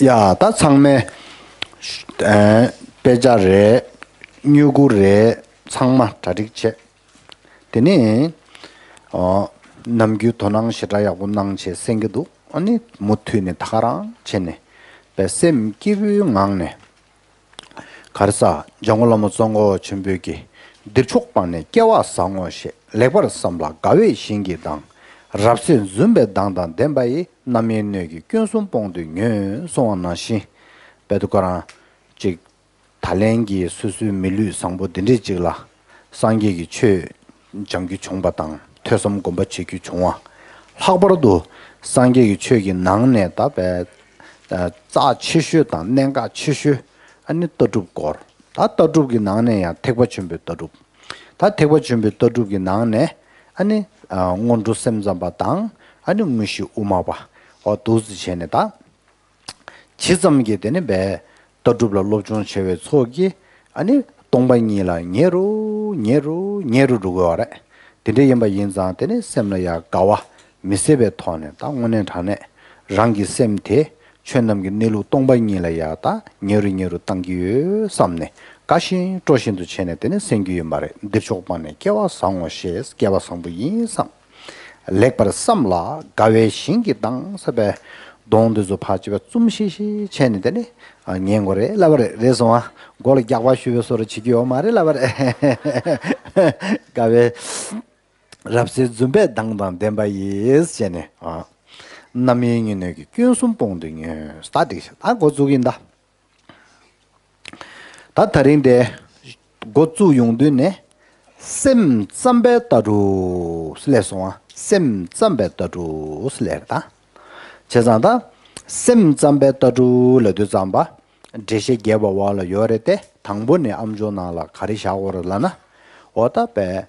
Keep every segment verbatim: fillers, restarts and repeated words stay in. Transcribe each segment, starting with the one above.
ཡ་ད་ཚང་མས་ཨ་དཔེ་ཆ་རེད། སྨྱུ་གུ་རེད། ཚང་མ་གྲ་སྒྲིག་བྱས། དེ་ནས་ཨ་ནམ་རྒྱུན་དོ་སྣང་ཞེ་དྲག་ཡག་པོ་གནང་བྱས་གསན་གྱི་འདུག་ཨ་ནི་མུ་མཐུད་ནས་ད་ག་རང་བྱས་ནས་དཔེ་སེམས་སྐྱིད་པོའི་ངང་ནས། ག་རེ་ཟ། འཇམ་མགོན་བླ་མ་ཙོང་ཁ་པ་ཆེན་པོས་ཀྱིས། འདིར་ཕྱོགས་སྤངས་ནས་སྐལ་བ་བཟང་ངོ་ཞེས། ལེགས་པར་བསམས་ལ་དགའ་བའི་ཞིང་གི་མདངས། རབ་གསལ་འཛུམ་པའི་མདངས་དང་ལྡན་པ་ཡིས། རྣམ་གཡེང་སྣོད་ཀྱི་སྐྱོན་གསུམ་སྤོང་དུ་ཉོན། གསུངས་པ་ནང་བཞིན། དཔེ་དེ་ཁོ་རང་ཅིག་ད་ལན་གྱི་སོ་སོའི་མི་ལུས་བཟང་པོ་འདི་འདྲས་ཅིག་ལ་སངས་རྒྱས་ཀྱི་ཆོས་སྦྱང་རྒྱུ་བྱུང་བ་དང་། ཐོས་བསམ་སྒོམ་པ་བྱེད་རྒྱུ་བྱུང་བ། ལྷག་པར་དུ་སངས་རྒྱས་ཀྱི་ཆོས་ཀྱི་ནང་ནས་ད་དཔེ་རྩ་ཆེ་ཤོས་དང་གནད་འགག་ཆེ་ཤོས་ཨ་ནི་ལྟ་གྲུབ་སྐོར། ད་ལྟ་གྲུབ་ཀྱི་ནང་ནས་ཡང་ཐེག་པ་ཆེན་པོའི་ལྟ་གྲུབ། ད་ཐེག་པ་ཆེན་པོའི་ལྟ་གྲུབ་ཀྱི་ནང་ནས་ཨ་ནི་སྔོན་འགྲོ་སེམས་ཙམ་པ་དང་། ཨ་ནི་དངོས་གཞི་དབུ་མ་པ། འོ་འདུག་སེ་བྱས་ནས་ད། ཇི་ཙམ་གྱིས་དེ་ནི་བས་ལྟ་གྲུབ་ལ་སློབ་སྦྱོང་བྱེད་པའི་ཚོགས་ཀྱིས་ཨ་ནི་སྟོང་པ་ཉིད་ལ་ཉེ་རུ་ཉེ་རུ་ཉེ་རུ་འགྲོ་གི་ཡོད་རེད། དེ་འདྲ་ཡིན་པ་ཡིན་ཙང་དེ་ནི་སེམས་ལ་ཡ་དགའ་བ་མི་ཟད་པའི་ཐོག་ནས་ད་དངོས་གནས་དྲང་གནས་རང་གི་སེམས་དེ་ཆོས་རྣམས་ཀྱི་གནས་ལུགས་སྟོང་པ་ཉིད་ལ་ཡ་ད་ཉེ་རུ་ཉེ་རུ་བཏང་གི་ཡོད་བསམ་ནས་དགའ་བཞིན་སྤྲོ་བཞིན་དུ་བྱས་ནས་དེ་ནི་གསན་རྒྱུ་ཡིན་པ་རེད། འདིར་ཕྱོགས་སྤངས་ནས་སྐལ་བ་བཟང་ངོ་ཞེས། སྐལ་བ་བཟང་པོ་ཡིན་བསམ། ལེགས་པར་བསམས་ལ་དགའ་བའི་ཞིང་གི་མདངས་ཟེར་བའི་གདོང་འདི་ཚོ་ཕར་ཅིག་བ་བཙུམ་ཤིག་ཤིག་བྱས་ནས་དེ་ནི་ཉན་དགོས་རེད་ལབ་པ་རེད། རེད་སོང་ཨ། མགོ་ལ་རྒྱག་པ་ཞུ་བའི་བཟོ་འདྲ་བྱེད་ཀྱི་ཡོད་མ་རེད་ལབ་པ་རེད། དགའ་བའི་རབ་གསལ་འཛུམ་པའི་མདངས་དང་ལྡན་པ་ཡིས་བྱས་ནས། རྣམ་གཡེང་སྣོད་ཀྱི་སྐྱོན་གསུམ་སྤོང་དུ་ཉོན། ད་འགྲིག་ཤག་ད་འགོ་འཛུགས་ཡིན་ད། ད་ད་རིང་དེ་འགོ་བཙུགས་ཡོང་དུས་ནས་སེམས་ཙམ་པའི་ལྟ་གྲུབ་སླེབས་སོང་ཨ། སེམས་ཙམ་པའི་ལྟ་གྲུབ་སླེབས་རེད་ད། བྱས་ཙང་ད་སེམས་ཙམ་པའི་ལྟ་གྲུབ་ལབ་དུས་ཙམ་པ་འགྲེལ་བཤད་རྒྱས་པ་འོག་ལ་ཡོད་རེད་དེ། དང་པོ་ནས་ཨམ་ཅོག་ནང་ལ་ག་རེ་བཞག་ཡོད་རེད་ལབ་ན། འོ་ད་པས་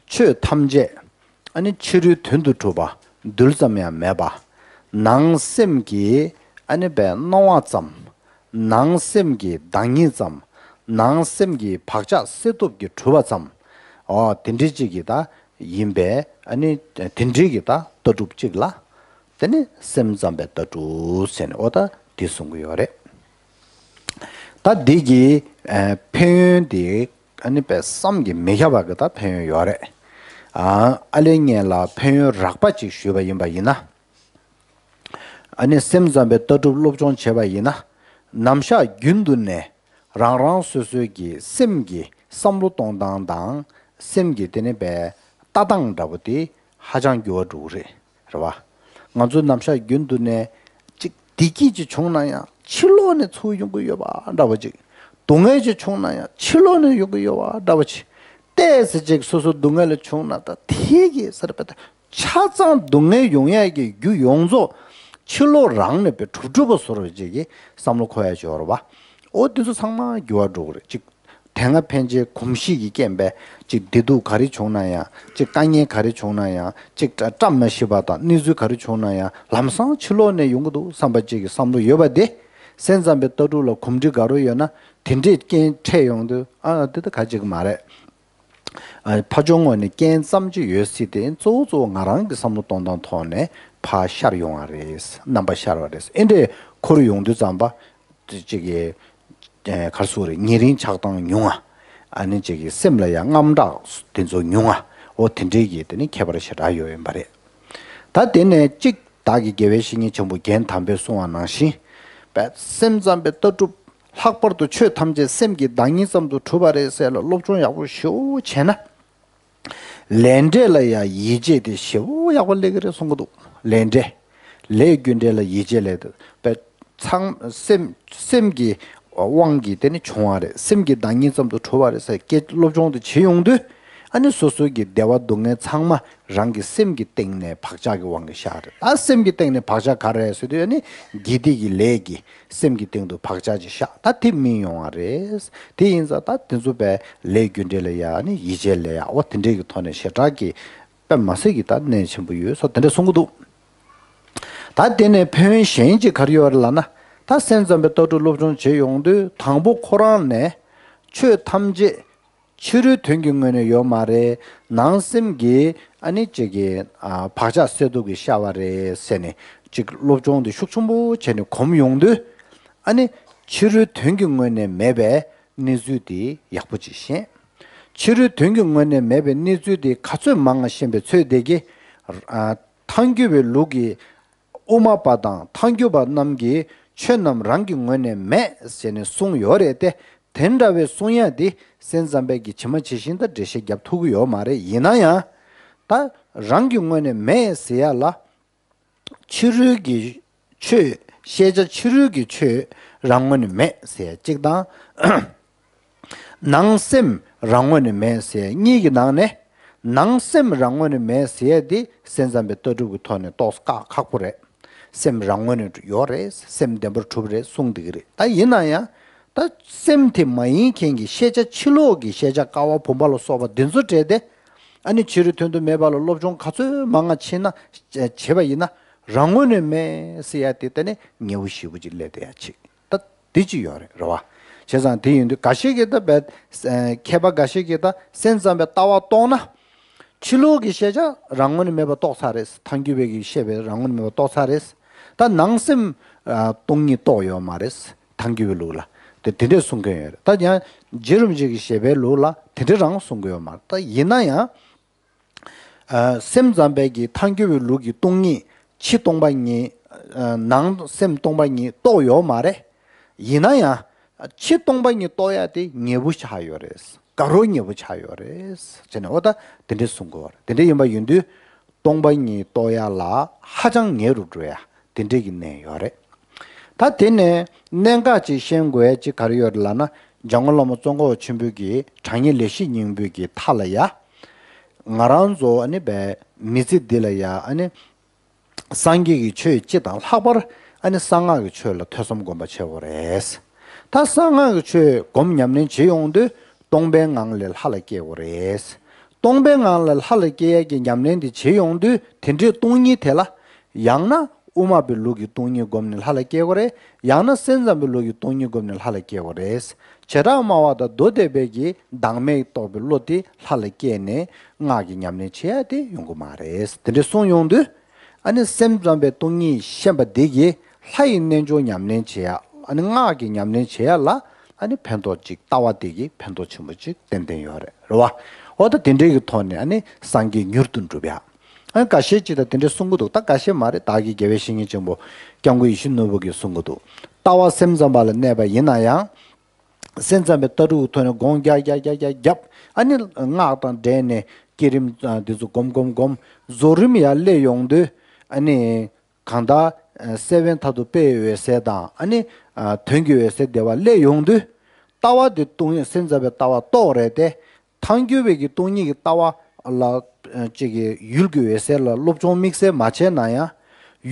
ཆོས་ཐམས་ཅད་ཨ་ནི་ཕྱི་རོལ་དོན་དུ་གྲུབ་པ་རྡུལ་ཙམ་ཡང་མེད་པ། ནང་སེམས་ཀྱི་ཨ་ནི་པའི་སྣང་བ་ཙམ། ནང་སེམས་ཀྱི་བདག་ཉིད་ཙམ། ནང་སེམས་ཀྱི་བག་ཆགས་སེལ་སྟོབས་ཀྱིས་གྲུབ་པ་ཙམ། འོ་དེ་འདྲའི་ཅིག་གི་ད་ཡིན་པས། ཨ་ནི་དེ་འདྲའི་གི་ད་ལྟ་གྲུབ་ཅིག་ལ་དེ་ནི་སེམས་ཙམ་པའི་ལྟ་གྲུབ་ཟེར་ནས་འོ་ད་དེ་གསུང་གི་ཡོད་རེད། ད་འདི་གི་ཨ་ཕན་ཡོན་དེ་ཨ་ནི་པའི་བསམ་གྱིས་མི་ཁྱབ་པ་གི་ད་ཕན་ཡོན་ཡོད་རེད། ཨ་ཨ་ལས་ངན་ལ་ཕན་ཡོན་རགས་པ་ཅིག་ཞུས་པ་ཡིན་པ་ཡིན་ན། ཨ་ནི་སེམས་ཙམ་པའི་ལྟ་གྲུབ་སློབ་སྦྱོང་བྱས་པ་ཡིན་ན། ནམ་ཞག་རྒྱུན་དུ་ནས་རང་རང་སོ་སོའི་གི་སེམས་ཀྱི་བསམ་བློ་གཏོང་སྟངས་དང་སེམས་ཀྱི་དེ་ནི་པའི་ལྟ་སྟངས་འདྲ་པོ་དེ་ཧ་ཅང་འགྱུར་བ་འགྲོ་གི་རེད། རེད་བ། ང་ཚོ་ནམ་ཞག་རྒྱུན་དུ་ནས་ཅིག་བདེ་སྐྱིད་ཅིག་བྱུང་ན་ཡང་ཕྱི་ལོགས་ནས་ཚུར་ཡོང་གི་ཡོད་པ་འདྲ་པོ་ཅིག་སྡུག་བསྔལ་ཅིག་བྱུང་ན་ཡང་ཕྱི་ལོགས་ནས་ཡོང་གི་ཡོད་པ་འདྲ་པོ་ཅིག་ཏོག་ཙམ་ཅིག་སོ་སོ་སྡུག་བསྔལ་ལ་བྱུང་ན་ད་དེ་གི་ཟེར་བ་ད་ཆ་ཚང་སྡུག་བསྔལ་ཡོང་ཡས་ཀྱི་རྒྱུ་ཡོངས་རྫོགས་ཕྱི་ལོགས་རང་ནས་པའི་གྲུབ་གྲུབ་པ་བཟོ་འདྲ་ཅིག་གི་བསམ་བློ་འཁོར་ཡ་ཅིག་ཡོད་རེད་བ། འོ་དེ་ཚོ་ཚང་མ་འགྱུར་བ་འགྲོ་གི་རེད། ཅིག་དེ་སྔ་ཕན་ཆད་གོམས་གཤིས་ཀྱི་རྐྱེན་པས་ཅིག་བདེ་སྡུག་ག་རེ་བྱུང་ན་ཡང་། ཅིག་དཀའ་ངལ་ག་རེ་བྱུང་ན་ཡང་། ཅིག་བཀྲ་བཀྲ་མ་ཤིས་པ་དང་གནས་ཚུལ་ག་རེ་བྱུང་ན་ཡང་། ལམ་སང་ཕྱི་ལོགས་ནས་ཡོང་གི་འདུག་བསམ་པ་ཅིག་གི་བསམ་བློ་ཡོད་པ་དེ། སེམས་ཙམ་པའི་ལྟ་གྲུབ་ལ་གོམས་འདྲིས་དགའ་རབ་ཡོད་ན་དེ་འདྲས་རྐྱེན་འཕྲད་ཡོང་དུས་ཨ་དེ་ད་ག་ཅིག་མ་རེད། ཨ་ཕར་ཕྱོགས་ངོས་ནས་རྐྱེན་ཙམ་ཅིག་ཡོད་སྲིད་དེ། གཙོ་བོ་གཙོ་བོ་ང་རང་གི་བསམ་བློ་གཏོང་སྟངས་ཐོག་ནས་ཕར་ཤར་ཡོང་བ་རེད། རྣམ་པ་ཤར་བ་རེད། ཨེ་འདྲས་འཁོར་ཡོང་དུས་ཙམ་པ་ཅིག་གི་ཨེ་ག་རེ་ཟེར་དགོས་རེད། ཉེ་རིང་ཆགས་སྡང་ཉུང་བ། ཨ་ནི་ཅིག་གི་སེམས་ལ་ཡང་དངངས་སྐྲག་དེ་ཚོ་ཉུང་བ། འོ་དེ་འདྲའི་གི་དེ་ནི་ཁྱད་པར་ཞེ་དྲག་ཡོད་ཡིན་པ་རེད། ད་དེ་ནས་གཅིག་བདག་གིས་དགེ་བའི་བཤེས་གཉེན་ཆེན་པོ་རྒན་དམ་པས་གསུངས་པ་ནང་བཞིན། པས་སེམས་ཙམ་པའི་ལྟ་གྲུབ། ལྷག་པར་དུ་ཆོས་ཐམས་ཅད་སེམས་ཀྱི་བདག་ཉིད་ཙམ་དུ་གྲུབ་པ་རེད་ཟེར་ལ་སློབ་སྦྱོང་ཡག་པོ་ཞེ་པོ་བྱས་ན། ལས་འབྲས་ལ་ཡང་ཡིད་ཆེས་དེ་ཞེ་པོ་ཡག་པོ་སླེབས་ཀྱི་རེད་གསུང་གི་འདུག་ལས་འབྲས། ལས་རྒྱུ་འབྲས་ལ་ཡིད་ཆེས་ལས་དེ་པས་ཚང་སེམས་སེམས་ཀྱི་དབང་གིས་དེ་ནི་བྱུང་བ་རེད། སེམས་ཀྱི་བདག་ཉིད་ཙམ་དུ་གྲུབ་པ་རེད་ཟེར་སྐད་སློབ་སྦྱོང་དེ་བྱེད་ཡོང་དུས། ཨ་ནི་སོ་སོའི་གི་བདེ་བ་སྡུག་བསྔལ་ཚང་མ་རང་གི་སེམས་ཀྱི་སྟེང་ནས་བག་ཆགས་ཀྱི་དབང་གིས་ཤར་རེད། ད་སེམས་ཀྱི་སྟེང་ནས་བག་ཆགས་ག་རེ་རེད་ཟེར་དུས། ཨ་ནི་དགེ་སྡིག་གི་ལས་ཀྱིས་སེམས་ཀྱི་སྟེང་དུ་བག་ཆགས་ཅིག་བཞག་ད་དེ་སྨིན་ཡོང་བ་རེད། དེ་ཡིན་ཙང་ད་དེ་ཚོ་པས་ལས་རྒྱུ་འབྲས་ལ་ཡ་ཨ་ནི་ཡིད་ཆེས་ལས་ཡ་འོ་དེ་འདྲས་ཀྱི་ཐོག་ནས་ཞེ་དྲག་གི་དཔེ་མ་སྲིད་ཀྱི་ད་གནད་ཆེན་པོ་ཡོད་སོགས་དེ་འདྲས་གསུང་གི་འདུག་ད་དེ་ནས་ཕན་ཡོན་གཞན་གཅིག་ག་རེ་ཡོད་རེད་ལབ་ན། ད་སེམས་ཙམ་པའི་ལྟ་གྲུབ་སློབ་སྦྱོང་བྱེད་ཡོང་དུས་དང་པོ་ཁོ་རང་ནས་ཆོས་ཐམས་ཅད་ཕྱི་རོལ་དོན་གྱི་ངོས་ནས་ཡོད་མ་རེད། ནང་སེམས་ཀྱི་ཨ་ནི་ཅིག་གི་ཨ་བག་ཆགས་སེལ་སྟོབས་ཀྱིས་ཤར་བ་རེད་ཟེར་ནས་ཅིག་སློབ་སྦྱོང་དེ་ཤུགས་ཆེན་པོ་བྱས་ནས་གོམས་ཡོང་དུས། ཨ་ནི་ཕྱི་རོལ་དོན་གྱི་ངོས་ནས་མེད་པའི་གནས་ཚུལ་དེ་ཡག་པོ་ཅིག་ཤེས། ཕྱི་རོལ་དོན་གྱི་ངོས་ནས་མེད་པའི་གནས་ཚུལ་དེ་ག་ཚོད་མང་ང་ཤེས་པའི་ཚོད་དེ་གིས། ཨ། ཐལ་འགྱུར་བའི་ལུགས་ཀྱི་དབུ་མ་པ་དང་ཐལ་འགྱུར་བ་རྣམས་ཀྱིས་ཆོས་རྣམས་རང་གི་ངོས་ནས་མེད་ཟེར་ནས་གསུངས་ཡོད་རེད་དེ། དེ་འདྲ་བའི་གསུང་ཡག་དེ་སེམས་ཙམ་པས་ཀྱི་ཇི་མ་ཇི་བཞིན་དུ་འགྲེལ་བཤད་རྒྱབ་ཐུབ་ཀྱི་ཡོད་མ་རེད། ཡིན་ན་ཡང་ད་རང་གི་ངོས་ནས་མེད་ཟེར་ཡག་ལ། ཕྱི་རོལ་གྱི་ཆོས། ཤེས་བྱ་ཕྱི་རོལ་གྱི་ཆོས་རང་ངོས་ནས་མེད་ཟེར་ཡག་གཅིག་དང་། ནང་སེམས་རང་ངོས་ནས་མེད་ཟེར་ཡག་གཉིས་ཀྱི་ནང་ནས། ནང་སེམས་རང་ངོས་ནས་མེད་ཟེར་ཡག་དེ་སེམས་ཙམ་པའི་ལྟ་གྲུབ་ཀྱི་ཐོག་ནས་རྟོགས་དཀའ་ཁག་པོ་རེད། སེམས་རང་ངོས་ནས་ཡོད་རེད། སེམས་བདེན་པར་གྲུབ་རེད་གསུང་བསྡད་ཀྱི་རེད། ད་ཡིན་ན་ཡང་། ད་སེམས་དེ་མ་ཡིན་མཁན་གྱི་ཤེས་བྱ་ཕྱི་ལོགས་ཀྱི་ཤེས་བྱ་ཀ་བ་བུམ་པ་ལ་སོགས་པ་འདི་ཚོ་སྤྲད་དེ། ཨ་ནི་ཕྱི་རོལ་དོན་དུ་མེད་པ་ལ་སློབ་སྦྱོང་ག་ཚོད་མང་ང་བྱེད་ན། བྱེད་པ་ཡིན་ན། རང་ངོས་ནས་མེད་ཟེར་ཡག་དེ་ད་ནི་ཉེ་བོ་ཞེ་པོ་ཅིག་སླེབས་བསྡད་ཡག་ཅིག་ད་འདི་ཅིག་ཡོད་རེད། རེད་བ། བྱས་ཙང་དེ་ཡིན་དུས་འགའ་ཤས་ཀྱིས་ད་བས། མཁས་པ་འགའ་ཤས་ཀྱིས་ད་སེམས་ཙམ་པའི་ལྟ་བ་རྟོགས་ན། ཕྱི་ལོགས་ཀྱི་ཤེས་བྱ་རང་ངོས་ནས་མེད་པ་རྟོགས་ཚར་རེད། ཐལ་འགྱུར་བས་ཀྱི་བཤད་པའི་རང་ངོས་ནས་མེད་པ་རྟོགས་ཚར་རེད། ད་ནང་སེམས། ཨ། སྟོང་ཉིད་རྟོགས་ཡོད་མ་རེད། ཐལ་འགྱུར་བའི་ལུགས་ལ། དེ་དེ་འདྲས་གསུང་མཁན་ཡོད་རེད། ད་ཡང་རྗེ་རིན་པོ་ཆེ་གི་བཞེད་པའི་ལུགས་ལ་དེ་འདྲས་རང་གསུང་གི་ཡོད་མ་རེད། ད་ཡིན་ན་ཡང་། ཨ། སེམས་ཙམ་པས་ཀྱི་ཐལ་འགྱུར་བའི་ལུགས་ཀྱི་སྟོང་ཉིད། ཕྱི་སྟོང་པ་ཉིད། ཨ། ནང་སེམས་སྟོང་པ་ཉིད་རྟོགས་ཡོད་མ་རེད། ཡིན་ན་ཡང་། ཕྱི་སྟོང་པ་ཉིད་རྟོགས་ཡག་དེ་ཉེ་བོ་ཆགས་ཡོད་རེད། དགའ་རབ་ཉེ་བོ་ཆགས་ཡོད་རེད། བྱས་ནས་འོ་ད་དེ་འདྲས་གསུང་གི་ཡོད་རེད། དེ་འདྲས་ཡིན་པ་ཡིན་དུས། སྟོང་པ་ཉིད་རྟོགས་ཡག་ལ་ཧ་ཅང་ཉེ་རུ་འགྲོ་ཡག་དེ་འདྲས་ཀྱི་གནས་ཡོད་རེད། ད་དེ་ནས་གནད་འགག་ཅིག་ཤེས་དགོས་ཡག་ཅིག་ག་རེ་ཡོད་རེད་ལབ་ན། འཇམ་མགོན་བླ་མ་ཙོང་ཁ་པ་ཆེན་པོའི་གི་དྲང་ངེས་ལེགས་བཤད་སྙིང་པོའི་གི་མཐའ་ལ་ཡ། ང་རང་ཚོ་ཨ་ནི་བས་མི་ཚེ་འདི་ལ་ཡ་ཨ་ནི། སངས་རྒྱས་ཀྱི་ཆོས་སྤྱི་དང་ལྷག་པར་ཨ་ནི་གསང་སྔགས་ཀྱི་ཆོས་ལ་ཐོས་བསམ་སྒོམ་པ་བྱེད་དགོས་རེད། ད་གསང་སྔགས་ཀྱི་ཆོས་སྒོམ་ཉམས་ལེན་བྱེད་ཡོང་དུས་སྟོང་པའི་ངང་ལས་ལྷ་ལ་སྐྱེ་དགོས་རེད། སྟོང་པའི་ངང་ལས་ལྷ་ལ་སྐྱེ་ཡག་གི་ཉམས་ལེན་དེ་བྱེད་ཡོང་དུས་དེ་འདྲའི་སྟོང་ཉིད་དེ་ལ། ཡང་ན་དབུ་མ་པའི་ལུགས་ཀྱི་སྟོང་ཉིད་བསྒོམས་ནས་ལྷ་ལ་སྐྱེ་དགོས་རེད། ཡང་ན་སེམས་ཙམ་པའི་ལུགས་ཀྱི་སྟོང་ཉིད་བསྒོམས་ནས་ལྷ་ལ་སྐྱེ་དགོས་རེད། བྱེ་བྲག་སྨྲ་བ་དང་མདོ་སྡེ་པའི་གི་བདག་མེད་རྟོགས་པའི་བློ་དེ་ལྷ་ལ་སྐྱེས་ནས་སྔགས་ཀྱི་ཉམས་ལེན་བྱེད་ཡག་དེ་ཡོང་གི་མ་རེད། དེ་འདྲ་གསུངས་ཡོང་དུས། ཨ་ནི་སེམས་ཙམ་པའི་སྟོང་ཉིད་ཤེས་པ་འདི་གིས་ལྷ་ཡི་རྣལ་འབྱོར་ཉམས་ལེན་བྱེད་ཡག་ཨ་ནི་སྔགས་ཀྱི་ཉམས་ལེན་བྱེད་ཡག་ལ་ཨ་ནི་ཕན་ཐོགས་ཅིག་ལྟ་བ་དེ་གིས་ཕན་ཐོགས་ཆེན་པོ་ཅིག་ཏན་ཏན་ཡོད་རེད། རེད་བ། འོ་ད་དེ་འདྲའི་གི་ཐོག་ནས་ཨ་ནི་སངས་རྒྱས་མྱུར་དུ་འགྲུབ་ཡག་ཨ་ནི་འགའ་ཤས་ཅིག་ད་དེ་འདྲ་གསུང་གི་འདུག་ད་འགའ་ཤས་མ་རེད། བདག་གི་དགེ་བའི་བཤེས་གཉེན་ཆེན་པོ་སྐྱབས་མགོན་ཡིད་བཞིན་ནོར་བུ་གིས་གསུང་གི་འདུག་ལྟ་བ་སེམས་ཙམ་པ་ལ་གནས་པ་ཡིན་ན་ཡང་། སེམས་ཙམ་པའི་ལྟ་གྲུབ་ཐོག་ནས་སྒོམ་རྒྱག་རྒྱག་རྒྱག་རྒྱག་རྒྱབ། ཨ་ནི་སྔགས་དང་འབྲེལ་ནས་བསྐྱེད་རིམ་འདི་ཚོ་སྒོམ་སྒོམ་སྒོམ། རྫོགས་རིམ་ཡར་སླེབས་ཡོང་དུས་ཨ་ནི་གང་ལྟར་སེ་བན་མཐར་ཐུག་དཔེའི་འོད་གསལ་དང་ཨ་ནི་དོན་གྱི་འོད་གསལ་བདེ་བ་སླེབས་ཡོང་དུས། ལྟ་བ་འདི་སྟོང་ཉིད་སེམས་ཙམ་པའི་ལྟ་བ་རྟོགས་རེད་དེ། ཐལ་འགྱུར་བའི་གི་སྟོང་ཉིད་ཀྱི་ལྟ་བ་ལ་ཅིག་གི་ཡུལ་གྱི་འོད་གསལ་ལ་སློབ་སྦྱོང་དམིགས་བསལ་མ་བྱས་ན་ཡང་།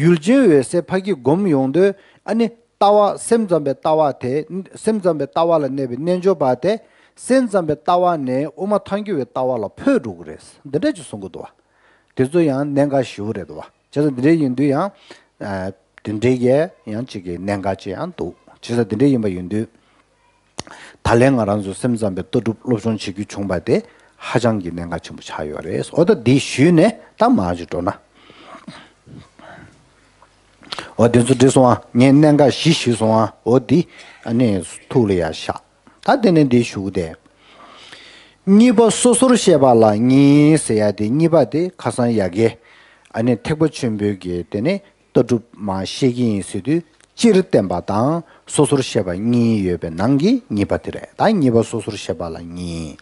ཡུལ་ཅན་འོད་གསལ་ཕ་གི་སྒོམ་ཡོང་དུས་ཨ་ནི་ལྟ་བ་སེམས་ཙམ་པའི་ལྟ་བ་དེ། སེམས་ཙམ་པའི་ལྟ་བ་ལ་གནས་པའི་རྣལ་འབྱོར་པ་དེ། སེམས་ཙམ་པའི་ལྟ་བ་ནས་དབུ་མ་ཐལ་འགྱུར་བའི་ལྟ་བ་ལ་འཕོས་འགྲོ་གི་རེད། འདི་འདྲ་ཅིག་གསུང་གི་འདུག་བ། དེ་ཚོ་ཡང་གནད་འགག་ཞེ་པོ་རེད་འདུག་བ། བྱས་ཙང་འདི་འདྲ་ཡིན་དུས་ཡང་། ཨ། དེ་འདྲའི་གི་ཡང་ཅིག་གི་གནད་འགག་ཅིག་ཡང་འདུག་བྱས་ཙང་དེ་འདྲ་ཡིན་པ་ཡིན་དུས། ད་ལན་ང་རང་ཚོ་སེམས་ཙམ་པའི་ལྟ་གྲུབ་སློབ་སྦྱོང་བྱེད་རྒྱུ་བྱུང་བ་དེ་ཧ་ཅང་གི་གནད་འགག་ཆེན་པོ་ཆགས་ཡོད་རེད། འོ་ད་འདི་ཞུས་ནས་ད་མར་ཅིག་འགྲོ་ན། འོ་དེ་ཚོ་འགྲིག་སོང་ཨ། ངས་གནད་འགག་བཞི་ཞུས་སོང་ཨ། འོ་འདི་ཨ་ནི་ཐུགས་ལ་ཡར་བཞག་ད་དེ་ནས་འདི་ཞུ་གི་དེ། གཉིས་པ་སོ་སོར་བཤད་པ་ལ་གཉིས་ཟེར་ཡ་དེ་གཉིས་པ་དེ་ཁ་སང་ཡ་གི་ཨ་ནི་ཐེག་པ་ཆེན་པོའི་གི་དེ་ནི། ལྟ་གྲུབ་མར་བཤད་ཀྱི་ཡིན་ཟེར་དུས་སྤྱིར་བསྟན་པ་དང་སོ་སོར་བཤད་པ་གཉིས་ཡོད་པའི་ནང་གི་གཉིས་པ་དེ་རེད། ད་གཉིས་པ་སོ་སོར་བཤད་པ་ལ་གཉིས།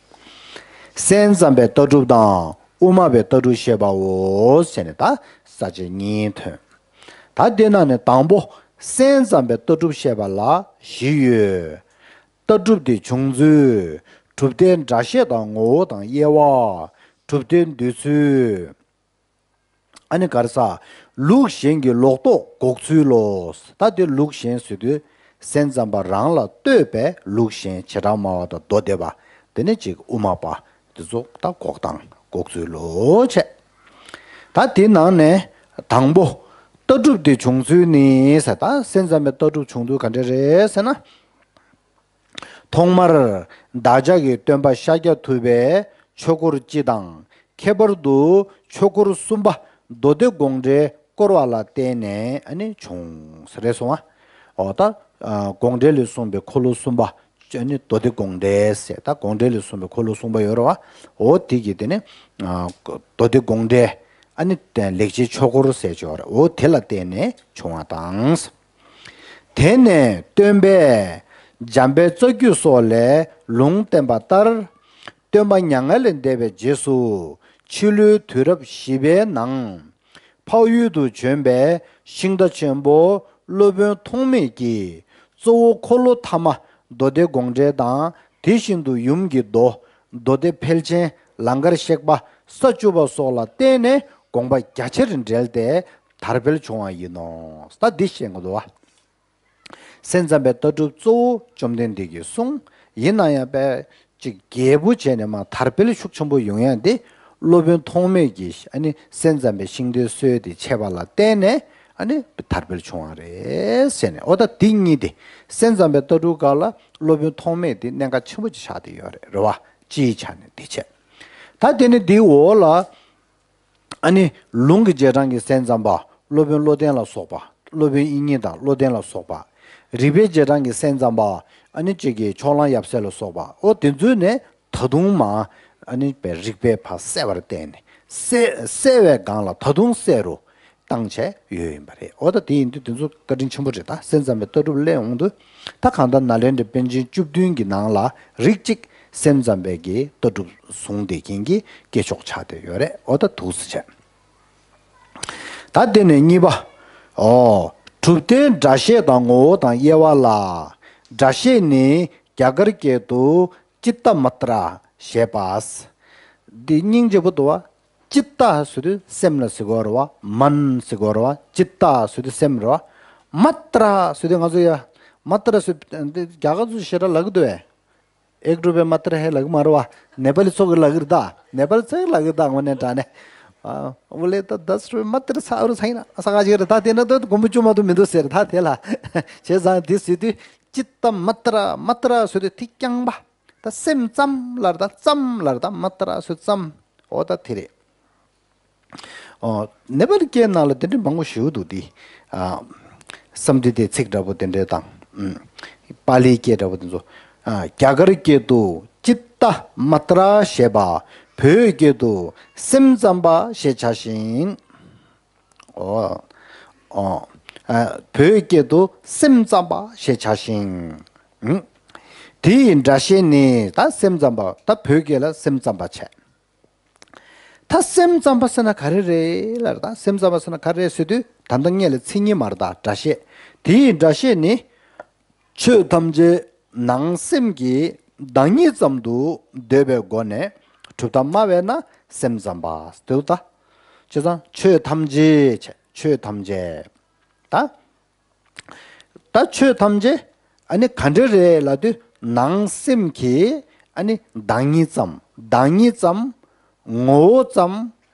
སེམས་ཙམ་པའི་ལྟ་གྲུབ་དང་དབུ་མ་པའི་ལྟ་གྲུབ་བཤད་པའོ་ཟེར་ནས་ད་ས་བཅད་གཉིས་ཐོན། ད་དེ་ནང་ནས་དང་པོ་སེམས་ཙམ་པའི་ལྟ་གྲུབ་བཤད་པ་ལ་བཞི་ཡོད། ལྟ་གྲུབ་དེ་བྱུང་ཚུལ། གྲུབ་མཐའི་སྒྲ་བཤད་དང་ངོ་བོ་དང་དབྱེ་བ། གྲུབ་མཐའི་འདོད་ཚུལ། ཨ་ནི་ག་རེ་ཟ། ལུགས་གཞན་གྱི་ལོག་རྟོག་འགོག་ཚུལ་ལོ། ད་དེ་ལུགས་གཞན་ཟེར་དུས་སེམས་ཙམ་པ་རང་ལ་ལྟོས་པའི་ལུགས་གཞན་བྱེ་བྲག་སྨྲ་བ་དང་མདོ་སྡེ་པ་དེ་ནས་ཅིག་དབུ་མ་པ་དེ་ཚོ་ད་འགོག་སྟངས་འགོག་ཚུལ་ལོ་བྱས། ད་དེ་ནང་ནས་དང་པོ་ལྟ་གྲུབ་དེ་བྱུང་ཚུལ་ནི་ཟེར། ད་སེམས་ཙམ་པའི་ལྟ་གྲུབ་བྱུང་ཚུལ་ག་འདྲ་རེད་ཟེར་ན། ཐོག་མར་བདག་ཅག་གི་སྟོན་པ་ཤཱཀྱ་ཐུབ་པའི་ཆོས་འཁོར་སྤྱི་དང་ཁྱད་པར་དུ་ཆོས་འཁོར་གསུམ་པ་མདོ་སྡེ་དགོངས་འགྲེལ་བསྐོར་བ་ལ་བརྟེན་ནས་ཨ་ནི་བྱུང་ཟེར་རེད་སོང་ཨ། འོ་ད་ ཨ་དགོངས་འགྲེལ་ལས་གསུངས་པའི་འཁོར་ལོ་གསུམ་པ། ཨ་ནི་མདོ་སྡེ་དགོངས་འགྲེལ་ཟེར། ད་དགོངས་འགྲེལ་ལས་གསུངས་པའི་འཁོར་ལོ་གསུམ་པ་ཡོད་རེད་བ། འོ་དེ་གི་དེ་ནི་ཨ་མདོ་སྡེ་དགོངས་འགྲེལ། ཨ་ནི་ལེགས་བྱས་ཆོས་འཁོར་ཟེར་ཅིག་ཡོད་རེད། འོ་དེ་ལ་བརྟེན་ནས་བྱུང་བ་དང་། དེ་ནས་སྟོན་པས་འཇམ་དཔལ་རྩ་རྒྱུད་སོགས་ལས་ལུང་བསྟན་པ་ལྟར། སྟོན་པ་མྱ་ངན་ལས་འདས་པའི་རྗེས་སུ་ཕྱི་ལོའི་དུས་རབས་བཞི་པའི་ནང་། འཕགས་ཡུལ་དུ་བྱོན་པའི་ཤིང་རྟ་ཆེན་པོ་སློབ་དཔོན་ཐོགས་མེད་ཀྱིས་གཙོ་བོ་འཁོར་ལོ་ཐ་མ་མདོ་སྡེ་དགོངས་འགྲེལ་དང་། དེ་བཞིན་དུ་ཡུམ་གྱི་མདོ། མདོ་སྡེ་ཕལ་ཆེན། ལང་ཀར་གཤེགས་པ། ས་བཅུ་པ་སོགས་ལ་བརྟེན་ནས་དགོངས་པ་རྒྱ་ཆེར་འགྲེལ་ཏེ་དར་འཕེལ་བྱུང་བ་ཡིན་ནོ། ད་འདི་བཤད་དགོས་འདུག་བ། སེམས་ཙམ་པའི་ལྟ་གྲུབ་གཙོ་བོ་བཅོམ་ལྡན་འདས་ཀྱིས་གསུངས། ཡིན་ན་ཡང་དཔེ་ཅིག་རྒྱས་པོ་བྱས་ནས་མར་དར་འཕེལ་ཤུགས་ཆེན་པོ་ཡོང་ཡ་འདི། སློབ་དཔོན་ཐོགས་མེད་ཀྱིས་ཨ་ནི་སེམས་ཙམ་པའི་ཤིང་རྟའི་སྲོལ་དེ་འཆད་པ་ལ་བརྟེན་ནས་ཨ་ནི་དར་འཕེལ་བྱུང་བ་རེད་ཟེར་ནས། འོ་ད་འདི་གཉིས་དེ། སེམས་ཙམ་པའི་ལྟ་གྲུབ་སྒང་ལ་སློབ་དཔོན་ཐོགས་མེད་དེ་གནད་འགག་ཆེན་པོ་ཅིག་ཆགས་བསྡད་ཡོད་རེད། རེད་བ། སྤྱིའི་ཆ་ནས་འདི་བྱས། ད་དེ་ནི་འདིའི་འོག་ལ། ཨ་ནི་ལུང་གི་རྗེས་འབྲང་གི་སེམས་ཙམ་པ། སློབ་དཔོན་བློ་ལྡན་ལ་སོགས་པ། སློབ་དཔོན་དབྱིག་གཉེན་དང་བློ་ལྡན་ལ་སོགས་པ། རིགས་པའི་རྗེས་འབྲང་གི་སེམས་ཙམ་པ། ཨ་ནི་གཅིག་གིས་ཕྱོགས་གླང་ཡབ་སྲས་ལ་སོགས་པ། འོ་དེ་ཚོ་ནས་ད་དུང་མ། ཨ་ནི་པའི་རིགས་པས་ཕར་གསལ་བར་བསྟན་ནས། གསལ་གསལ་བའི་སྒང་ལ་ད་དུང་གསལ་རུ་བཏང་བྱས་ཡོད་ཡིན་པ་རེད། འོ་ད་དེ་ཡིན་དུས་དེ་ཚོ་བཀའ་དྲིན་ཆེན་པོ་རེད། ད་སེམས་ཙམ་པའི་ལྟ་གྲུབ་སླེབས་འོང་དུས། ད་གང་ལྟར་ནཱ་ལེནྡྲའི་པཎ་ཆེན་བཅུ་བདུན་གྱི་ནང་ལ་རིགས་གཅིག་སེམས་ཙམ་པའི་གི་ལྟ་གྲུབ་བཟུང་བསྡད་མཁན་གྱི་སྐྱེས་མཆོག་ཆགས་བསྡད་ཡོད་རེད། འོ་ད་འདུག་སེ་བྱས། ད་དེ་ནས་གཉིས་པ། ཨོ། གྲུབ་དོན་སྒྲ་བཤད་དང་ངོ་བོ་དང་དབྱེ་བ་ལ། སྒྲ་བཤད་ནི་རྒྱ་གར་སྐད་དུ་ཅིཏྟ་མ་ཏྲ་ཞེས་པ། འདི་སྙིང་རྗེ་པོ་འདུག་བ། ཅིཏྟ་ཟེར་དུས་སེམས་ལ་ཟེར་གོ་རེད་བ། མན་ཟེར་གོ་རེད་བ། ཅིཏྟ་ཟེར་དུས་སེམས་རེད་བ། མ་ཏྲ་ཟེར་དུས་ང་ཚོ་ཡ། མ་ཏྲ་ཟེར་འདི་རྒྱ་གར་ཚོ་ཞེ་དྲག་ལབ་ཀྱི་འདུག་བས། एक रुपये मात्र है ལབ་ཀྱི་མ་རེད་བ། ནེ་པ་ལི་ཚོ་གིས་ལབ་ཀྱི་རེད་ད། ནེ་པ་ལི་ཚོ་གིས་ལབ་ཀྱི་རེད་ད། དངོས་གནས་དྲང་གནས། ཨ། बोले तो दस रुपये मात्र साहब ཟེར་ན་ས་ག་ཅིག་རེད་ད། དེ་ན་ད་སྒོར་མོ་བཅུ་མ་གཏོགས་མི་འདུག་ཟེར་ད། དེ་ལ་བྱས་ཙང་འདི་ཟེར་དུས་ཅིཏྟ་མ་ཏྲ། མ་ཏྲ་ཟེར་དུས་དེ་རྐྱང་པ། ད་སེམས་ཙམ་ལབ་རེད་ད། ཙམ་ལབ་རེད་ད། མ་ཏྲ་ཟེར་ཙམ། འོ་ད་དེ་རེད། ཨོ། ནེ་པ་ལི་སྐད་ནང་ལ་དེ་འདྲ་མང་པོ་ཞིག་འདུག་དེ། ཨ། སཾ་སྐྲྀ་ཏའི་ཚིག་འདྲ་པོ་དེ་འདྲ་དང་། ཨུམ། པཱ་ལིའི་སྐད་འདྲ་པོ་དེ་ཚོ། ཨ། རྒྱ་གར་སྐད་དུ་ཅིཏྟ་མ་ཏྲ་ཞེས་པ། བོད་སྐད་དུ་སེམས་ཙམ་པ་ཞེས་བྱ་ཞིང་། ཨོ། ཨོ། ཨ། བོད་སྐད་དུ་སེམས་ཙམ་པ་ཞེས་བྱ་ཞིང་། ཨུམ། དེ་ཡི་སྒྲ་བཤད་ནི། ད་སེམས་ཙམ་པ་ད་བོད་སྐད་ལ་སེམས་ཙམ་པ་བྱས། ད་སེམས་ཙམ་པ་ཟེར་ན་ག་རེ་རེད་ལབ་རེད་ད། སེམས་ཙམ་པ་ཟེར་ན་ག་རེ་རེད་ཟེར་དུས། ད་ལྟ་ངས་ལ་མཚན་ཉིད་མ་རེད་ད། སྒྲ་བཤད། དེ་ཡི་སྒྲ་བཤད་ནི། ཆོས་ཐམས་ཅད་ནང་སེམས་ཀྱི་བདག་ཉིད་ཙམ་དུ་འདོད་པའི་སྒོ་ནས་གྲུབ་མཐའ་སྨྲ་བས་ན་སེམས་ཙམ་པ་ཟེར་དུས་ད། བྱས་ཙང་ཆོས་ཐམས་ཅད་བྱས། ཆོས་ཐམས་ཅད་ད། ད་ཆོས་ཐམས་ཅད་ཨ་ནི་ག་འདྲ་རེད་ལབ་དུས། ནང་སེམས་ཀྱི་ཨ་ནི་བདག་ཉིད་ཙམ། བདག་ཉིད་ཙམ། ངོ་བོ་ཙམ།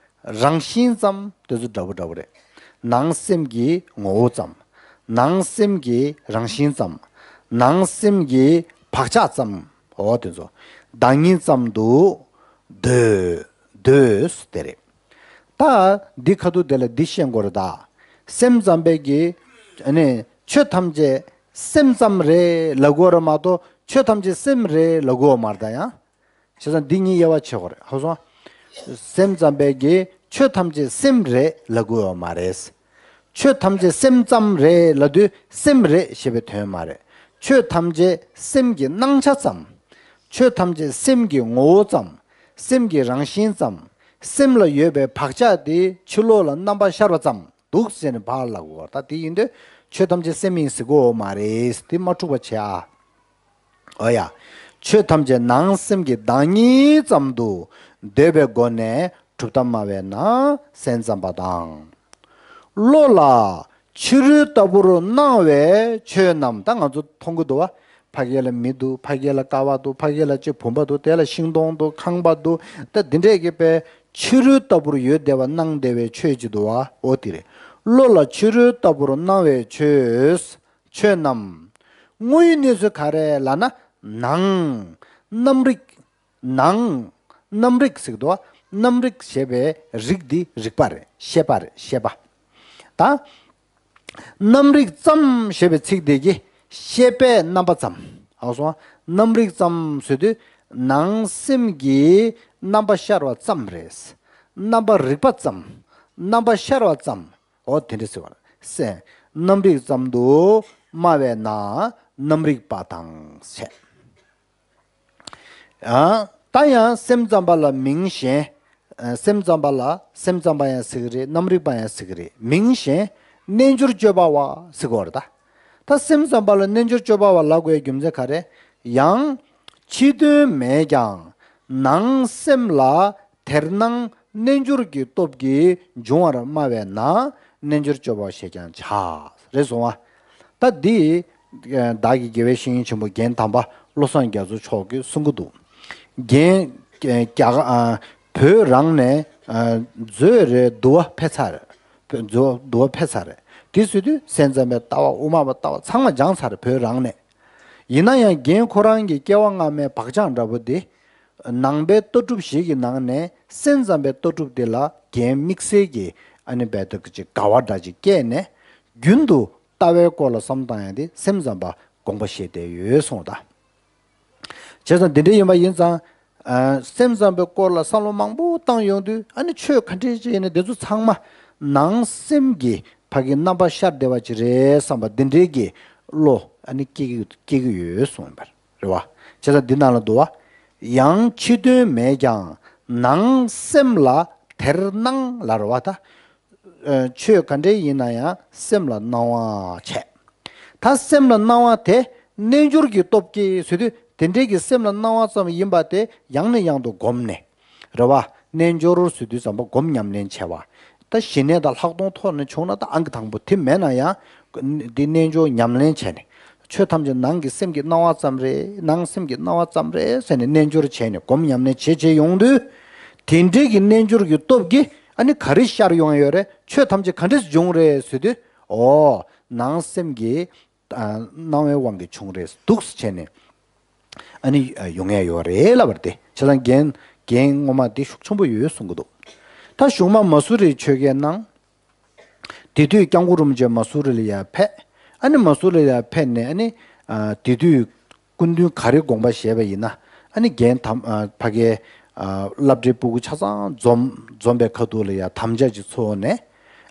རང་བཞིན་ཙམ། དེ་ཚོ་འདྲ་པོ་འདྲ་པོ་རེད། ནང་སེམས་ཀྱི་ངོ་བོ་ཙམ། ནང་སེམས་ཀྱི་རང་བཞིན་ཙམ། ནང་སེམས་ཀྱི་བག་ཆགས་ཙམ། འོ་དེ་ཚོ་བདག་ཉིད་ཙམ་དུ་འདོད། འདོད་དེ་རེད། ད་འདི་ཁ་ཐུག་དེ་ལ་འདི་ཤེས་དགོས་རེད་ད། སེམས་ཙམ་པའི་གི་ཨ་ནི་ཆོས་ཐམས་ཅད་སེམས་ཙམ་རེད་ལབ་དགོས་རེད་མ་གཏོགས། ཆོས་ཐམས་ཅད་སེམས་རེད་ལབ་དགོས་མ་རེད་ད་ཡང་། བྱས་ཙང་འདི་གཉིས་དབྱེ་བ་ཕྱེ་དགོས་རེད། ཧ་གོ་སོང་། སེམས་ཙམ་པའི་གི་ཆོས་ཐམས་ཅད་སེམས་རེད་ལབ་དགོས་ཡོད་མ་རེད། ཆོས་ཐམས་ཅད་སེམས་ཙམ་རེད་ལབ་དུས་སེམས་རེད་ཞེས་པའི་དོན་མ་རེད། ཆོས་ཐམས་ཅད་སེམས་ཀྱི་སྣང་ཆ་ཙམ། ཆོས་ཐམས་ཅད་སེམས་ཀྱི་ངོ་བོ་ཙམ། སེམས་ཀྱི་རང་བཞིན་ཙམ། སེམས་ལ་ཡོད་པའི་བག་ཆགས་དེ་ཕྱི་ལོགས་ལ་རྣམ་པ་ཤར་བ་ཙམ་འདུག་ཟེར་ནས་ཕར་ལབ་དགོས། ད་དེ་ཡིན་དུས་ཆོས་ཐམས་ཅད་སེམས་ཡིན་ཟེར་དགོས་ཡོད་མ་རེད། དེ་མ་འཁྲུག་པ་བྱེད་ཨ། འོ་ཡ། ཆོས་ཐམས་ཅད་ནང་སེམས་ཀྱི་བདག་ཉིད་ཙམ་དུ་འདོད་པའི་སྒོ་ནས་གྲུབ་མཐའ་སྨྲ་བས་ན་སེམས་ཙམ་པ་དང་། བློ་ལ་ཕྱི་རོལ་ལྟ་བུར་སྣང་བའི་ཆོས་རྣམས། ད་ང་ཚོ་མཐོང་གི་འདུག་བ། ཕ་གི་ལ་མི་འདུག་ཕ་གི་ལ་ཀ་བ་འདུག་ཕ་གི་ལ་ཅིག་བུམ་པ་འདུག་དེ་ལ་ཤིང་སྡོང་འདུག་ཁང་པ་འདུག་ད་འདི་འདྲས་ཀྱི་པའི་ཕྱི་རོལ་ལྟ་བུར་ཡོད་བསྡད་པ་སྣང་བསྡད་པའི་ཆོས་ཅིག་འདུག་བ། འོ་དེ་རེད། བློ་ལ་ཕྱི་རོལ་ལྟ་བུར་སྣང་བའི་ཆོས། ཆོས་རྣམས། དངོས་ཡོད་གནས་ཚུལ་ག་རེ་ལབ་ན། ནང་། རྣམ་རིག་ནང་། རྣམ་རིག་ཟེར་གི་འདུག་རྣམ་རིག་ཞེས་པའི་རིག་འདི་རིག་པ་རེད། ཤེས་པ་རེད། ཤེས་པ། ད། རྣམ་རིག་ཙམ་ཞེས་པའི་ཚིག་འདི་གིས་ ཤེས་པའི་རྣམ་པ་ཙམ། ཨ་སོ། རྣམ་རིག་ཙམ་ཟེར་དུས་ནང་སེམས་ཀྱི་རྣམ་པ་ཤར་བ་ཙམ་རེད། རྣམ་པ་རིག་པ་ཙམ། རྣམ་པ་ཤར་བ་ཙམ། འོ་དེ་འདྲ་ཟེར་བ་རེད། སེམས་རྣམ་རིག་ཙམ་དུ་སྨྲ་བས་ན་རྣམ་རིག་པ་དང་བྱས། ཨ། ད་ཡང་སེམས་ཙམ་པ་ལ་མིང་གཞན། ཨ། སེམས་ཙམ་པ་ལ་སེམས་ཙམ་པ་ཡང་ཟེར་གི་རེད། རྣམ་རིག་པ་ཡང་ཟེར་གི་རེད། མིང་གཞན་རྣལ་འབྱོར་སྤྱོད་པ་བ་ཟེར་གི་ཡོད་རེད་ད། ད་སེམས་ཙམ་པ་ལ་རྣལ་འབྱོར་སྤྱོད་པ་བ་ལབ་དགོས་རྒྱུ་མཚན་ག་རེ། ཡང་ཕྱི་དོན་མེད་ཀྱང་ནང་སེམས་ལ་དེར་སྣང་རྣལ་འབྱོར་གྱི་སྟོབས་ཀྱིས་འབྱུང་བར་སྨྲ་བས་ན་རྣལ་འབྱོར་སྤྱོད་པ་ཞེས་ཀྱང་བྱ། རེད་སོང་བ། ད་འདི་བདག་གི་དགེ་བའི་བཤེས་གཉེན་ཆེན་པོ་རྒན་དམ་པ་བློ་བཟང་རྒྱ་མཚོ་མཆོག་གིས་གསུང་གི་འདུག། རྒན་རྒྱ་གར། ཨ། བོད་རང་ནས། ཨ། མཛོད་རེ་འདུལ་བ་ཕེབས་ཚར་རེད། བོད་མཛོད་འདུལ་བ་ཕེབས་ཚར་རེད། དེ་ཟེར་དུས་སེམས་ཙམ་པའི་ལྟ་བ་དབུ་མ་པའི་ལྟ་བ་ཚང་མ་སྦྱངས་ཚར་རེད། བོད་རང་ནས། ཡིན་ན་ཡང་རྒན་ཁོ་རང་གི་སྐྱེ་བ་སྔ་མའི་བག་ཆགས་འདྲ་པོ་དེ། ནང་པའི་ལྟ་གྲུབ་ཞིག་གི་ནང་ནས་སེམས་ཙམ་པའི་ལྟ་གྲུབ་དེ་ལ་རྒན་དམིགས་བསལ་གྱི་ཨ་ནི་རྦད་དེ་ཅིག་དགའ་བ་འདྲ་ཅིག་སྐྱེས་ནས། རྒྱུན་དུ་ལྟ་བའི་སྐོར་ལ་བསམ་བློ་བཏང་ཡ་དེ་སེམས་ཙམ་པ་དགོངས་པ་བཞེས་བསྡད་ཡོད་གསུངས་ད། བྱས་ཙང་འདི་འདྲ་ཡིན་པ་ཡིན་ཙང་། ཨ། སེམས་ཙམ་པའི་སྐོར་ལ་བསམ་བློ་མང་པོ་བཏང་ཡོང་དུས། ཨ་ནི་ཆོས་ག་འདྲ་ཅིག་ཡིན་ན་དེ་ཚོ་ཚང་མ་ནང་སེམས་ཀྱི་ཕ་གི་རྣམ་པ་ཤར་བསྡད་པ་ཅིག་རེད་བསམ་པ་འདི་འདྲའི་གི་བློ་ཨ་ནི་སྐྱེ་གི་སྐྱེ་གི་ཡོད་གསུངས་པ་རེད་བ། བྱས་ཙང་འདི་ནང་ལ་འདུག་བ། ཡང་ཕྱི་དོན་མེད་ཀྱང་ནང་སེམས་ལ་དེར་སྣང་ལ་རེད་བ་ད། ཨ། ཆོས་ག་འདྲ་ཡིན་ན་ཡང་སེམས་ལ་སྣང་བ་བྱས། ད་སེམས་ལ་སྣང་བ་དེ་རྣལ་འབྱོར་གྱི་སྟོབས་ཀྱིས་ཟེར་དུས་དེ་འདྲའི་གི་སེམས་ལ་སྣང་བ་ཙམ་ཡིན་པ་དེ་ཡང་ནས་ཡང་དུ་བསྒོམས་ནས། རེད་བ། རྣལ་འབྱོར་ཟེར་དུས་ཙམ་པ་སྒོམ་ཉམས་ལེན་བྱས་པ། ད་ཞི་གནས་དང་ལྷག་མཐོང་ཐོག་ནས་བྱུང་ན་ད་ཨང་ཀི་དང་པོ་དེ་མེད་ན་ཡང་། འདི་རྣལ་འབྱོར་ཉམས་ལེན་བྱས་ནས། ཆོས་ཐམས་ཅད་ནང་གི་སེམས་ཀྱི་སྣང་བ་ཙམ་རེད། ནང་སེམས་ཀྱི་སྣང་བ་ཙམ་རེད་ཟེར་ནས་རྣལ་འབྱོར་བྱས་ནས་སྒོམ་ཉམས་ལེན་བྱེད་བྱེད་ཡོང་དུས། དེ་འདྲའི་གི་རྣལ་འབྱོར་གྱི་སྟོབས་ཀྱིས་ཨ་ནི་ག་རེ་ཤར་ཡོང་ཡོད་རེད། ཆོས་ཐམས་ཅད་ག་འདྲས་བྱུང་རེད་ཟེར་དུས། ཨོ། ནང་སེམས་ཀྱི་ཨ། སྣང་བའི་དབང་གིས་བྱུང་རེད་འདུག་ཟེར་བྱས་ནས། ཨ་ནི་ཡོང་ཡ་ཡོད་རེད་ལབ་པ་རེད་དེ། བྱས་ཙང་རྒན་རྒན་ངོ་མ་དེ་ཤུགས་ཆེན་པོ་ཡོད་གསུང་གི་འདུག། ད་གཞུག་མ་མ་སུ་རིའི་ཆོས་སྐད་གནང་། དེ་དུས་སྐྱབས་མགོན་རིན་པོ་ཆེ་མ་སུ་རི་ལ་ཡར་ཕེབས། ཨ་ནི་མ་སུ་རི་ལ་ཡར་ཕེབས་ནས། ཨ་ནི་ཨ། དེ་དུས་སྐུ་མདུན་ག་རེ་དགོངས་པ་བཞེས་པ་ཡིན་ན། ཨ་ནི་རྒན་དམ། ཨ། ཕ་གའི། ཨ། སློབ་གྲྭའི་སྤུ་གུ་ཆ་ཚང་འཛོམས་འཛོམས་པའི་ཁ་ཐུག་ལ་ཡར་དམ་བཅའ་ཅིག་ཚོགས་ནས།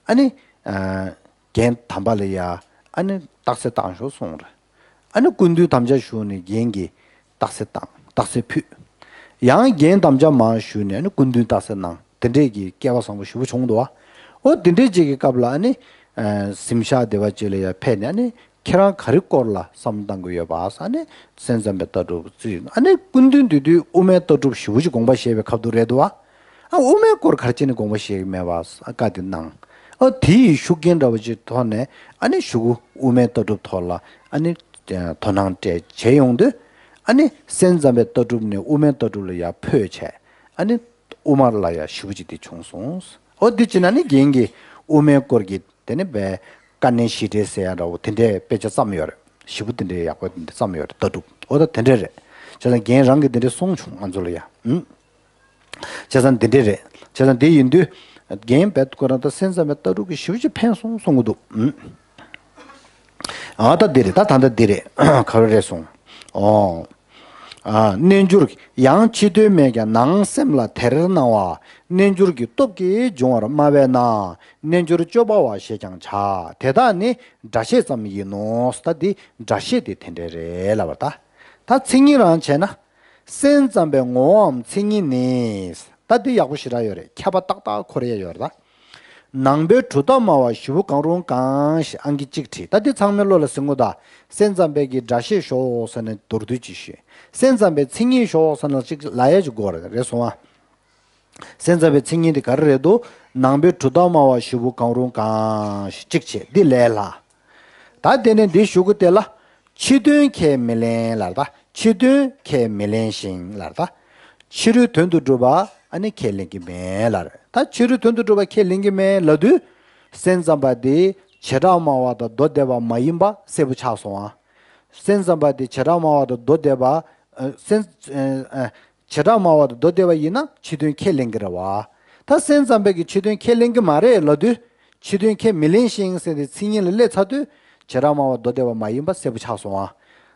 ཨ་ནི་ཨ། རྒན་དམ་པ་ལ་ཡ་ཨ་ནི་རྟགས་གསལ་བཏང་ཤོག་གསུངས་རེད། ཨ་ནི་སྐུ་མདུན་དམ་བཅའ་ཞུས་ནས་རྒན་གྱིས་རྟགས་གསལ་བཏང་། རྟགས་གསལ་ཕུལ། ཡང་རྒན་དམ་བཅའ་མར་ཞུས་ནས་ཨ་ནི་སྐུ་མདུན་རྟགས་གསལ་གནང་། དེ་འདྲས་ཀྱི་སྐལ་བ་བཟང་པོ་ཞེ་པོ་བྱུང་འདུག་བ། ཨོ་དེ་འདྲས་ཅིག་གི་སྐབས་ལ་ཨ་ནི་ཨ། གཟིམ་ཤག་སྡེ་བ་ཅིག་ལ་ཡ་ཕེབས་ནས། ཨ་ནི་ཁྱེད་རང་ག་རེ་སྐོར་ལ་བསམ་བློ་བཏང་གི་ཡོད་པ། ཨ་ནི་སེམས་ཙམ་པའི་ལྟ་གྲུབ་རྩིས། ཨ་ནི་སྐུ་མདུན་དེ་དུས་དབུ་མའི་ལྟ་གྲུབ་ཞེ་པོ་ཅིག་དགོངས་པ་བཞེས་པའི་སྐབས་དུ་རེད་འདུག་བ། ཨ། དབུ་མའི་སྐོར་ག་རེ་བྱས་ནས་དགོངས་པ་བཞེས་ཀྱི་མེད་པ་བཀའ་དེ་གནང་། ཨ། དེ་ཡི་ཤུགས་རྐྱེན་འདྲ་བོ་ཅིག་ཐོག་ནས་ཨ་ནི་གཞུག་གུ་དབུ་མའི་ལྟ་གྲུབ་ཐོག་ལ་ཨ་ནི་དོ་སྣང་སྤྲད་བྱས་ཡོང་དུས། ཨ་ནི་སེམས་ཙམ་པའི་ལྟ་གྲུབ་ནས་དབུ་མའི་ལྟ་གྲུབ་ལ་ཡར་འཕོས་བྱས། ཨ་ནི་དབུ་མ་ལ་ཡ་ཞེ་པོ་ཅིག་དེ་བྱུང་སོང་། ཨོ་དེ་བྱས་ན་ནི་རྒན་གྱིས་དབུ་མའི་སྐོར་གྱི་དེ་ནི་བའི་དཀའ་གནད་ཞི་བྲལ་ཟེར་ཡ་འདྲ་བོ་དེ་འདྲའི་དཔེ་ཆ་བརྩམས་ཡོད་རེད། ཞེ་པོ་དེ་འདྲའི་ཡག་པོ་དེ་འདྲ་བརྩམས་ཡོད་རེད། ལྟ་གྲུབ། ཨོ་ད་དེ་འདྲ་རེད། བྱས་ཙང་རྒན་རང་གིས་དེ་འདྲ་གསུངས་བྱུང་། ང་ཚོ་ལ་ཡ། ཨུམ། བྱས་ཙང་འདི་འདྲ་རེད། བྱས་ཙང་འདི་ཡིན་དུས་རྒན་བེད་ཁོ་རང་ད་སེམས་ཙམ་པའི་ལྟ་གྲུབ་ཀྱི་ཞེ་པོ་ཅིག་ཕན་སོང་གསུང་གི་འདུག། ཨུམ། ཨ་ད་འདི་རེད། ད་ད་ལྟ་འདི་རེད། ག་རེ་རེད་སོང་། ཨོ། ཨ། རྣལ་འབྱོར་ཡང་ཕྱི་དོན་མེད་ཀྱང་ནང་སེམས་ལ་དེར་སྣང་བ། རྣལ་འབྱོར་གྱི་སྟོབས་ཀྱིས་འབྱུང་བར་སྨྲ་བས་ན། རྣལ་འབྱོར་སྤྱོད་པ་བ་ཞེས་ཀྱང་བྱ། དེ་དག་ནི་སྒྲ་བཤད་ཙམ་ཡིན་ནོ། ད་འདི་སྒྲ་བཤད་དེ་དེ་འདྲ་རེད་ལབ་པ་ད། ད་མཚན་ཉིད་རང་བྱས་ན། སེམས་ཙམ་པའི་ངོ་བོའམ་མཚན་ཉིད་ནི། ད་འདི་ཡག་པོ་ཞེ་དྲག་ཡོད་རེད། ཁྱབ་པ་ཏག་ཏག་འཁོར་ཡ་ཡོད་རེད་ད། ནང་པའི་གྲུབ་མཐའ་སྨྲ་བ་བཞི་པོ་གང་རུང་གང་ཞེས་ཨང་ཀི་གཅིག་བྲིས། ད་འདི་ཚང་མའི་བློ་ལ་ཟིན་གོ་ད། སེམས་ཙམ་པའི་གི་སྒྲ་བཤད་ཞོག་ཟེར་ནས་མདོར་བསྡུས་ཅིག་ཞུས། སེམས་ཙམ་པའི་མཚན་ཉིད་ཞོག་ཟེར་ན་ཅིག་ལབ་ཡ་ཅིག་དགོས་རེད། རེད་སོང་ཨ། སེམས་ཙམ་པའི་མཚན་ཉིད་དེ་ག་རེ་རེད་འདུག། ནང་པའི་གྲུབ་མཐའ་སྨྲ་བ་བཞི་པོ་གང་རུང་གང་ཞེས་གཅིག་བྱས། འདི་ལས་ལྷག། ད་དེ་ནས་འདི་གཞུག་གུ་དེ་ལ། ཕྱི་དོན་ཁས་མི་ལེན་ལབ་རེད་ད། ཕྱི་དོན་ཁས་མི་ལེན་ཞིང་ལབ་རེད་ད། ཕྱི་རོལ་དོན་དུ་གྲུབ་པ་ཨ་ནི་ཁས་ལེན་གྱི་མེད་ལབ་རེད་ད། ཕྱི་རོལ་དོན་དུ་གྲུབ་པ་ཁས་ལེན་གྱི་མེད་ལབ་དུས། སེམས་ཙམ་པ་དེ་བྱེ་བྲག་སྨྲ་བ་དང་མདོ་སྡེ་པ་མ་ཡིན་པ་གསལ་པོ་ཆགས་སོང་ཨ། སེམས་ཙམ་པ་དེ་བྱེ་བྲག་སྨྲ་བ་དང་མདོ་སྡེ་པ། ཨ། སེམས། ཨ། བྱེ་བྲག་སྨྲ་བ་དང་མདོ་སྡེ་པ་ཡིན་ན་ཕྱི་དོན་ཁས་ལེན་གྱི་རེད་བ། ད་སེམས་ཙམ་པའི་གི་ཕྱི་དོན་ཁས་ལེན་གྱི་མ་རེད་ལབ་དུས། ཕྱི་དོན་ཁས་མི་ལེན་ཞིང་ཟེར་ཏེ་མཚན་ཉིད་ལ་སླེབས་ཚར་དུས། བྱེ་བྲག་སྨྲ་བ་མདོ་སྡེ་པ་མ་ཡིན་པ་གསལ་པོ་ཆགས་སོང་ཨ།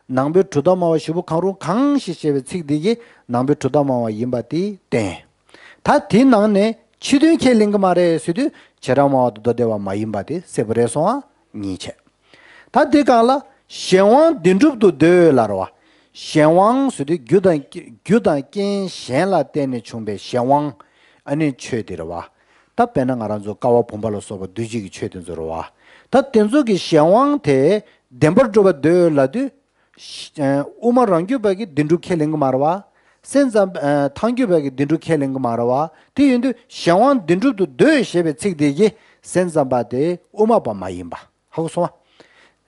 ནང་པའི་གྲུབ་མཐའ་སྨྲ་བ་བཞི་པོ་གང་རུང་གང་ཞིག་ཞེས་པའི་ཚིག་འདི་གིས་ནང་པའི་གྲུབ་མཐའ་སྨྲ་བ་ཡིན་པ་དེ་བསྟན། ད་དེའི་ནང་ནས་ཕྱི་དོན་ཁས་ལེན་གྱི་མ་རེད་ཟེར་དུས་བྱེ་བྲག་སྨྲ་བ་དང་མདོ་སྡེ་པ་མ་ཡིན་པ་དེ་གསལ་པོ་རེད་སོང་ཨ། གཉིས་བྱས། ད་དེ་གང་ལ་གཞན་དབང་བདེན་གྲུབ་ཏུ་འདོད་ལབ་རེད་བ། གཞན་དབང་ཟེར་དུས་རྒྱུ་དང་རྒྱུ་དང་རྐྱེན་གཞན་ལ་བརྟེན་ནས་བྱུང་བའི་གཞན་དབང་ཨ་ནི་ཆོས་དེ་རེད་བ། ད་དཔེར་ན་ང་རང་ཚོ་ཀ་བ་བུམ་པ་ལ་སོགས་པ་འདུས་བྱས་ཀྱི་ཆོས་དེ་ཚོ་རེད་བ། ད་དེ་ཚོ་གི་གཞན་དབང་དེ་བདེན་པར་གྲུབ་པ་འདོད་ལབ་དུས། དབུ་མ་རང་རྒྱུད་པ་གི་བདེན་གྲུབ་ཁས་ལེན་གྱི་མ་རེད་བ། སེམས་ཙམ་ཐལ་འགྱུར་བ་གི་བདེན་གྲུབ་ཁས་ལེན་གྱི་མ་རེད་བ། དེ་ཡིན་དུས་གཞན་དབང་བདེན་གྲུབ་ཏུ་འདོད་ཞེས་པའི་ཚིག་དེ་གིས་སེམས་ཙམ་པ་དེ་དབུ་མ་པ་མ་ཡིན་པ་ཧ་གོ་སོང་བ།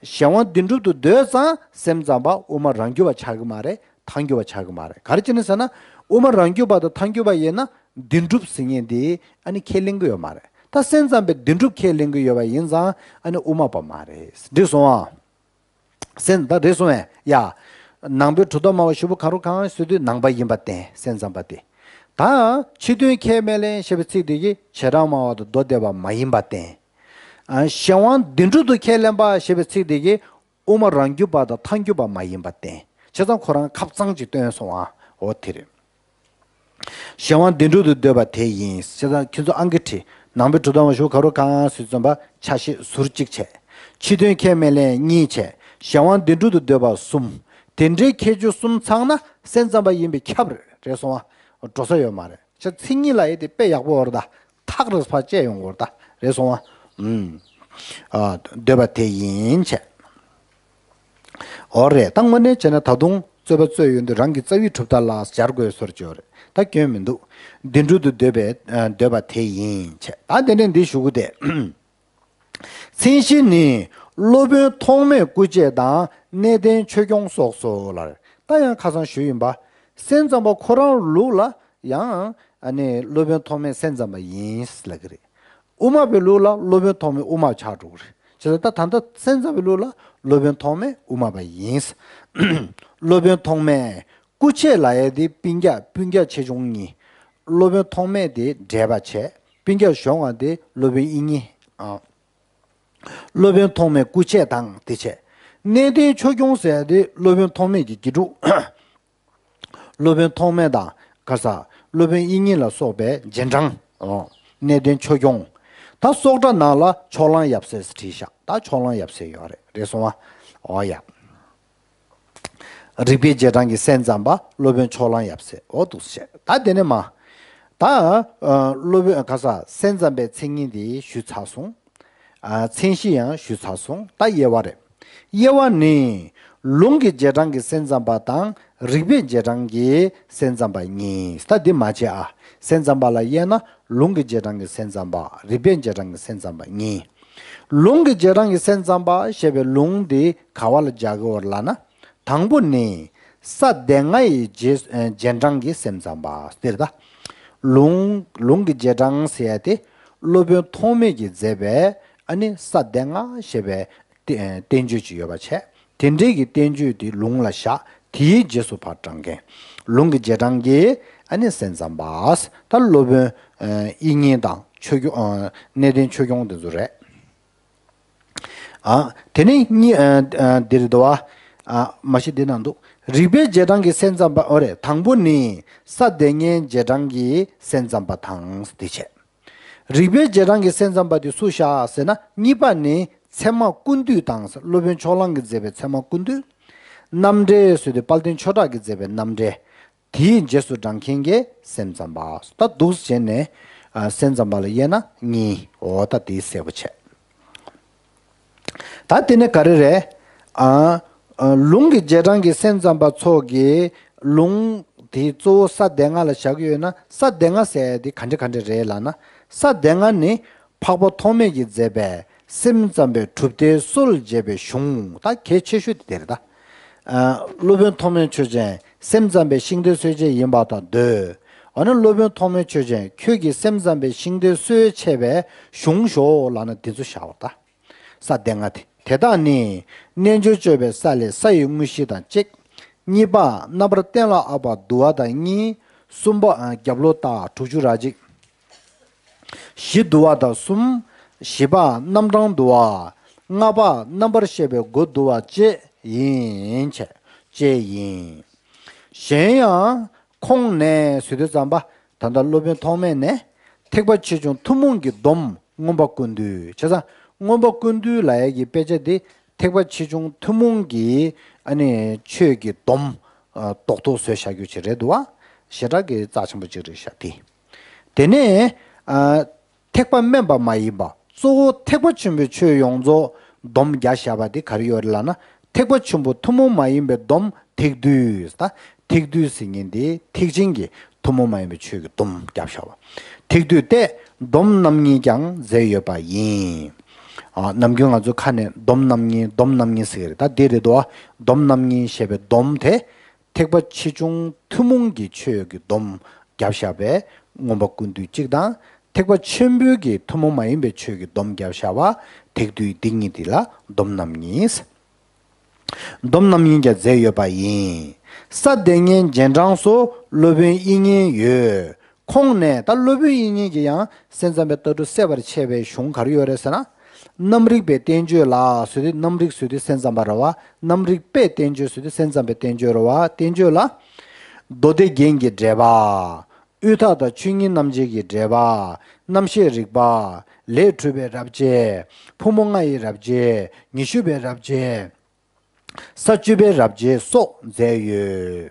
གཞན་དབང་བདེན་གྲུབ་ཏུ་འདོད་ཙང་སེམས་ཙམ་པ་དབུ་མ་རང་རྒྱུད་པ་ཆགས་ཀྱི་མ་རེད། ཐལ་འགྱུར་བ་ཆགས་ཀྱི་མ་རེད། ག་རེ་བྱས་ནས་ཟེར་ན་དབུ་མ་རང་རྒྱུད་པ་དང་ཐལ་འགྱུར་བ་ཡིན་ན་བདེན་གྲུབ་ཟེར་མཁན་དེ་ཨ་ནི་ཁས་ལེན་གྱི་ཡོད་མ་རེད། ད་སེམས་ཙམ་པས་བདེན་གྲུབ་ཁས་ལེན་གྱི་ཡོད་པ་ཡིན་ཙང་ཨ་ནི་དབུ་མ་པ་མ་རེད། འགྲིག་སོང་ཨ། སེམས་ད་རེད་སོང་བས་ཡ། ནང་པའི་གྲུབ་མཐའ་སྨྲ་བ་བཞི་པོ་གང་རུང་གང་ཟེར་དུས་ནང་པ་ཡིན་པ་བསྟན་སེམས་ཙམ་པ་དེ། ད་ཕྱི་དོན་ཁས་མི་ལེན་ཞེས་པའི་ཚིག་དེ་གིས་བྱེ་བྲག་སྨྲ་བ་དང་མདོ་སྡེ་པ་མ་ཡིན་པ་བསྟན། ཨ་གཞན་དབང་བདེན་གྲུབ་ཏུ་ཁས་ལེན་པ་ཞེས་པའི་ཚིག་དེ་གིས་དབུ་མ་རང་རྒྱུད་པ་དང་ཐལ་འགྱུར་བ་མ་ཡིན་པ་བསྟན། བྱས་ཙང་ཁོ་རང་ཁབ་གཙང་ཅིག་སྟོན་སོང་ཨ། འོ་དེ་རེད། གཞན་དབང་བདེན་གྲུབ་ཏུ་འདོད་པ་དེ་ཡིན། བྱས་ཙང་ཁྱེད་ཚོ་ཨང་ཀི་བྲིས། ནང་པའི་གྲུབ་མཐའ་སྨྲ་བ་བཞི་པོ་གང་རུང་གང་ཟེར་ཙམ་པ་ཆ་ཤས་ཟུར་གཅིག་བྱས། ཕྱི་དོན་ཁས་མི་ལེན་གཉིས་བྱས། གཞན་དབང་བདེན་གྲུབ་ཏུ་འདོད་པ་གསུམ། དེ་འདྲའི་ཁྱད་ཆོས་གསུམ་ཚང་ན་སེམས་ཙམ་པ་ཡིན་པས་ཁྱབ་རེད་སོང་བ། འགྲོ་ས་ཡོད་མ་རེད། ཁྱེད་མཚན་ཉིད་ལ་ཡེ་དེ་དཔེ་ཡག་པོ་ཡོད་རེད་ད། ཐག་རིང་ཕར་བཅད་ཡོང་གི་ཡོད་རེད་ད། རེད་སོང་བ། ཨུམ། ཨ་འདོད་པ་དེ་ཡིན་བྱས། འོ་རེད། ད་དངོས་གནས་བྱས་ན་ད་དུང་རྩོད་པ་རྩོད་ཡོང་དུས་རང་གི་རྩ་བའི་གྲུབ་མཐའ་ལ་སྦྱར་དགོས་སོར་བཅོས་རེད། ད་སྐྱོན་མི་འདུག་བདེན་གྲུབ་ཏུ་འདོད་པའི་ཨ་འདོད་པ་དེ་ཡིན་བྱས། ད་དེ་ནས་འདི་ཞུ་གི་དེ། མཚན་གཞི་ནི་སློབ་དཔོན་ཐོགས་མེད་སྐུ་བྱེད་དང་གནས་བརྟན་ཆོས་སྐྱོང་སོགས་སོ་ལ། ད་ཡང་ཁ་སང་ཞུས་ཡིན་པ། སེམས་ཙམ་པ་ཁོ་རང་ལུགས་ལ་ཡང་ཨ་ནི་སློབ་དཔོན་ཐོགས་མེད་སེམས་ཙམ་པ་ཡིན་ལབ་ཀྱི་རེད། དབུ་མ་པའི་ལུགས་ལ་སློབ་དཔོན་ཐོགས་མེད་དབུ་མ་ཆགས་འགྲོ་གི་རེད། བྱས་ཙང་ད་ད་ལྟ་སེམས་ཙམ་པའི་ལུགས་ལ་སློབ་དཔོན་ཐོགས་མེད་དབུ་མ་པ་ཡིན། སློབ་དཔོན་ཐོགས་མེད་སྐུ་བྱེད་ལབ་ཡ་དེ་སྤུན་ཀྱག་སྤུན་ཀྱག་ཆེ་ཆུང་གཉིས། སློབ་དཔོན་ཐོགས་མེད་དེ་འགྲེལ་པ་བྱས། སྤུན་ཀྱག་གཞོན་བ་དེ་སློབ་དཔོན་དབྱིག་གཉེན། ཨ། སློབ་དཔོན་ཐོགས་མེད་སྐུ་བྱེད་དང་དེ་བྱས། གནས་བརྟན་ཆོས་སྐྱོང་ཟེར་ཡ་དེ་སློབ་དཔོན་ཐོགས་མེད་ཀྱི་དགེ་ཕྲུག་སློབ་དཔོན་ཐོགས་མེད་དང་ག་ས། སློབ་དཔོན་དབྱིག་གཉེན་ལ་སོགས་པའི་རྗེས་འབྲང་། ཨོ། གནས་བརྟན་ཆོས་སྐྱོང་། ད་སོགས་སྒྲ་ནང་ལ་ཕྱོགས་གླང་ཡབ་སྲས་བྲིས་ཤག་ད་ཕྱོགས་གླང་ཡབ་སྲས་ཡོད་རེད། རེད་སོང་བ། ཨོ་ཡ། རིགས་པའི་རྗེས་འབྲང་གི་སེམས་ཙམ་པ་སློབ་དཔོན་ཕྱོགས་གླང་ཡབ་སྲས། འོ་འདུག་སེ་བྱས། ད་དེ་ནས་མ། ད་ཨ་སློབ་དཔོན་ག་ས་སེམས་ཙམ་པའི་མཚན་ཉིད་འདི་ཞུས་ཚར་སོང་། ཨ་མཚན་གཞི་ཡང་ཞུས་ཚར་སོང་། ད་དབྱེ་བ་རེད། དབྱེ་བ་ནི། ལུང་གི་རྗེས་འབྲང་གི་སེམས་ཙམ་པ་དང་རིགས་པའི་རྗེས་འབྲང་གི་སེམས་ཙམ་པ་གཉིས། ད་འདི་མ་བྱེད་ཨ། སེམས་ཙམ་པ་ལ་དབྱེ་ན་ལུང་གི་རྗེས་འབྲང་གི་སེམས་ཙམ་པ། རིགས་པའི་རྗེས་འབྲང་གི་སེམས་ཙམ་པ་གཉིས། ལུང་གི་རྗེས་འབྲང་གི་སེམས་ཙམ་པ་ཞེས་པའི་ལུང་འདི་ག་བ་ལ་སྦྱར་གི་ཡོད་ལབ་ན། དང་པོ་ནི། ས་སྡེ་ལྔ་ཡི་རྗེས་རྗེས་འབྲང་གི་སེམས་ཙམ་པ་ཟེར་ད། ལུང་ལུང་གི་རྗེས་འབྲང་ཟེར་ཡ་དེ་སློབ་དཔོན་ཐོགས་མེད་ཀྱིས་མཛད་པའི་ཨ་ནི་ས་སྡེ་ལྔ་ཞེས་པའི་བསྟན་བསྟན་བཅོས་ཅིག་ཡོད་པ་བྱས། དེ་འདྲའི་གི་བསྟན་བཅོས་དེ་ལུང་ལ་བཞག་དེའི་རྗེས་སུ་ཕར་འབྲང་མཁན། ལུང་གི་རྗེས་འབྲང་གི་ཨ་ནི་སེམས་ཙམ་པ། ད་སློབ་དཔོན་དབྱིག་གཉེན་དང་ཆོས་སྐྱོང་གནས་བརྟན་ཆོས་སྐྱོང་དེ་ཚོ་རེད། ཨ། དེ་ནས་གཉིས། ཨ། ཨ། འདིར་འདུག་བ། ཨ། མ་གཞི་འདི་ནང་འདུག་རིགས་པའི་རྗེས་འབྲང་གི་སེམས་ཙམ་པ། འོ་རེད། དང་པོ་ནི་ས་སྡེ་ལྔའི་རྗེས་འབྲང་གི་སེམས་ཙམ་པ་དང་དེ་བྱས། རིགས་པའི་རྗེས་འབྲང་གི་སེམས་ཙམ་པ་དེ་སུ་བཞག་ཟེར་ན། གཉིས་པ་ནི་ཚད་མ་ཀུན་བཏུས་དང་ཟེར། སློབ་དཔོན་ཕྱོགས་གླང་གིས་མཛད་པའི་ཚད་མ་ཀུན་བཏུས། རྣམ་འགྲེལ་ཟེར་དུས་དཔལ་ལྡན་ཆོས་གྲགས་ཀྱིས་མཛད་པའི་རྣམ་འགྲེལ། དེའི་རྗེས་སུ་འབྲང་མཁན་གྱི་སེམས་ཙམ་པ། ད་འདུག་སེ་བྱས་ནས་ཨ་སེམས་ཙམ་པ་ལ་དབྱེ་ན་གཉིས། འོ་ད་དེ་གསལ་པོ་བྱས། ད་དེ་ནས་ག་རེ་རེད། ཨ་ཨ་ལུང་གི་རྗེས་འབྲང་གི་སེམས་ཙམ་པ་ཚོ་གིས་ལུང་དེ་གཙོ་བོ་ས་སྡེ་ལྔ་ལ་བཞག་གི་ཡོད་ན། ས་སྡེ་ལྔ་ཟེར་ཡ་དེ་ག་འདྲ་ག་འདྲ་རེད་ལབ་ན། ས་སྡེ་ལྔ་ནི་འཕགས་པ་ཐོགས་མེད་ཀྱིས་མཛད་པའི་སེམས་ཙམ་པའི་གྲུབ་མཐའི་སྲོལ་འབྱེད་པའི་གཞུང་ད་གལ་ཆེ་ཤོས་དེ་རེད་ད། ཨ་སློབ་དཔོན་ཐོགས་མེད་ཆོས་ཅན། སེམས་ཙམ་པའི་ཤིང་རྟའི་སྲོལ་འབྱེད་ཡིན་པ་དང་འདོད། འོ་ན་སློབ་དཔོན་ཐོགས་མེད་ཆོས་ཅན། ཁྱོད་ཀྱིས་སེམས་ཙམ་པའི་ཤིང་རྟའི་སྲོལ་འབྱེད་པའི་གཞུང་ཞོག་ལབ་ན་དེ་ཚོ་བཞག་པ་ད། ས་སྡེ་ལྔ་དེ། དེ་དག་ནི། རྣལ་འབྱོར་སྤྱོད་པའི་ས་ལས་ས་ཡི་དངོས་གཞི་དང་གཅིག་གཉིས་པ། རྣམ་པར་གཏན་ལ་དབབ་པ་དུ་བ་དང་གཉིས། གསུམ་པ། ཨ་རྒྱབ་ལོགས་ལྟ་དྲུག་ཅུ་རེ་གཅིག་བཞི་དུ་བ་དང་གསུམ། བཞི་པ། རྣམ་གྲངས་དུ་བ། ལྔ་པ་རྣམ་པར་ཤེས་པའི་སྒོ་བསྡུ་བ་བཅས་ཡིན། བཅས་ཡིན། གཞན་ཡང་ཁོང་ནས་ཟེར་དུས་ཙམ་པ། ད་ལྟ་སློབ་དཔོན་ཐོགས་མེད་ནས་ཐེག་པ་ཆེ་ཆུང་ཐུན་མོང་གི་སྡོམ་མངོན་པ་ཀུན་བཏུས། བྱས་ཙང་མངོན་པ་ཀུན་བཏུས་ལབ་ཡ་གི་དཔེ་ཆ་འདི་ཐེག་པ་ཆེ་ཆུང་ཐུན་མོང་གི་ཨ་ནི་ཆོས་ཀྱི་སྡོམ་རྡོག་རྡོག་བཟོས་བཞག་རྒྱུ་ཅིག་རེད་འདུག་བ། ཞེ་དྲག་གི་རྩ་ཆེན་པོ་ཅིག་རེད་ཤག་དེ། དེ་ནས་ཨ། ཐེག་པ་དམན་པ་མ་ཡིན་པ་གཙོ་བོ་ཐེག་པ་ཆེན་པོའི་ཆོས་ཡོངས་རྫོགས་སྡོམ་བརྒྱབ་བཞག་པ་འདི་ག་རེ་ཡོད་རེད་ལབ་ན། ཐེག་པ་ཆེན་པོ་ཐུན་མོང་མ་ཡིན་པའི་སྡོམ་ཐེག་བསྡུས། ད་ཐེག་བསྡུས་ཟེར་མཁན་འདི་ཐེག་ཆེན་གྱི་ཐུན་མོང་མ་ཡིན་པའི་ཆོས་ཀྱི་སྡོམ་བརྒྱབ་བཞག་པ། ཐེག་བསྡུས་ཏེ་སྡོམ་རྣམ་གཉིས་ཀྱང་མཛད་ཡོད་པ་ཡིན། ཨ། ནམ་རྒྱུན་ང་ཚོ་ཁ་ནས་སྡོམ་རྣམ་གཉིས་སྡོམ་རྣམ་གཉིས་ཟེར་གྱི་རེད། ད་འདི་རེད་དོ། སྡོམ་རྣམ་གཉིས་ཞེས་པའི་སྡོམ་དེ། ཐེག་པ་ཆེ་ཆུང་ཐུན་མོང་གི་ཆོས་ཀྱི་སྡོམ་བརྒྱབ་བཞག་པའི་མངོན་པ་ཀུན་བཏུས་གཅིག་དང་། ཐེག་པ་ཆེན་པོའི་གི་ཐུན་མོང་མ་ཡིན་པའི་ཆོས་ཀྱི་སྡོམ་བརྒྱབ་བཞག་པ་ཐེག་བསྡུས་འདི་གཉིས་འདི་ལ་སྡོམ་རྣམ་གཉིས། སྡོམ་རྣམ་གཉིས་ཀྱང་མཛད་ཡོད་པ་ཡིན། ས་དེ་སྔའི་རྗེས་འབྲང་སོགས་སློབ་དཔོན་དབྱིག་གཉེན་ཡོད། ཁོང་ནས་ད་སློབ་དཔོན་དབྱིག་གཉེན་གྱིས་ཡང་སེམས་ཙམ་པའི་ལྟ་གྲུབ་གསལ་བར་འཆད་པའི་གཞུང་ག་རེ་ཡོད་རེད་ཟེར་ན། རྣམ་རིག་པའི་བསྟན་བཅོས་ལ་ཟེར་དུས་རྣམ་རིག་ཟེར་དུས་སེམས་ཙམ་པ་རེད་བ། རྣམ་རིག་པའི་བསྟན་བཅོས་ཟེར་དུས་སེམས་ཙམ་པའི་བསྟན་བཅོས་རེད་བ། བསྟན་བཅོས་ལ། མདོ་སྡེ་རྒྱན་གྱི་འགྲེལ་པ། དབུས་མཐའ་དང་ཆོས་ཉིད་རྣམ་འབྱེད་ཀྱི་འགྲེལ་པ། རྣམ་བཤད་རིགས་པ། ལས་གྲུབ་པའི་རབ་བྱེད། ཕོ་མོ་ལྔ་ཡི་རབ་བྱེད། ཉི་ཤུ་པའི་རབ་བྱེད། ས་བཅུ་པའི་རབ་བྱེད་སོགས་མཛད་ཡོད།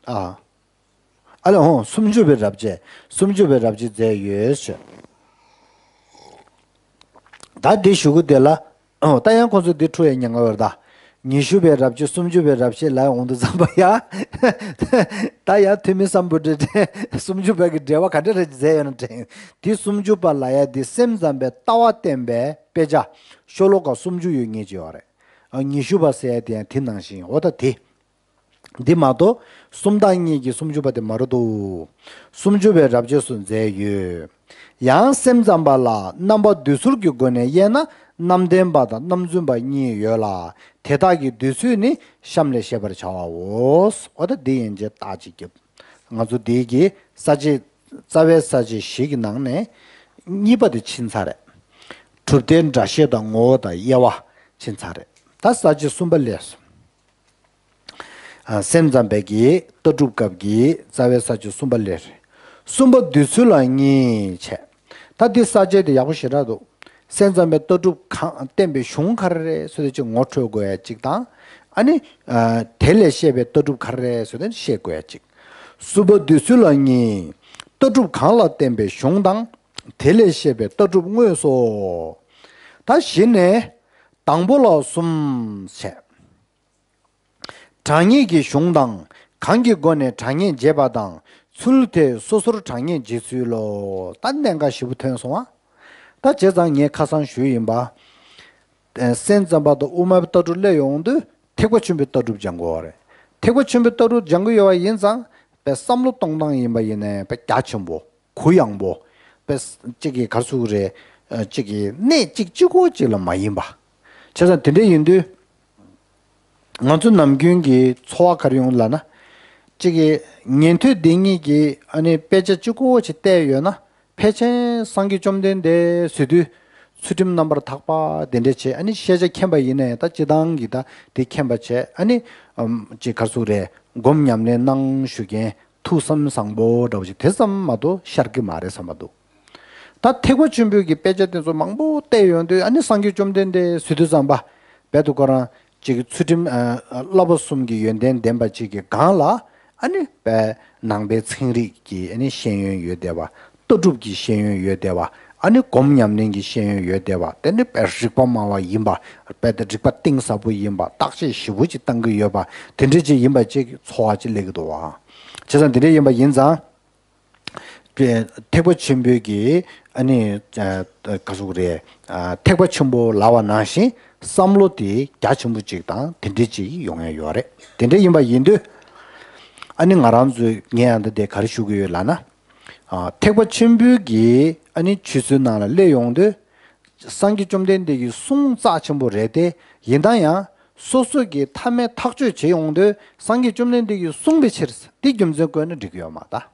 ཨ། ཨ་ལེ་ཧོ། སུམ་ཅུ་པའི་རབ་བྱེད། སུམ་ཅུ་པའི་རབ་བྱེད་མཛད་ཡོད་ཞུ། ད་འདི་ཞུ་གི་དེ་ལ། ཨོ། ད་ཡང་ཁོང་ཚོ་འདི་འཁྲུག་ཡ་ཉེན་ཁ་ཡོད་རེད་ད། ཉི་ཤུ་པའི་རབ་བྱེད། སུམ་ཅུ་པའི་རབ་བྱེད་ལ་འོང་དུས་ཙམ་པ་ཡ། ད་ཡ་ཐོན་མི་སམ་བྷོ་ཊ་དེ་སུམ་ཅུ་པ་གི་འགྲེལ་པ་ག་འདྲ་རེ་མཛད་ཡོད་ན་དྲན། དེ་སུམ་ཅུ་པ་ལབ་ཡ་དེ་སེམས་ཙམ་པའི་ལྟ་བ་བསྟན་པའི་དཔེ་ཆ་ཤོ་ལོ་ཀ་སུམ་ཅུ་ཡོད་ངེས་ཀྱི་ཡོད་རེད། ཨ། ཉི་ཤུ་པ་ཟེར་ཡ་དེ་ཡང་དེ་ནང་བཞིན། འོ་ད་དེ། འདི་མ་གཏོགས་སུམ་རྟགས་གཉིས་ཀྱི་སུམ་ཅུ་པ་དེ་མ་རེད་དོ། སུམ་ཅུ་པའི་རབ་བྱེད་སུ་མཛད་ཡོད། ཡང་སེམས་ཙམ་པ་ལ་རྣམ་པ་བསྡུས་ཚུལ་གྱི་སྒོ་ནས་དབྱེ་ན་རྣམ་བདེན་པ་དང་རྣམ་རྫུན་པ་གཉིས་ཡོད་ལ། དེ་དག་གི་བསྡུས་ཚུལ་ནི་གཤམ་ལས་བཤད་པར་བྱའོ། འོ་ད་འདི་ཡན་ཆད་རྟགས་གཅིག་རྒྱབ། ང་ཚོ་འདི་གི་ས་བཅད། རྩ་བའི་ས་བཅད་བཞི་གི་ནང་ནས་གཉིས་པ་དེ་ཕྱིན་ཚར་རེད། གྲུབ་མཐའི་འགྲེལ་བཤད་དང་ངོ་བོ་དང་དབྱེ་བ་ཕྱིན་ཚར་རེད། ད་ས་བཅད་གསུམ་པ་སླེབས་སོང་། ཨ། སེམས་ཙམ་པའི་གི་ལྟ་གྲུབ་སྐབས་ཀྱི་རྩ་བའི་ས་བཅད་གསུམ་པ་སླེབས་རེད། གསུམ་པ་བསྡུས་ཚུལ་ལ་གཉིས་བྱས། ད་འདི་ས་བཅད་དེ་ཡག་པོ་ཞེ་དྲག་འདུག་སེམས་ཙམ་པའི་ལྟ་གྲུབ་གང་བསྟན་པའི་གཞུང་ག་རེ་རེད་ཟེར་དུས་ཅིག་ངོ་འཕྲོད་དགོས་ཡ་གཅིག་དང་། ཨ་ནི། ཨ། དེ་ལས་བཤད་པའི་ལྟ་གྲུབ་ག་རེ་རེད་ཟེར་དུས་ཤེས་དགོས་ཡ་གཅིག་གསུམ་པ་བསྡུས་ཚུལ་ལ་གཉིས། ལྟ་གྲུབ་གང་ལ་བརྟེན་པའི་གཞུང་དང་། དེ་ལས་བཤད་པའི་ལྟ་གྲུབ་དངོས་སོ། ད་གཞི་ནས་དང་པོ་ལ་གསུམ་བྱས། གྲངས་ངེས་ཀྱི་གཞུང་དང་། གང་གི་སྒོ་ནས་གྲངས་ངེས་འབྱེད་པ་དང་། ཚུལ་དེ་སོ་སོར་གྲངས་ངེས་འབྱེད་ཚུལ་ལོ། ད་གནད་འགག་ཞེ་པོ་ཐོན་སོང་ཨ། ད་བྱས་ཙང་ངས་ཁ་སང་ཞུས་ཡིན་པ། སེམས་ཙམ་པ་དང་དབུ་མའི་ལྟ་གྲུབ་སླེབས་ཡོང་དུས་ཐེག་པ་ཆེན་པོའི་ལྟ་གྲུབ་སྦྱང་དགོས་པ་རེད། ཐེག་པ་ཆེན་པོའི་ལྟ་གྲུབ་སྦྱང་གི་ཡོད་པ་ཡིན་ཙང་། པའི་བསམ་བློ་གཏོང་སྟངས་ཡིན་པ་ཡིན་ནའི་པའི་རྒྱ་ཆེན་པོ། གུ་ཡངས་པོ། པའི་གཅིག་གི་ག་རེ་ཟེར་དགོས་རེད། ཨ། གཅིག་གི་གནད་གཅིག་གཅིག་པོ་གཅིག་ལ་མ་ཡིན་པ། བྱས་ཙང་དེ་འདྲ་ཡིན་དུས། ང་ཚོ་ནམ་རྒྱུན་གྱི་ཚོར་བ་ག་རེ་ཡོང་ལབ་ན། གཅིག་གི་ཉན་ཐོས་སྡེ་གཉིས་ཀྱི་ཨ་ནི་དཔེ་ཆ་གཅིག་པོ་གཅིག་བལྟས་ཡོད་ན། ཕལ་ཆེར་སངས་རྒྱས་བཅོམ་ལྡན་འདས་ཟེར་དུས་ཚུལ་ཁྲིམས་རྣམ་པར་དག་པ་དེ་འདྲ་བྱས། ཨ་ནི་ཤེས་བྱ་མཁྱེན་པ་ཡིན་ནའི་ད་སྤྱིར་བཏང་གི་ད་དེ་མཁྱེན་པ་བྱས། ཨ་ནི་ཨམ་ཅིག་ག་རེ་ཟེར་དགོས་རེད། སྒོམ་ཉམས་ལེན་གནང་ཞུ་མཁན་ཐུགས་བསམ་བཟང་པོ་འདྲ་བོ་ཞིག་དེ་ཙམ་མ་གཏོགས་ཤར་གི་མ་རེད་བསམ་པ་འདུག་ད་ཐེག་པ་ཆེན་པོའི་གི་དཔེ་ཆ་དེ་ཚོ་མང་པོ་བལྟས་ཡོང་དུས། ཨ་ནི་སངས་རྒྱས་བཅོམ་ལྡན་འདས་ཟེར་དུས་ཙམ་པ། རྦད་དེ་ཁོ་རང་གཅིག་གི་ཚུལ་ཁྲིམས། ཨ། བསླབ་པ་གསུམ་གྱི་ཡོན་ཏན་ལྡན་པ་གཅིག་གི་སྒང་ལ། ཨ་ནི་པའི་ནང་པའི་ཚན་རིག་གི་ཨ་ནི་ཤེས་ཡོན་ཡོད་བསྡད་པ། ལྟ་གྲུབ་ཀྱི་ཤེས་ཡོན་ཡོད་བསྡད་པ། ཨ་ནི་སྒོམ་ཉམས་ལེན་གྱི་ཤེས་ཡོན་ཡོད་བསྡད་པ། དེ་ནི་པའི་རིག་པ་སྨྲ་བ་ཡིན་པ། རྦད་དེ་རིག་པ་གཏིང་ཟབ་པོ་ཡིན་པ། བརྟག་དཔྱད་ཞིབ་པོ་ཅིག་བཏང་གི་ཡོད་པ། དེ་འདྲ་ཅིག་ཡིན་པ་ཅིག་ཚོར་བ་ཅིག་སླེབས་ཀྱི་འདུག་བ། བྱས་ཙང་དེ་འདྲ་ཡིན་པ་ཡིན་ཙང་། ཐེག་པ་ཆེན་པོའི་གི་ཨ་ནི། ཨ། ག་རེ་ཟེར་དགོས་རེད། ཨ། ཐེག་པ་ཆེན་པོ་ལབ་པ་ནང་བཞིན་བསམ་བློ་དེ་རྒྱ་ཆེན་པོ་ཅིག་དང་དེ་འདྲ་ཅིག་ཡོང་ཡ་ཡོད་རེད། དེ་འདྲ་ཡིན་པ་ཡིན་དུས། ཨ་ནི་ང་རང་ཚོས་ངས་ཡང་ད་དེ་ག་རེ་ཞུ་གི་ཡོད་ལབ་ན། ཨ། ཐེག་པ་ཆེན་པོའི་གི་ཨ་ནི་ཆོས་ཚུལ་ནང་ལ་སླེབས་ཡོང་དུས། སངས་རྒྱས་བཅོམ་ལྡན་འདས་ཀྱི་གསུང་རྩ་ཆེན་པོ་རེད་དེ། ཡིན་ན་ཡང་སོ་སོ་གི་ཐ་སྙད་ཐག་གཅོད་བྱེད་ཡོང་དུས་སངས་རྒྱས་བཅོམ་ལྡན་འདས་ཀྱིས་གསུངས་པའི་ཕྱིར་དེ་རྒྱུ་མཚན་བཀོད་ན་འགྲིག་གི་ཡོད་མ་རེད་ད།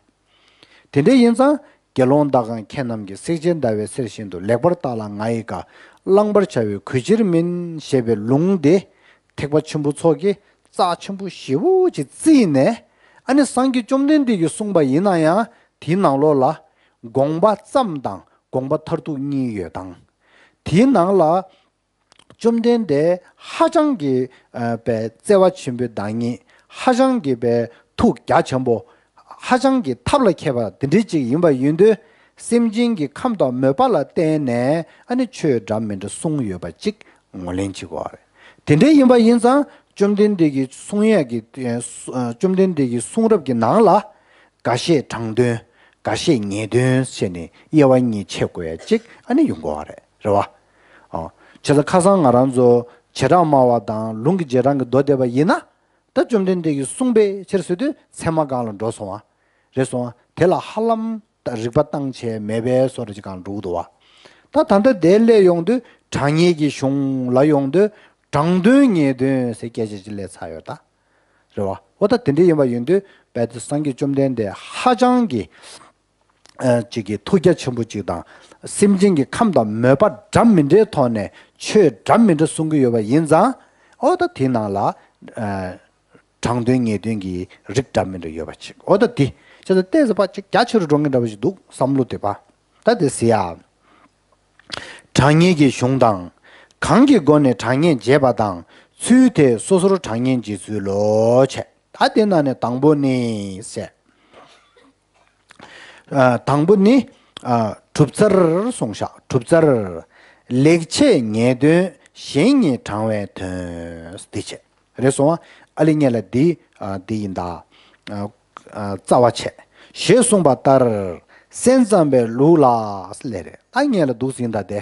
དེ་འདྲ་ཡིན་ཙང་། དགེ་སློང་དག་གམ་མཁས་རྣམས་ཀྱིས། བསྲེགས་བཅད་ཟླ་བའི་གསེར་བཞིན་དུ། ལེགས་པར་བརྟགས་ལ་ང་ཡི་བཀའ། བླང་བར་བྱ་བའི་གོས་ཕྱིར་མིན། ཞེས་པའི་ལུང་དེ་ཐེག་པ་ཆེན་པོ་ཚོ་གིས་རྩ་ཆེན་པོ་ཞེ་པོ་ཅིག་བརྩིས་ནས། ཨ་ནི་སངས་རྒྱས་བཅོམ་ལྡན་འདས་ཀྱིས་གསུངས་པ་ཡིན་ན་ཡང་དེའི་ནང་ལོགས་ལ་དགོངས་པ་ཙམ་དང་དགོངས་པ་མཐར་ཐུག་གཉིས་ཡོད་དང་། དེའི་ནང་ལ་བཅོམ་ལྡན་འདས་ཧ་ཅང་གི་ཨ་པའི་བརྩེ་བ་ཆེན་པོའི་བདག་ཉིད། ཧ་ཅང་གི་པའི་ཐུགས་རྒྱ་ཆེན་པོ། ཧ་ཅང་གི་ཐབས་ལ་མཁས་པ་འདི་འདྲའི་ཅིག་ཡིན་པ་ཡིན་དུས། སེམས་ཅན་གྱི་ཁམས་དང་མོས་པ་ལ་བརྟེན་ནས་ཨ་ནི་ཆོས་འདྲ་མི་འདྲ་གསུངས་ཡོད་པ་ཅིག་ངོས་ལེན་བྱེད་དགོས་པ་རེད། དེ་འདྲ་ཡིན་པ་ཡིན་ཙང་བཅོམ་ལྡན་འདས་ཀྱིས་གསུང་ཡས་ཀྱི་ཨ་བཅོམ་ལྡན་འདས་ཀྱི་གསུང་རབ་ཀྱི་ནང་ལ། འགའ་ཤས་དྲང་དོན། འགའ་ཤས་ངེས་དོན་ཟེར་ནས་དབྱེ་བ་གཉིས་ཕྱེ་དགོས་ཡ་གཅིག་ཨ་ནི་ཡོང་གི་ཡོད་རེད། རེད་བ། ཨོ། བྱས་ཙང་ཁ་སང་ང་རང་ཚོ་བྱེ་བྲག་སྨྲ་བ་དང་ལུང་གི་རྗེས་འབྲང་གི་མདོ་སྡེ་པ་ཡིན་ན། ད་བཅོམ་ལྡན་འདས་ཀྱིས་གསུངས་པའི་ཕྱིར་ཟེར་དུས་ཚད་མ་སྒང་ལ་འགྲོ་སོང་བ། རེད་སོང་བ། དེ་ལ་ཧ་ལམ་ད་རིག་པ་བཏང་བྱས་མེད་པའི་བཟོ་འདྲ་ཅིག་སྒང་འགྲོ་གི་འདུག་བ། ད་ད་ལྟ་དེ་སླེབས་ཡོང་དུས་དྲང་ངེས་ཀྱི་གཞུང་ལ་ཡོང་དུས་དྲང་དོན་ངེས་དོན་ཟེར་སྐད་ཆ་ཅིག་སླེབས་ཚར་ཡོད་ད། རེད་བ། འོ་ད་དེ་འདྲ་ཡིན་པ་ཡིན་དུས་རྦད་དེ་སངས་རྒྱས་བཅོམ་ལྡན་འདས་ཧ་ཅང་གི་ཨ་ཅིག་གི་ཐུགས་རྒྱ་ཆེན་པོ་ཅིག་དང་། སེམས་ཅན་གྱི་ཁམས་དང་མོས་པ་འདྲ་མི་འདྲའི་ཐོག་ནས་ཆོས་འདྲ་མི་འདྲ་གསུང་གི་ཡོད་པ་ཡིན་ཙང་། འོ་ད་དེའི་ནང་ལ་ཨ་དྲང་དོན་ངེས་དོན་གྱི་རིགས་འདྲ་མི་འདྲ་ཡོད་པ་ཅིག་འོ་ད་དེ་བྱས་ཙང་ཏོག་ཙམ་ཕར་ཅིག་རྒྱ་ཆེ་རུ་འགྲོ་མཁན་འདྲ་པོ་ཞིག་འདུག་བསམ་བློ་དེ་ཕར། ད་དེ་ཟེར་ཡ། དྲང་ངེས་ཀྱི་གཞུང་དང་། གང་གི་སྒོ་ནས་དྲང་ངེས་འབྱེད་པ་དང་། ཚུལ་དེ་སོ་སོར་དྲང་ངེས་འབྱེད་ཚུལ་ལོ། བྱས། ད་དེ་ནང་ནས་དང་པོ་ནི་ཟེར། ཨ་དང་པོ་ནི། ཨ་གྲུབ་ཚར་གསུངས་ཤག་གྲུབ་ཚར། ལེགས་བྱས་ངེས་དོན་གཞན་ཉིད་དྲང་བའི་དོན། འདི་བྱས། རེད་སོང་བ། ཨ་ལི་ཉེ་ལ་འདི་ཨ་འདི་ཡིན་ད། ཨ་ཨ་རྩ་བ་བྱས། ཞེས་གསུངས་པ་ལྟར། སེམས་ཙམ་པའི་ལུགས་ལ་ལས་རེད། ད་ཉེ་ལ་འདུག་ཟིན་ད་དེ།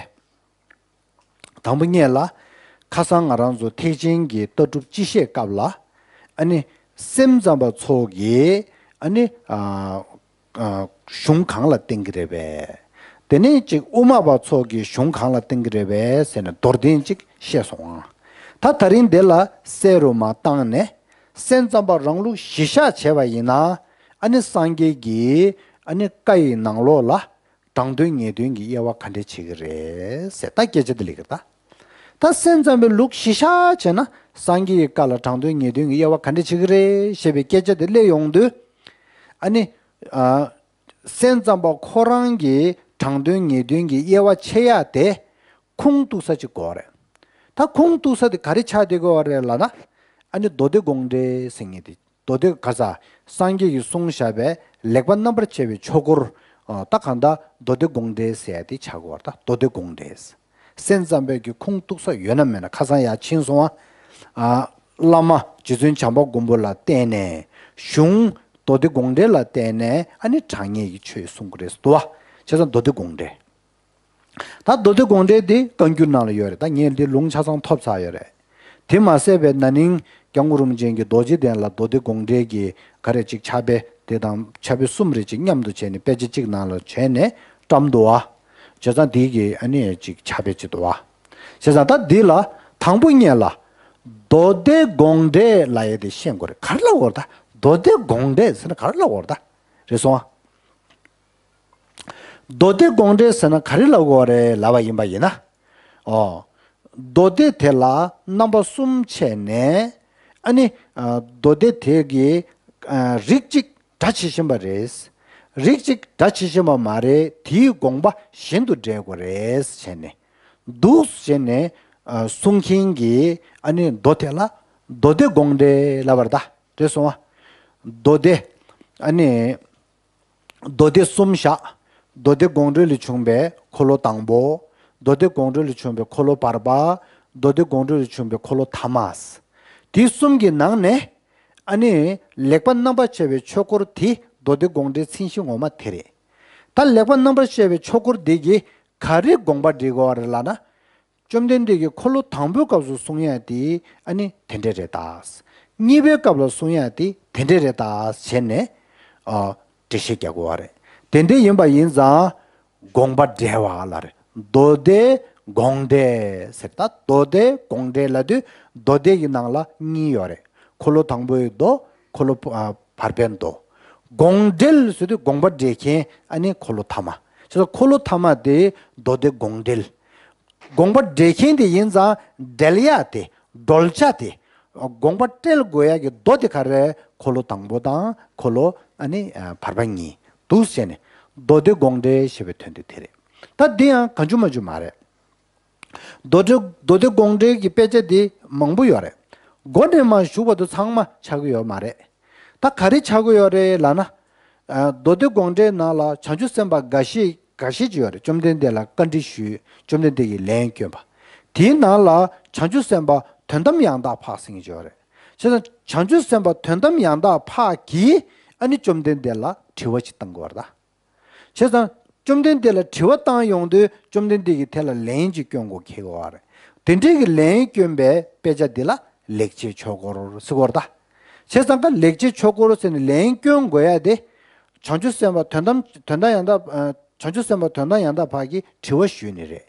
དང་པོ་ཉེ་ལ། ཁ་སང་ང་རང་ཚོ་ཐེག་ཆེན་གྱི་ལྟ་གྲུབ་སྤྱི་བཤད་སྐབས་ལ། ཨ་ནི་སེམས་ཙམ་པ་ཚོ་གིས་ཨ་ནི་ཨ། ཨ་གཞུང་གང་ལ་བརྟེན་གྱི་རེད་པས། དེ་ནས་ཅིག་དབུ་མ་པ་ཚོ་གི་གཞུང་གང་ལ་བརྟེན་གྱི་རེད་པས་ཟེར་ནས་མདོར་བསྟན་ཅིག་བཤད་སོང་ཨ། ད་ད་རིང་འདི་ལ་གསལ་རུ་མ་བཏང་ནས། སེམས་ཙམ་པ་རང་ལུགས་གཞི་བཞག་བྱས་པ་ཡིན་ན། ཨ་ནི་སངས་རྒྱས་ཀྱི་ཨ་ནི་བཀའ་ཡི་ནང་ལོགས་ལ་དྲང་དོན་ངེས་དོན་གྱི་དབྱེ་བ་ག་འདྲས་བྱེད་ཀྱི་རེད་ཟེར། ད་སྐད་ཆ་འདི་ལ་གི་ད། ད་སེམས་ཙམ་པའི་ལུགས་གཞི་བཞག་བྱས་ན་སངས་རྒྱས་ཀྱི་བཀའ་ལ་དྲང་དོན་ངེས་དོན་གྱི་དབྱེ་བ་ག་འདྲས་བྱེད་ཀྱི་རེད་ཞེས་པའི་སྐད་ཆ་དེ་སླེབས་ཡོང་དུས། ཨ་ནི། ཨ། སེམས་ཙམ་པ་ཁོ་རང་གི་དྲང་དོན་ངེས་དོན་གྱི་དབྱེ་བ་ཕྱེ་ཡ་དེ་ཁུངས་གཏུགས་ས་ཅིག་དགོས་རེད། ད་ཁུངས་གཏུགས་ས་དེ་ག་རེ་ཆགས་བསྡད་ཀྱི་ཡོད་རེད་ལབ་ན། ཨ་ནི་མདོ་སྡེ་དགོངས་འགྲེལ་ཟེར་མཁན་དེ། མདོ་སྡེ་ག་ས། སངས་རྒྱས་ཀྱིས་གསུངས་བཞག་པའི་ལེགས་པར་རྣམ་པར་ཕྱེ་བའི་ཆོས་སྐོར། ཨ་ད་གང་ལྟར་མདོ་སྡེ་དགོངས་འགྲེལ་ཟེར་ཡ་དེ་ཆགས་ཀྱི་ཡོད་རེད། ད་མདོ་སྡེ་དགོངས་འགྲེལ། སེམས་ཙམ་པའི་གི་ཁུངས་གཏུགས་ས་ཡོད་ན་མེད་ན་ཁ་སང་ཡར་ཕྱིན་སོང་བ། ཨ། བླ་མ་རྗེ་བཙུན་བྱམས་པ་མགོན་པོ་ལ་བརྟེན་ནས། གཞུང་མདོ་སྡེ་དགོངས་འགྲེལ་ལ་བརྟེན་ནས་ཨ་ནི་དྲང་ངེས་ཀྱི་ཆོས་གསུང་གི་རེད་འདུག་བ། བྱས་ཙང་མདོ་སྡེ་དགོངས་འགྲེལ། ད་མདོ་སྡེ་དགོངས་འགྲེལ་འདི་བཀའ་འགྱུར་ནང་ལ་ཡོད་རེད། ད་ངས་འདི་ལུང་ཆ་ཚང་ཐོབ་ཚར་ཡོད་རེད། དེ་མ་ཟད་པའི་ན་ནིང་སྐྱབས་མགོན་རིན་པོ་ཆེ་གིས་རྡོ་རྗེ་གདན་ལ་མདོ་སྡེ་དགོངས་འགྲེལ་གྱི་ག་རེ་ཅིག་ཕྱག་དཔེ་དེ་དང་ཕྱག་དཔེ་གསུམ་རེ་ཅིག་མཉམ་དུ་བྱས་ནས་དཔེ་ཆ་གཅིག་ནང་ལ་བྱས་ནས་བཀྲམ་འདུག་བ། བྱས་ཙང་འདི་གི་ཨ་ནི་ཅིག་ཕྱག་དཔེ་ཅིག་འདུག་བ། བྱས་ཙང་ད་འདི་ལ་དང་པོ་ཉིད་ལ་མདོ་སྡེ་དགོངས་འགྲེལ་ལབ་ཡས་དེ་ཤེས་དགོས་རེད། ག་རེ་ལབ་དགོས་རེད་ད། མདོ་སྡེ་དགོངས་འགྲེལ་ཟེར་ན་ག་རེ་ལབ་དགོས་རེད་ད། རེད་སོང་ཨ། མདོ་སྡེ་དགོངས་འགྲེལ་ཟེར་ན་ག་རེ་ལབ་དགོས་རེད་ལབ་པ་ཡིན་པ་ཡིན་ན། ཨོ། མདོ་སྡེ་དེ་ལ་རྣམ་པ་གསུམ་ཕྱེ་ནས། ཨ་ནི། ཨ། མདོ་སྡེ་དེ་གི། ཨ། རིགས་གཅིག་སྒྲ་ཇི་བཞིན་པ་རེད། རིགས་གཅིག་སྒྲ་ཇི་བཞིན་པ་མ་རེད། དེའི་དགོངས་པ་གཞན་དུ་འགྲེལ་དགོས་རེད་བྱས་ནས། འདུག་བྱས་ནས། ཨ། གསུང་མཁན་གྱི་ཨ་ནི་མདོ་དེ་ལ་མདོ་སྡེ་དགོངས་འགྲེལ་ལབ་པ་རེད་ད། རེད་སོང་བ། མདོ་སྡེ། ཨ་ནི། མདོ་སྡེ་གསུམ་བཞག་མདོ་སྡེ་དགོངས་འགྲེལ་ལས་བྱུང་བའི་འཁོར་ལོ་དང་པོ། མདོ་སྡེ་དགོངས་འགྲེལ་ལས་བྱུང་བའི་འཁོར་ལོ་བར་པ། མདོ་སྡེ་དགོངས་འགྲེལ་ལས་བྱུང་བའི་འཁོར་ལོ་ཐ་མ། དེ་གསུམ་གྱི་ནང་ནས། ཨ་ནི། ལེགས་པར་རྣམ་པར་ཕྱེ་བའི་ཆོས་སྐོར་དེ་མདོ་སྡེ་དགོངས་འགྲེལ་མཚན་གཞི་ངོ་མ་དེ་རེད། ད་ལེགས་པར་རྣམ་པར་ཕྱེ་བའི་ཆོས་སྐོར་དེ་གིས་ག་རེ་དགོངས་པ་འགྲེལ་དགོས་པ་རེད་ལབ་ན། བཅོམ་ལྡན་འདས་ཀྱིས་འཁོར་ལོ་དང་པོའི་སྐབས་སུ་གསུང་ཡ་དེ་ཨ་ནི་དེ་འདྲས་རེད་ད། གཉིས་པའི་སྐབས་ལ་གསུང་ཡ་དེ་དེ་འདྲས་རེད་ད་བྱས་ནས། ཨ། འགྲེལ་བཤད་རྒྱག་དགོས་པ་རེད། དེ་འདྲས་ཡིན་པ་ཡིན་ཙང་དགོངས་པ་འགྲེལ་བ་ལ་རེད། མདོ་སྡེ་དགོངས་འགྲེལ་ཟེར། ད་མདོ་སྡེ་དགོངས་འགྲེལ་ལབ་དུས་མདོ་སྡེ་གི་ནང་ལ་གཉིས་ཡོད་རེད། འཁོར་ལོ་དང་པོའི་མདོ། འཁོར་ལོ་བར་པའི་མདོ། དགོངས་འགྲེལ་ཟེར་དུས་དགོངས་པ་འགྲེལ་མཁན་ཨ་ནི་འཁོར་ལོ་ཐ་མ། བྱས་ཙང་འཁོར་ལོ་ཐ་མ་དེ་མདོ་སྡེ་དགོངས་འགྲེལ། དགོངས་པ་འགྲེལ་མཁན་དེ་ཡིན་ཙང་འགྲེལ་ཡག་དེ། བགྲོད་བྱ་དེ། དགོངས་པ་འགྲེལ་དགོས་ཡག་གི་མདོ་དེ་ག་རེ། འཁོར་ལོ་དང་པོ་དང་འཁོར་ལོ་ཨ་ནི་བར་པ་གཉིས་འདུག་ཟེར་ནས་མདོ་སྡེ་དགོངས་འགྲེལ་ཞེས་པའི་དོན་དེ་དེ་རེད། ད་འདི་ཡང་གང་བྱུང་མ་བྱུང་མ་རེད། མདོ་སྡེ་མདོ་སྡེ་དགོངས་འགྲེལ་གྱི་དཔེ་ཆ་དེ་མང་པོ་ཡོད་རེད། མགོ་ནས་མར་གཞུག་བར་དུ་ཚང་མ་ཆགས་ཀྱི་ཡོད་མ་རེད། ད་ག་རེ་ཆགས་ཀྱི་ཡོད་རེད་ལབ་ན། ཨ། མདོ་སྡེ་དགོངས་འགྲེལ་ནང་ལ་བྱང་ཆུབ་སེམས་དཔའ་འགའ་ཤས་འགའ་ཤས་ཅིག་ཡོད་རེད། བཅོམ་ལྡན་འདས་ལ་བཀའ་འདྲི་ཞུས། བཅོམ་ལྡན་འདས་ཀྱིས་ལན་བསྐྱོན་པ། དེའི་ནང་ལ་བྱང་ཆུབ་སེམས་དཔའ་དོན་དམ་ཡང་དག་འཕགས་ཟེར་མཁན་ཅིག་ཡོད་རེད། བྱས་ཙང་བྱང་ཆུབ་སེམས་དཔའ་དོན་དམ་ཡང་དག་འཕགས་ཀྱིས་ཨ་ནི་བཅོམ་ལྡན་འདས་ལ་དྲི་བ་ཅིག་བཏང་གི་ཡོད་རེད་ད། བྱས་ཙང་བཅོམ་ལྡན་འདས་ལ་དྲི་བ་བཏང་ཡོང་དུས་བཅོམ་ལྡན་འདས་ཀྱིས་དེ་ལ་ལན་ཅིག་སྐྱོན་དགོས་འཁེལ་གྱི་ཡོད་རེད། དེ་འདྲའི་གི་ལན་སྐྱོན་པའི་དཔེ་ཆ་འདི་ལ་ལེགས་བྱས་ཆོས་འཁོར་ཟེར་གྱི་ཡོད་རེད་ད། བྱས་ཙང་ཀ་ལེགས་བྱས་ཆོས་འཁོར་ཟེར་ནས་ལན་སྐྱོན་དགོས་ཡ་དེ། བྱང་ཆུབ་སེམས་དཔའ་དོན་དམ་དོན་དམ་ཡང་དག་ཨ། བྱང་ཆུབ་སེམས་དཔའ་དོན་དམ་ཡང་དག་འཕགས་ཀྱིས་དྲི་བ་ཞུས་ནས་རེད།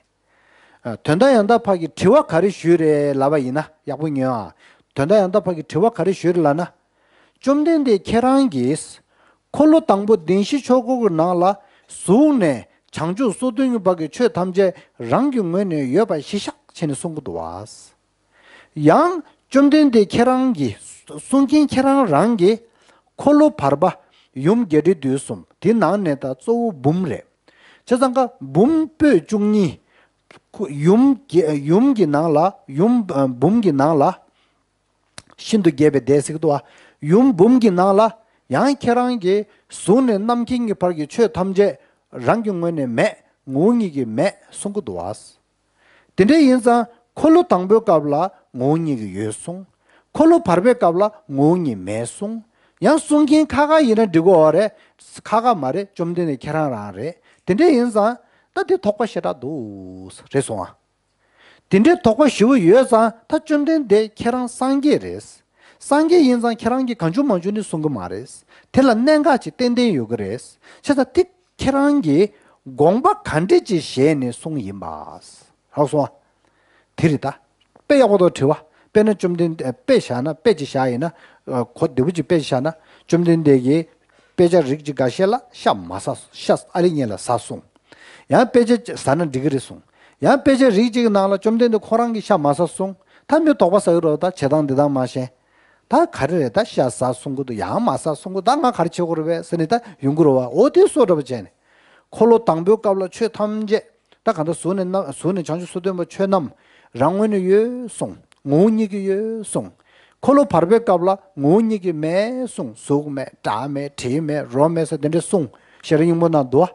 ཨ། དོན་དམ་ཡང་དག་འཕགས་ཀྱིས་དྲི་བ་ག་རེ་ཞུས་རེད་ལབ་པ་ཡིན་ན་ཡག་པོ་ཉོན་ཨ། དོན་དམ་ཡང་དག་འཕགས་ཀྱིས་དྲི་བ་ག་རེ་ཞུས་རེད་ལབ་ན། བཅོམ་ལྡན་འདས་ཁྱེད་རང་གིས་འཁོར་ལོ་དང་པོ་བདེན་བཞི་ཆོས་འཁོར་གྱི་ནང་ལ་གཟུགས་ནས་བྱང་ཆུབ་སོ་བདུན་གྱི་བར་གྱི་ཆོས་ཐམས་ཅད་རང་གི་ངོས་ནས་ཡོད་པ་གཞི་བཞག་བྱས་ནས་གསུང་གི་འདུག་བ། ཡང་བཅོམ་ལྡན་འདས་ཁྱེད་རང་གིས། གསུང་མཁན་ཁྱེད་རང་རང་གིས་འཁོར་ལོ་བར་པ་ཡུམ་བརྒྱད་ཁྲི་བདུན་གསུམ་དེ་ནང་ནས་ད་གཙོ་བོ་འབུམ་རེད། བྱས་ཙང་ཀ་འབུམ་པོད་བཅུ་གཉིས། ཁོ་ཡུམ་བརྒྱ་ཡུམ་གྱི་ནང་ལ་ཡུམ་ཨ། འབུམ་གྱི་ནང་ལ་ཤིན་ཏུ་རྒྱས་པའི་སྡེ་ཟེར་གྱི་འདུག་བ། ཡུམ་འབུམ་གྱི་ནང་ལ་ཡང་ཁྱེད་རང་གིས་གཟུགས་ནས་རྣམ་མཁྱེན་གྱི་བར་གྱི་ཆོས་ཐམས་ཅད་རང་གི་ངོས་ནས་མེད། ངོ་བོ་ཉིད་ཀྱིས་མེད་གསུང་གི་འདུག་བ། དེ་འདྲ་ཡིན་ཙང་འཁོར་ལོ་དང་པོའི་སྐབས་ལ་ངོ་བོ་ཉིད་ཀྱིས་ཡོད་གསུངས། འཁོར་ལོ་བར་པའི་སྐབས་ལ་ངོ་བོ་ཉིད་མེད་གསུངས། ཡང་གསུང་མཁན་ཁ་ཁ་ཡིན་ན་འགྲིག་གི་ཡོད་རེད། ཁ་ཁ་མ་རེད། བཅོམ་ལྡན་འདས་ཁྱེད་རང་རང་རེད། དེ་འདྲ་ཡིན་ཙང་ད་དེ་དོགས་པ་ཞེ་དྲག་འདུག་རེད་གསུངས་ཨ། དེ་འདྲའི་དོགས་པ་ཞེ་པོ་ཡོད་ཙང་ད་བཅོམ་ལྡན་འདས་ཁྱེད་རང་སངས་རྒྱས་རེད། སངས་རྒྱས་ཡིན་ཙང་ཁྱེད་རང་གིས་གང་བྱུང་མང་བྱུང་ནས་གསུང་གི་མ་རེད། དེ་ལ་གནད་འགག་ཅིག་ཏན་ཏན་ཡོད་ཀྱི་རེད། བྱས་ཙང་དེ་ཁྱེད་རང་གིས་དགོངས་པ་ག་འདྲ་ཅིག་བཞེས་ནས་གསུངས་ཡིན་པ། ཧ་གོ་སོང་ཨ། དེ་རེད་ད། དཔེ་ཡག་པོ་དང་དྲི་བ། དཔེར་ན་བཅོམ་ལྡན་འདས་དཔེ་བཞག་ན་དཔེ་ཅིག་བཞག་ཡིན་ན། གོ་བདེ་པོ་ཅིག་དཔེ་ཅིག་བཞག་ན་བཅོམ་ལྡན་འདས་ཀྱིས་དཔེ་ཆ་རིགས་ཅིག་འགའ་ཤས་ལ་ཤ་མ་ཟ། ཤ་ཨ་ལེ་ཉེ་ལ་ཟ་གསུངས། ཡང་དཔེ་ཆ་ཟ་ན་འགྲིག་གི་རེད་གསུངས། ཡང་དཔེ་ཆ་རིགས་གཅིག་གི་ནང་ལ་བཅོམ་ལྡན་འདས་ཁོ་རང་གིས་ཤ་མ་ཟ་གསུངས། ད་མི་དོགས་པ་ཟ་གི་རེད་བ། ད་བྱེད་སྟངས་འདི་དང་མ་ཤེས། ད་ག་རེ་རེད། ད་ཤ་ཟ་གསུང་གི་འདུག་ཡང་མ་ཟ་གསུང་གི་འདུག་ད་ང་ག་རེ་བྱེད་དགོས་རེད་པས་ཟེར་ནས་ད་ཡོང་གི་རེད་བ། འོ་དེ་སོ་འདྲ་པོ་བྱས་ནས། འཁོར་ལོ་དང་པོའི་སྐབས་ལ་ཆོས་ཐམས་ཅད། ད་གང་ལྟར་གཟུགས་ནས་རྣམ་གཟུགས་ནས་བྱང་ཆུབ་སོ་བདུན་པ་ཆོས་རྣམས་རང་ངོས་ནས་ཡོད་གསུངས། ངོ་བོ་ཉིད་ཀྱིས་ཡོད་གསུངས། འཁོར་ལོ་བར་པའི་སྐབས་ལ་ངོ་བོ་ཉིད་ཀྱིས་མེད་གསུངས། གཟུགས་མེད། སྒྲ་མེད། དྲི་མེད། རོ་མེད་ཟེར་དེ་འདྲས་གསུངས། ཤེས་རབ་སྙིང་པོ་ནང་འདུག་བ།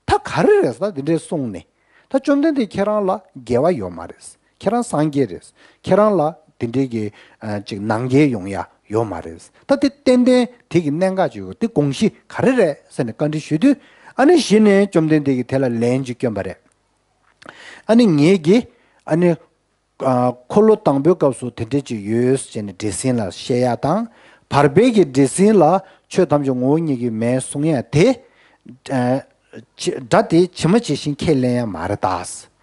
ད་ག་རེ་རེད་ཟེར་ད་དེ་འདྲས་གསུངས་ནས། ད་བཅོམ་ལྡན་འདས་ཁྱེད་རང་ལ་འགལ་བ་ཡོད་མ་རེད། ཁྱེད་རང་སངས་རྒྱས་རེད། ཁྱེད་རང་ལ་དེ་འདྲའི་གི་ཨ་ཅིག་ནང་འགལ་ཡོང་ཡ་ཡོད་མ་རེད། ད་དེ་ཏན་ཏན་དེ་གི་གནད་འགག་ཅིག་ཡོད། དེ་དགོངས་གཞི་ག་རེ་རེད་ཟེར་ནས་བཀའ་འདྲི་ཞུས་དུས། ཨ་ནི་གཞི་ནས་བཅོམ་ལྡན་འདས་ཀྱིས་དེ་ལ་ལན་ཅིག་བསྐྱོན་པ་རེད། ཨ་ནི་ངེད་ཀྱིས་ཨ་ནི་ཨ་འཁོར་ལོ་དང་པོའི་སྐབས་སུ་དེ་འདྲ་ཅིག་ཡོད་ཟེར་ནས་འདྲེ་སྲིན་ལ་བཤད་ཡ་དང་། བར་པའི་གི་འདྲེ་སྲིན་ལ་ཆོས་ཐམས་ཅད་ངོ་བོ་ཉིད་ཀྱིས་མེད་གསུང་ཡ་དེ། ཨ་ཅི་སྒྲ་དེ་ཇི་མ་ཇི་བཞིན་ཁས་ལེན་ཡ་མ་རེད་ད།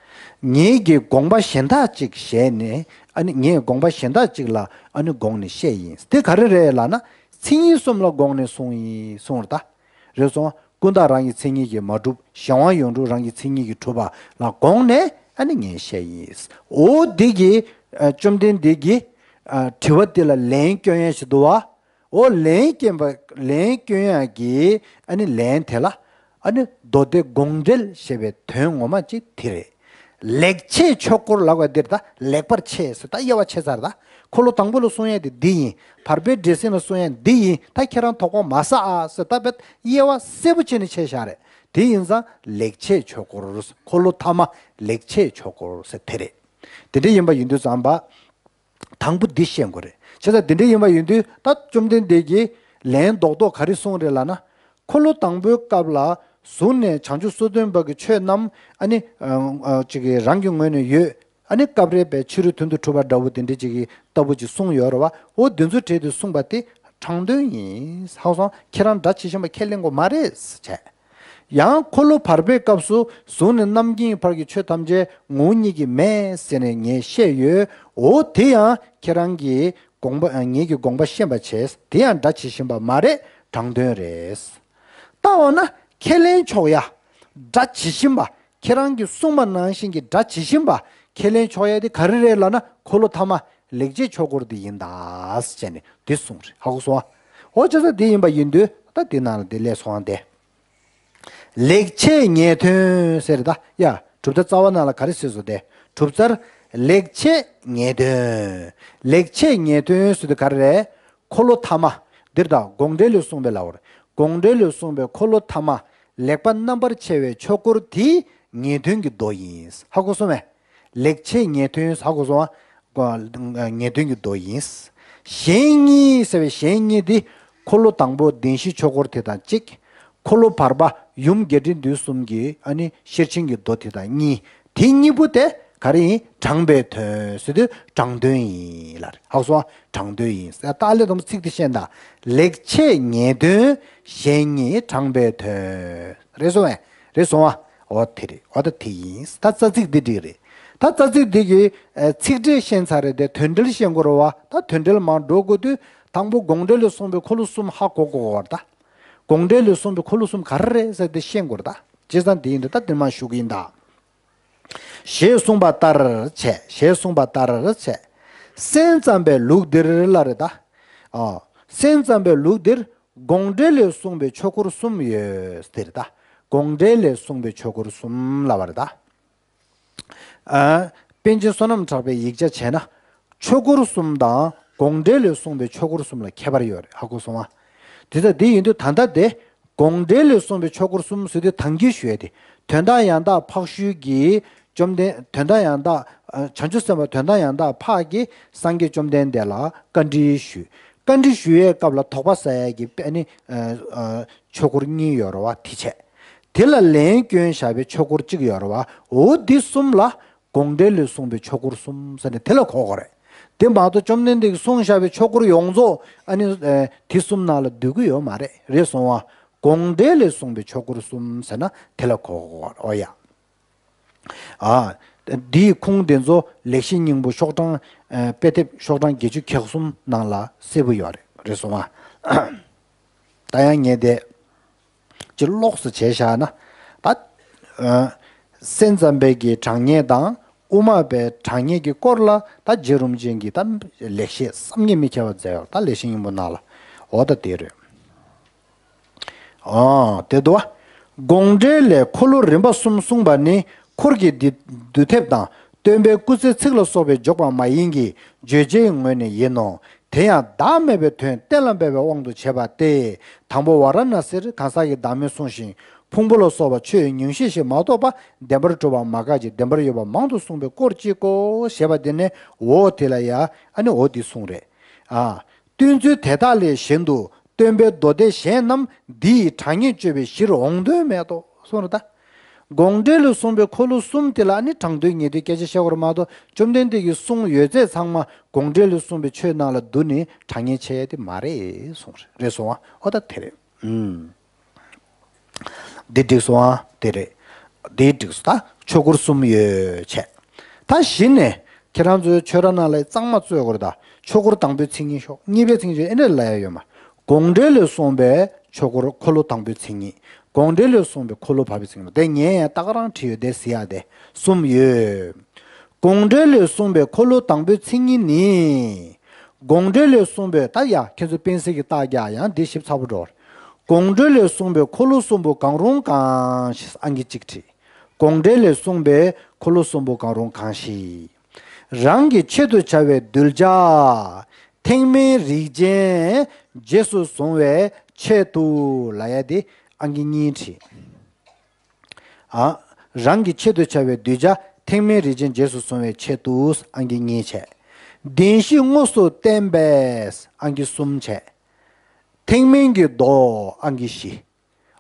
ངེད་ཀྱིས་དགོངས་པ་གཞན་དག་ཅིག་བཞེས་ནས། ཨ་ནི་ངས་དགོངས་པ་གཞན་དག་ཅིག་ལ་ཨ་ནི་དགོངས་ནས་བཤད་ཡིན། དེ་ག་རེ་རེད་ལབ་ན། མཚན་ཉིད་གསུམ་ལ་དགོངས་ནས་གསུངས་ཡིན་གསུངས་རེད་ད། རེད་སོང་། ཀུན་བརྟགས་རང་གི་མཚན་ཉིད་ཀྱིས་མ་གྲུབ། གཞན་དབང་ཡོངས་གྲུབ་རང་གི་མཚན་ཉིད་ཀྱིས་གྲུབ་པ་ལ་དགོངས་ནས་ཨ་ནི་ངས་བཤད་ཡིན། འོ་འདི་གིས་ཨ་བཅོམ་ལྡན་འདས་ཀྱིས་ཨ་དྲི་བ་འདི་ལ་ལན་སྐྱོན་ཡ་ཞིག་འདུག་བ། འོ་ལན་སྐྱོན་པ་ལན་སྐྱོན་ཡ་གི་ཨ་ནི་ལན་དེ་ལ་ཨ་ནི་མདོ་སྡེ་དགོངས་འགྲེལ་ཞེས་པའི་དོན་ངོ་མ་གཅིག་དེ་རེད། ལེགས་བྱས་ཆོས་འཁོར་ལབ་པ་འདིར་ད་ལེགས་པར་བྱས་ཟེར་ད་དབྱེ་བ་ཕྱེ་ཚར་ད། འཁོར་ལོ་དང་པོ་ལ་གསུང་ཡ་དེ་འདི་ཡིན། བར་པའི་འདྲེ་སྲིན་ལ་གསུང་ཡ་འདི་ཡིན། ད་ཁྱེད་རང་དོགས་པ་མ་ཟ་ཨ་ཟེར་ད་བེད་དབྱེ་བ་གསལ་པོ་བྱས་ནས་ཕྱེ་བཞག་རེད། དེ་ཡིན་ཙང་ལེགས་བྱས་ཆོས་འཁོར། འཁོར་ལོ་ཐ་མ་ལེགས་བྱས་ཆོས་འཁོར་ཟེར་དེ་རེད། དེ་འདྲ་ཡིན་པ་ཡིན་དུས་ཙམ་པ། དང་པོ་འདི་ཤེས་དགོས་རེད། བྱས་ཙང་དེ་འདྲ་ཡིན་པ་ཡིན་དུས་ད་བཅོམ་ལྡན་འདས་ཀྱིས་ལན་རྡོག་རྡོག་ག་རེ་གསུངས་རེད་ལབ་ན། འཁོར་ལོ་དང་པོའི་སྐབས་ལ་གཟུགས་ནས་བྱང་ཆུབ་སོ་བདུན་པ་གི་ཆོས་རྣམས་ཨ་ནི་ཨ་ཨ་ཅིག་གི་རང་གི་ངོས་ནས་ཡོད། ཨ་ནི་སྐབས་རེ་བས་ཕྱི་རོལ་དོན་དུ་གྲུབ་པ་འདྲ་བོ་དེ་འདྲ་ཅིག་གི་ལྟ་བུ་ཅིག་གསུངས་ཡོད་རེད་བ། འོ་དེ་ཚོ་བྲིས་ཏེ་གསུངས་པ་དེ་དྲང་དོན་ཡིན། ཧ་གོ་སོང་། ཁྱེད་རང་སྒྲ་ཇི་བཞིན་པ་ཁས་ལེན་དགོས་མ་རེད་བྱས། ཡང་འཁོར་ལོ་བར་པའི་སྐབས་སུ་གཟུགས་ནས་རྣམ་མཁྱེན་གྱི་བར་གྱི་ཆོས་ཐམས་ཅད་ངོ་བོ་ཉིད་ཀྱིས་མེད་ཟེར་ནས་ངས་བཤད་ཡོད། འོ་དེ་ཡང་ཁྱེད་རང་གིས་དགོངས་པ་ངེད་ཀྱི་དགོངས་པ་ཤེས་པ་བྱས། དེ་ཡང་སྒྲ་ཇི་བཞིན་པ་མ་རེད། དྲང་དོན་རེད། ད་འོ་ན་ཁས་ལེན་ཆོག་ཡ། སྒྲ་ཇི་བཞིན་པ། ཁྱེད་རང་གིས་གསུངས་པ་ནང་བཞིན་གྱི་སྒྲ་ཇི་བཞིན་པ་ཁས་ལེན་ཆོག་ཡ་དེ་ག་རེ་རེད་ལབ་ན། འཁོར་ལོ་ཐ་མ་ལེགས་བྱས་ཆོས་འཁོར་དེ་ཡིན་ད་ཟེར་ནས་དེ་གསུངས་རེད། ཧ་གོ་སོང་ཨ། འོ་བྱས་ཙང་དེ་ཡིན་པ་ཡིན་དུས་ད་དེ་ནང་ལ་དེ་སླེབས་སོང་ཨ། དེ་ལེགས་བྱས་ངེས་དོན་ཟེར་ད་ཡ། གྲུབ་མཐའ་རྩ་བ་ནང་ལ་ག་རེ་ཟེར་སོང་། དེ་གྲུབ་མཐར་ལེགས་བྱས་ངེས་དོན། ལེགས་བྱས་ངེས་དོན་ཟེར་དུས་ག་རེ་རེད། འཁོར་ལོ་ཐ་མ། འདིར་ད་དགོངས་འགྲེལ་ལས་གསུངས་པའི་ལབ་པར། དགོངས་འགྲེལ་ལས་གསུངས་པའི་འཁོར་ལོ་ཐ་མ་ལེགས་པ་རྣམ་པར་ཕྱེ་བའི་ཆོས་འཁོར་དེའི་ངེས་དོན་གྱི་མདོ་ཡིན། ཧ་གོ་སོང་ངས། ལེགས་བྱས་ངེས་དོན་ཧ་གོ་སོང་ཨ། ངེས་དོན་གྱི་མདོ་ཡིན། གཞན་གཉིས་ཟེར་བའི་གཞན་གཉིས་དེ། འཁོར་ལོ་དང་པོ་བདེན་བཞིའི་ཆོས་འཁོར་དེ་དང་གཅིག་འཁོར་ལོ་བར་པ་ཡུམ་རྒྱས་འབྲིང་བསྡུས་གསུམ་གྱི་ཨ་ནི་ཤེར་ཕྱིན་གྱི་མདོ་དེ་དང་གཉིས། དེ་གཉིས་པོ་དེ་ག་རེ་ཡིན། དྲངས་པའི་དོན་ཟེར་དུས་དྲང་དོན་ཡིན་ལབ་རེད། ཧ་གོ་སོང་ཨ། དྲང་དོན་ཡིན་ཟེར། ད་ལས་དང་པོ་ཚིག་དེ་ཤེས་ད། ལེགས་བྱས་ངེས་དོན་གཞན་གཉིས་དྲངས་པའི་དོན། རེད་སོང་ངས། རེད་སོང་ཨ། འོ་དེ་རེད། འོ་ད་དེ་ཡིན། ད་རྩ་ཚིག་འདི་འགྲིག་རེད། ད་རྩ་ཚིག་འདི་གི་ཚིག་འགྲེལ་ཤེས་ཚར་རེད་དེ། དོན་འགྲེལ་ཤེས་དགོས་རེད་བ། ད་དོན་འགྲེལ་མར་འགྲོ་དགོས་དུས་དང་པོ་དགོངས་འགྲེལ་ལས་གསུངས་པའི་འཁོར་ལོ་གསུམ་ཧ་གོ་དགོས་བར་ད། དགོངས་འགྲེལ་ལས་གསུངས་པའི་འཁོར་ལོ་གསུམ་ག་རེ་རེད་ཟེར་དེ་ཤེས་དགོས་རེད་ད། བྱས་ཙང་འདི་ཡིན་དུས་ད་འདིར་མར་ཞུ་གི་ཡིན་ད། ཞེས་གསུངས་པ་ལྟར་བྱས། ཞེས་གསུངས་པ་ལྟར་བྱས། སེམས་ཙམ་པའི་ལུགས་འདིར་ལབ་རེད་ད། ཨ། སེམས་ཙམ་པའི་ལུགས་འདིར་དགོངས་འགྲེལ་ལས་གསུངས་པའི་ཆོས་འཁོར་གསུམ་ཡོད་ཟེར་ད། དགོངས་འགྲེལ་ལས་གསུངས་པའི་ཆོས་འཁོར་གསུམ་ལབ་པ་རེད་ད། ཨ། པཎ་ཆེན་བསོད་ནམས་གྲགས་པའི་ཡིག་ཆ་བྱས་ན། ཆོས་འཁོར་གསུམ་དང་དགོངས་འགྲེལ་ལས་གསུངས་པའི་ཆོས་འཁོར་གསུམ་ལ་ཁྱད་པར་ཡོད་རེད། ཧ་གོ་སོང་ཨ། དེ་ལྟ་དེ་ཡིན་དུས་ད་ལྟ་དེ། དགོངས་འགྲེལ་ལས་གསུངས་པའི་ཆོས་འཁོར་གསུམ་ཟེར་དུས་ད་གིན་ཞུས་ཏེ། དོན་དམ་ཡང་དག་འཕགས་ཤུལ་གྱི་བཅོམ་ལྡན། དོན་དམ་ཡང་དག་ཨ། བྱང་ཆུབ་སེམས་དཔའ་དོན་དམ་ཡང་དག་འཕགས་ཀྱིས་སངས་རྒྱས་བཅོམ་ལྡན་འདས་ལ་བཀའ་འདྲི་ཞུས། བཀའ་འདྲི་ཞུ་བའི་སྐབས་ལ་དོགས་པ་ཟ་ཡས་ཀྱི་དཔེ་ནི་ཨ། ཨ། ཆོས་འཁོར་གཉིས་ཡོད་རེད་བ། དེ་བྱས། དེ་ལ་ལན་སྐྱོན་བཞག་པའི་ཆོས་འཁོར་གཅིག་ཡོད་རེད་བ། འོ་འདི་གསུམ་ལ་དགོངས་འགྲེལ་ལས་གསུངས་པའི་ཆོས་འཁོར་གསུམ་ཟེར་ནས་དེ་ལ་གོ་དགོས་རེད། དེ་མ་གཏོགས་བཅོམ་ལྡན་འདས་ཀྱིས་གསུངས་བཞག་པའི་ཆོས་འཁོར་ཡོངས་རྫོགས་ཨ་ནི་ཨ། དེ་གསུམ་ནང་ལ་འདུས་ཀྱི་ཡོད་མ་རེད། རེད་སོང་བ། དགོངས་འགྲེལ་ལས་གསུངས་པའི་ཆོས་འཁོར་གསུམ་ཟེར་ན་དེ་ལ་གོ་དགོས་རེད། འོ་ཡ། ཨ། འདིའི་ཁུངས་དེ་ཚོ་ལེགས་བཤད་སྙིང་པོ་ཤོག་གྲངས་ཨ། དཔེ་དེབ་ཤོག་གྲངས་བརྒྱད་ཅུ་གྱ་གསུམ་ནང་ལ་གསལ་པོ་ཡོད་རེད། རེད་སོང་ཨ། ད་ཡང་ངས་དེ་ཅིག་ལོགས་སུ་བྱས་བཞག་ན། ད་ཨ། སེམས་ཙམ་པའི་གི་དྲང་ངེས་དང་དབུ་མ་པའི་དྲང་ངེས་ཀྱི་སྐོར་ལ་ད་རྗེ་རིན་པོ་ཆེ་གིས་ད་ལེགས་བཤད་བསམ་གྱིས་མི་ཁྱབ་པ་མཛད་ཡོད། ད་ལེགས་བཤད་སྙིང་པོ་ནང་ལ། འོ་ད་དེ་རེད། ཨ། དེ་འདུག་བ། དགོངས་འགྲེལ་ལས་འཁོར་ལོ་རིམ་པ་གསུམ་གསུངས་པ་ནི་འཁོར་གྱི་འདུས་འདུས་ཐེབས་དང་སྟོན་པའི་སྐུ་ཚེའི་ཚིག་ལ་སོགས་པས་འཇོག་པ་མ་ཡིན་གྱི་བརྗོད་བྱའི་ངོས་ནས་ཡིན་ནོ། དེ་ཡང་བདག་མེད་པའི་དོན་གཏན་ལ་འབེབས་པའི་དབང་དུ་བྱས་པ་སྟེ། དང་པོ་ཝཱ་ར་ཎཱ་སིར་གང་ཟག་གི་བདག་མེད་གསུངས་ཤིང་། ཕུང་པོ་ལ་སོགས་པ་ཆོས་ཉུང་ཤས་ཤིག་མ་གཏོགས་པ་བདེན་པར་གྲུབ་པ་མ་འགགས་ཀྱི་བདེན་པར་ཡོད་པ་མང་དུ་གསུངས་པའི་སྐོར་གཅིག་གོ་ཞེས་པ་འདི་ནི་འོ་དེ་ལ་ཡ་ཨ་ནི་འོ་འདི་གསུངས་རེད། ཨ། བསྟན་ཚུལ་དེ་དག་ལས་གཞན་དུ་སྟོན་པའི་མདོ་སྡེ་གཞན་རྣམས་འདི་ཡི་དྲང་ངེས་གཅོད་པའི་གཞིར་འོང་དོན་མེད་དོ་གསུངས་རེད་ད། དགོངས་འགྲེལ་ལས་གསུངས་པའི་འཁོར་ལོ་གསུམ་དེ་ལ་ནི་དྲང་དོན་ངེས་དོན་སྐད་ཆ་བཤད་དགོས་རེད་མ་གཏོགས་བཅོམ་ལྡན་འདས་ཀྱིས་གསུངས་ཡོད་ཚད་ཚང་མ་དགོངས་འགྲེལ་ལས་གསུངས་པའི་ཆོས་ནང་ལ་བསྡུ་ནས་དྲང་ངེས་བྱས་ཡ་དེ་མ་རེད་གསུངས་རེད། རེད་སོང་ཨ། ཨོ་ད་དེ་རེད། ཨུམ། འདི་འགྲིག་སོང་ཨ། དེ་རེད། འདི་འགྲིག་སོང་། ད་ཆོས་འཁོར་གསུམ་ཡོད་བྱས། ད་གཞི་ནས་ཁྱེད་རང་ཚོའི་ཆོས་ར་ནང་ལ་གཙང་མ་རྩོད་དགོས་རེད་ད། ཆོས་འཁོར་དང་པོའི་མཚན་ཉིད་ཤོག་གཉིས་པའི་མཚན་ཉིད་ཤོག་ཨེ་འདྲ་ལབ་ཡ་ཡོད་མ། དགོངས་འགྲེལ་ལས་གསུངས་པའི་ཆོས་འཁོར་འཁོར་ལོ་དང་པོའི་མཚན་ཉིད། དགོངས་འགྲེལ་ལས་གསུངས་པའི་འཁོར་ལོ་བར་པའི་མཚན་ཉིད། དེ་ངས་ཡང་ད་ག་རང་བྲིས་ཡོད་དེ་གཟིགས་ཡ་དེ་གསུམ་ཡོད། དགོངས་འགྲེལ་ལས་གསུངས་པའི་འཁོར་ལོ་དང་པོའི་མཚན་ཉིད་ནི། དགོངས་འགྲེལ་ལས་གསུངས་པའི་ད་ཡ་ཁྱེད་ཚོ་པཎ་ཟེར་གྱི་རྟགས་རྒྱག་ཡང་འདི་ཞིབ་ཚགས་པོ་འགྲོ། དགོངས་འགྲེལ་ལས་གསུངས་པའི་འཁོར་ལོ་གསུམ་པོ་གང་རུང་གང་ཞིག་ཨང་ཀི་གཅིག་བྲིས། དགོངས་འགྲེལ་ལས་གསུངས་པའི་འཁོར་ལོ་གསུམ་པོ་གང་རུང་གང་ཞིག་རང་གི་ཆེད་དུ་བྱ་བའི་གདུལ་བྱ། ཐེག་དམན་རིགས་ཅན་རྗེས་སུ་བཟུང་བའི་ཆེད་དུ་ལབ་ཡ་དེ་ཨང་ཀི་གཉིས་བྲིས། ཨ། རང་གི་ཆེད་དུ་བྱ་བའི་གདུལ་བྱ་ཐེག་དམན་རིགས་ཅན་རྗེས་སུ་བཟུང་བའི་ཆེད་དུ་ཨང་ཀི་གཉིས་བྱས། བདེན་བཞི་དངོས་སུ་བསྟན་པས་ཨང་ཀི་གསུམ་བྱས། ཐེག་དམན་གྱི་མདོ་ཨང་ཀི་བཞི།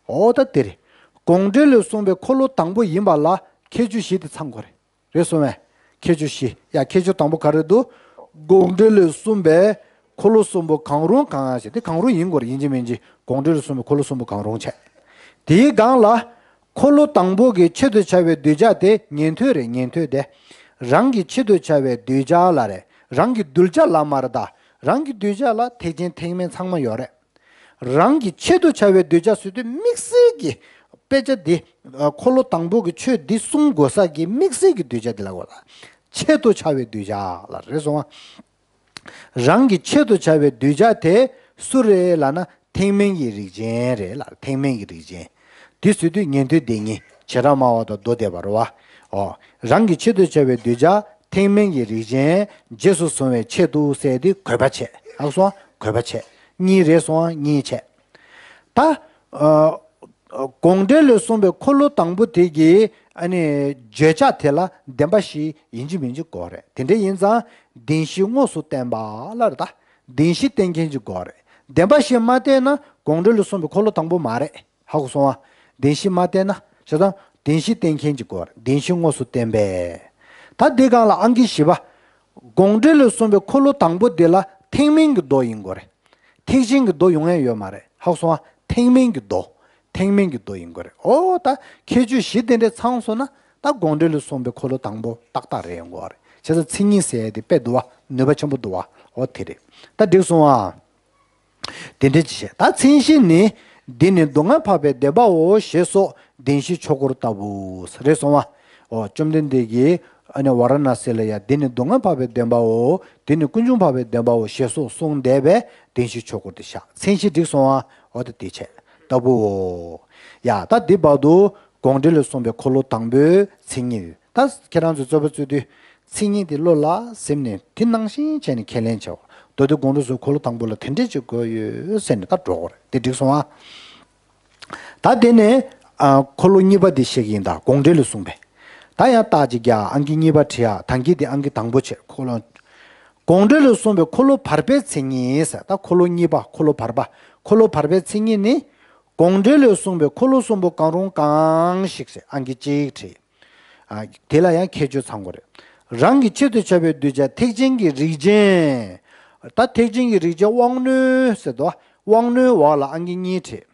འོ་ད་དེ་རེད། དགོངས་འགྲེལ་ལས་གསུངས་པའི་འཁོར་ལོ་དང་པོ་ཡིན་པ་ལ་ཁྱད་ཆོས་བཞི་དེ་ཚང་དགོས་རེད། རེད་སོང་བས། ཁྱད་ཆོས་བཞི། ཡ་ཁྱད་ཆོས་དང་པོ་ག་རེ་འདུག་དགོངས་འགྲེལ་ལས་གསུངས་པའི་འཁོར་ལོ་གསུམ་པོ་གང་རུང་གང་ཞེས་དེ་གང་རུང་ཡིན་དགོས་རེད། ཡིན་གཅིག་མིན་གཅིག་དགོངས་འགྲེལ་ལས་གསུངས་པའི་འཁོར་ལོ་གསུམ་པོ་གང་རུང་བྱས། དེའི་སྒང་ལ། འཁོར་ལོ་དང་པོ་གི་ཆེད་དུ་བྱ་བའི་གདུལ་བྱ་དེ་ཉན་ཐོས་རེད། ཉན་ཐོས་དེ། རང་གི་ཆེད་དུ་བྱ་བའི་གདུལ་བྱ་ལ་རེད། རང་གི་གདུལ་བྱ་ལ་མ་རེད་ད། རང་གི་གདུལ་བྱ་ལ་ཐེག་ཆེན་ཐེག་དམན་ཚང་མ་ཡོད་རེད། རང་གི་ཆེད་དུ་བྱ་བའི་གདུལ་བྱ་ཟེར་དུས་དམིགས་བསལ་གྱི་དཔེ་ཆ་འདི། འཁོར་ལོ་དང་པོ་གི་ཆོས་འདི་གསུང་དགོས་ས་གི་དམིགས་བསལ་གྱི་གདུལ་བྱ་འདི་ལ་གོ་ལ། ཆེད་དུ་བྱ་བའི་གདུལ་བྱ་ལ་རེད་སོང་ང་། རང་གི་ཆེད་དུ་བྱ་བའི་གདུལ་བྱ་དེ་སུ་རེད་ལབ་ན་ཐེག་དམན་གྱི་རིགས་ཅན་རེད་ལ། ཐེག་དམན་གྱི་རིགས་ཅན། འདི་ཟེར་དུས་ཉན་ཐོས་སྡེ་གཉིས་བྱེ་བྲག་སྨྲ་བ་དང་མདོ་སྡེ་པ་རེད་བ། འོ། རང་གི་ཆེད་དུ་བྱ་བའི་གདུལ་བྱ་ཐེག་དམན་གྱི་རིགས་ཅན་རྗེས་སུ་བཟུང་བའི་ཆེད་དུ་ཟེར་དེ་དགོས་པ་བྱས། ཧ་གོ་སོང་ང་། དགོས་པ་བྱས། གཉིས་རེད་སོང་ང་། གཉིས་བྱས། ད། ཨ། དགོངས་འགྲེལ་ལས་གསུངས་པའི་འཁོར་ལོ་དང་པོ་དེ་གི་ཨ་ནི་བརྗོད་བྱ་དེ་ལ་བདེན་པ་བཞི་ཡིན་གཅིག་མིན་གཅིག་དགོས་རེད། དེ་འདྲ་ཡིན་ཙང་བདེན་བཞི་དངོས་སུ་བསྟན་པ་ལ་རེད་ད། བདེན་བཞི་བསྟན་མཁན་གཅིག་དགོས་རེད། བདེན་པ་བཞི་མ་བསྟན་ན་དགོངས་འགྲེལ་ལས་གསུངས་པའི་འཁོར་ལོ་དང་པོ་མ་རེད། ཧ་གོ་སོང་ང་། བདེན་བཞི་མ་བསྟན་ན། བྱས་ཙང་བདེན་བཞི་བསྟན་མཁན་གཅིག་དགོས་རེད། བདེན་བཞི་དངོས་སུ་བསྟན་པས། ད་འདི་སྒང་ལ་ཨང་ཀི་བཞི་པ། དགོངས་འགྲེལ་ལས་གསུངས་པའི་འཁོར་ལོ་དང་པོ་འདི་ལ་ཐེག་དམན་གྱི་མདོ་ཡིན་དགོས་རེད། ཐེག་ཆེན་གྱི་མདོ་ཡོང་ཡ་ཡོད་མ་རེད། ཧ་གོ་སོང་ང་། ཐེག་དམན་གྱི་མདོ། ཐེག་དམན་གྱི་མདོ་ཡིན་དགོས་རེད། ཨོ་ད་ཁྱད་ཆོས་བཞི་དེ་འདྲ་ཚང་སོང་ན་ད་དགོངས་འགྲེལ་ལས་གསུངས་པའི་འཁོར་ལོ་དང་པོ་ཏག་ཏག་རེད་ཡོང་དགོས་རེད། བྱས་ཙང་མཚན་ཉིད་ཟེར་ཡ་དེ་དཔེ་འདུག་བ། ནུས་པ་ཆེན་པོ་འདུག་བ། ཨོ་དེ་རེད། ད་འགྲིག་སོང་ང་། དེ་འདྲ་ཅིག་བྱས། ད་མཚན་གཞི་ནི། འདི་ནི་སྡུག་བསྔལ་འཕགས་པའི་བདེན་པའོ་ཞེས་སོགས་བདེན་བཞིའི་ཆོས་འཁོར་ལྟ་བུ། རེད་སོང་ང་། འོ་བཅོམ་ལྡན་འདས་ཀྱིས་ཨ་ནི་ཝཱ་ར་ཎཱ་སི་ལ་ཡ་འདི་ནི་སྡུག་བསྔལ་འཕགས་པའི་བདེན་པའོ། འདི་ནི་ཀུན་འབྱུང་འཕགས་པའི་བདེན་པའོ་ཞེས་སོགས་གསུངས་བསྡད་པའི་བདེན་བཞིའི་ཆོས་འཁོར་དེ་བཞག། མཚན་གཞི་འགྲིག་སོང་ང་། འོ་ད་དེ་བྱས། ལྟ་བུའོ། ཡ་ད་འདི་བར་དུ་དགོངས་འགྲེལ་ལས་གསུངས་པའི་འཁོར་ལོ་དང་པོའི་མཚན་ཉིད། ད་ཁྱེད་རང་ཚོས་རྩོད་པ་རྩོད་དུས་མཚན་ཉིད་དེ་བློ་ལ་སིམ་ནས་དེ་ནང་བཞིན་བྱས་ནས་ཁས་ལེན་བྱའོ། མདོ་སྡེ་དགོངས་འགྲེལ་སོགས་འཁོར་ལོ་དང་པོ་ལ་དེ་འདྲས་ཅིག་དགོས་ཡོད་ཟེར་ནས་ད་འགྲོ་དགོས་རེད། དེ་འགྲིག་སོང་ང་། ད་དེ་ནས་ཨ། འཁོར་ལོ་གཉིས་པ་དེ་བཤད་ཀྱི་ཡིན། ད་དགོངས་འགྲེལ་ལས་གསུངས་པའི། ད་ཡང་རྟགས་ཅིག་རྒྱག། ཨང་ཀི་གཉིས་པ་བྲིས་ཡ། ད་གིན་དེ་ཨང་ཀི་དང་པོ་བྱས། འཁོར་ལོ། དགོངས་འགྲེལ་ལས་གསུངས་པའི་འཁོར་ལོ་བར་པའི་མཚན་ཉིད་ཟེར། ད་འཁོར་ལོ་གཉིས་པ། འཁོར་ལོ་བར་པ། འཁོར་ལོ་བར་པའི་མཚན་ཉིད་ནི། དགོངས་འགྲེལ་ལས་གསུངས་པའི་འཁོར་ལོ་གསུམ་པོ་གང་རུང་གང་ཞིག་ཟེར། ཨང་ཀི་གཅིག་བྲིས། ཨ། དེ་ལ་ཡང་ཁྱད་ཆོས་ཚང་དགོས་རེད། རང་གི་ཆེད་དུ་བྱ་བའི་གདུལ་བྱ་ཐེག་ཆེན་གྱི་རིགས་ཅན། ད་ཐེག་ཆེན་གྱི་རིགས་ཅན་དབང་རྣོན་ཟེར་དོ། དབང་རྣོན་འོག་ལ་ཨང་ཀི་གཉིས་བྲིས།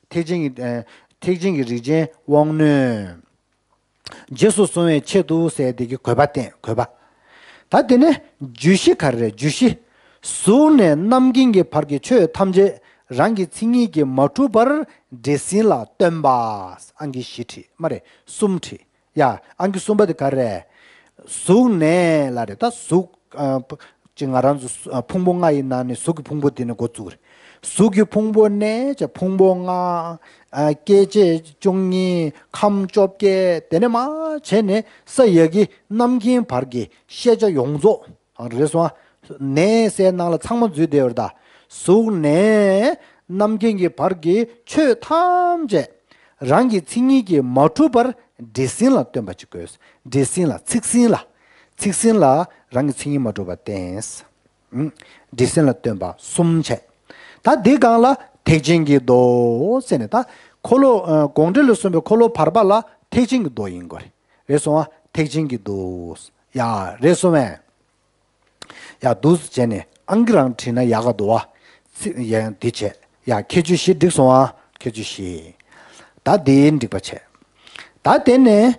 ཐེག་ཆེན་གྱི། ཨ། ཐེག་ཆེན་གྱི་རིགས་ཅན་དབང་རྣོན། རྗེས་སུ་བཟུང་བའི་ཆེད་དུ་ཟེར་དེ་གི་དགོས་པ་བསྟན། དགོས་པ། ད་དེ་ནས་བརྗོད་གཞི་ག་རེ་རེད། བརྗོད་གཞི། གཟུགས་ནས་རྣམ་མཁྱེན་གྱི་བར་གྱི་ཆོས་ཐམས་ཅད་རང་གི་མཚན་ཉིད་ཀྱིས་མ་གྲུབ་པར་འདྲེ་སྲིན་ལ་སྟོན་པ། ཨང་ཀི་བཞི་བྲིས་མ་རེད། གསུམ་བྲིས། ཡ། ཨང་ཀི་གསུམ་པ་དེ་ག་རེ་རེད། གཟུགས་ནས་ལ་རེད། ད་གཟུགས། ཨ། ཅིག་ང་རང་ཚོ་ཕུང་པོ་ལྔ་ཡི་ནང་ནས་གཟུགས་ཀྱི་ཕུང་པོ་དེ་ནས་འགོ་བཙུགས་རེད། གཟུགས་ཀྱི་ཕུང་པོ་ནས་ཀྱང་ཕུང་པོ་ལྔ། ཨ། སྐྱེ་མཆེད་བཅུ་གཉིས། ཁམས་བཅོ་བརྒྱད། དེ་ནས་མར་བྱས་ནས་ས་ཡ་གི་རྣམ་མཁྱེན་བར་གྱི་ཤེས་བྱ་ཡོངས་རྫོགས། ཨ། རེད་སོང་ཨ། ནས་ཟེར་ནང་ལ་ཚང་མ་འཛུལ་བསྡད་ཡོད་རེད་ད། གཟུགས་ནས་རྣམ་མཁྱེན་གྱི་བར་གྱི་ཆོས་ཐམས་ཅད་རང་གི་མཚན་ཉིད་ཀྱིས་མ་གྲུབ་པར་འདྲེ་སྲིན་ལ་སྟོན་པ་ཅིག་དགོས། འདྲེ་སྲིན་ལ། ཚིག་སྲིན་ལ། ཚིག་སྲིན་ལ་རང་གི་མཚན་ཉིད་མ་གྲུབ་པར་བསྟན། ཨུམ། འདྲེ་སྲིན་ལ་སྟོན་པ་གསུམ་བྱས། ད་འདི་སྒང་ལ་ཐེག་ཆེན་གྱི་མདོ་ཟེར་ནས། ད་འཁོར་ལོ། ཨ། དགོངས་འགྲེལ་ལས་གསུངས་པའི་འཁོར་ལོ་བར་པ་ལ་ཐེག་ཆེན་གྱི་མདོ་ཡིན་དགོས་རེད། རེད་སོང་ཨ། ཐེག་ཆེན་གྱི་མདོ། ཡ། རེད་སོང་བས། ཡ། འདུག་སེ་བྱས་ནས་ཨང་ཀི་རང་བྲིས་ན་ཡག་ག་འདུག་བ། ཚིག་ཡ་འདི་བྱས། ཡ། ཁྱད་ཆོས་བཞི་འགྲིག་སོང་ཨ། ཁྱད་ཆོས་བཞི། ད་འདི་འགྲིག་པ་བྱས། ད་དེ་ནས་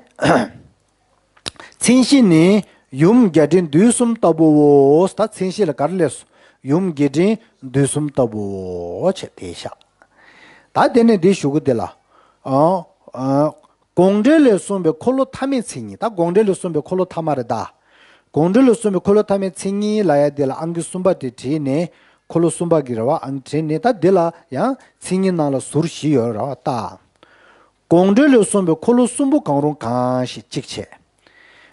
མཚན་གཞི་ནི་ཡུམ་རྒྱས་འབྲིང་བསྡུས་གསུམ་ལྟ་བུའོ། ད་མཚན་གཞི་ལ་ག་རེ་སླེབས་སོང་། ཡུམ་རྒྱས་འབྲིང་བསྡུས་གསུམ་ལྟ་བུའོ་བྱས་དེ་བཞག། ད་དེ་ནས་འདི་གཞུག་གུ་དེ་ལ། ཨ། ཨ། དགོངས་འགྲེལ་ལས་གསུངས་པའི་འཁོར་ལོ་ཐ་མའི་མཚན་ཉིད། ད་དགོངས་འགྲེལ་ལས་གསུངས་པའི་འཁོར་ལོ་ཐ་མ་རེད་ད། དགོངས་འགྲེལ་ལས་གསུངས་པའི་འཁོར་ལོ་ཐ་མའི་མཚན་ཉིད་ལབ་ཡ་འདི་ལ་ཨང་ཀི་གསུམ་པ་དེ་བྲིས་ནས། འཁོར་ལོ་གསུམ་པ་གི་རེད་བ། ཨང་ཀི་བྲིས་ནས། ད་འདི་ལ་ཡང་མཚན་ཉིད་ནང་ལ་ཟུར་བཞི་ཡོད་རེད་བ། ད་དགོངས་འགྲེལ་ལས་གསུངས་པའི་འཁོར་ལོ་གསུམ་པོ་གང་རུང་གང་ཞིག་གཅིག་བྱས།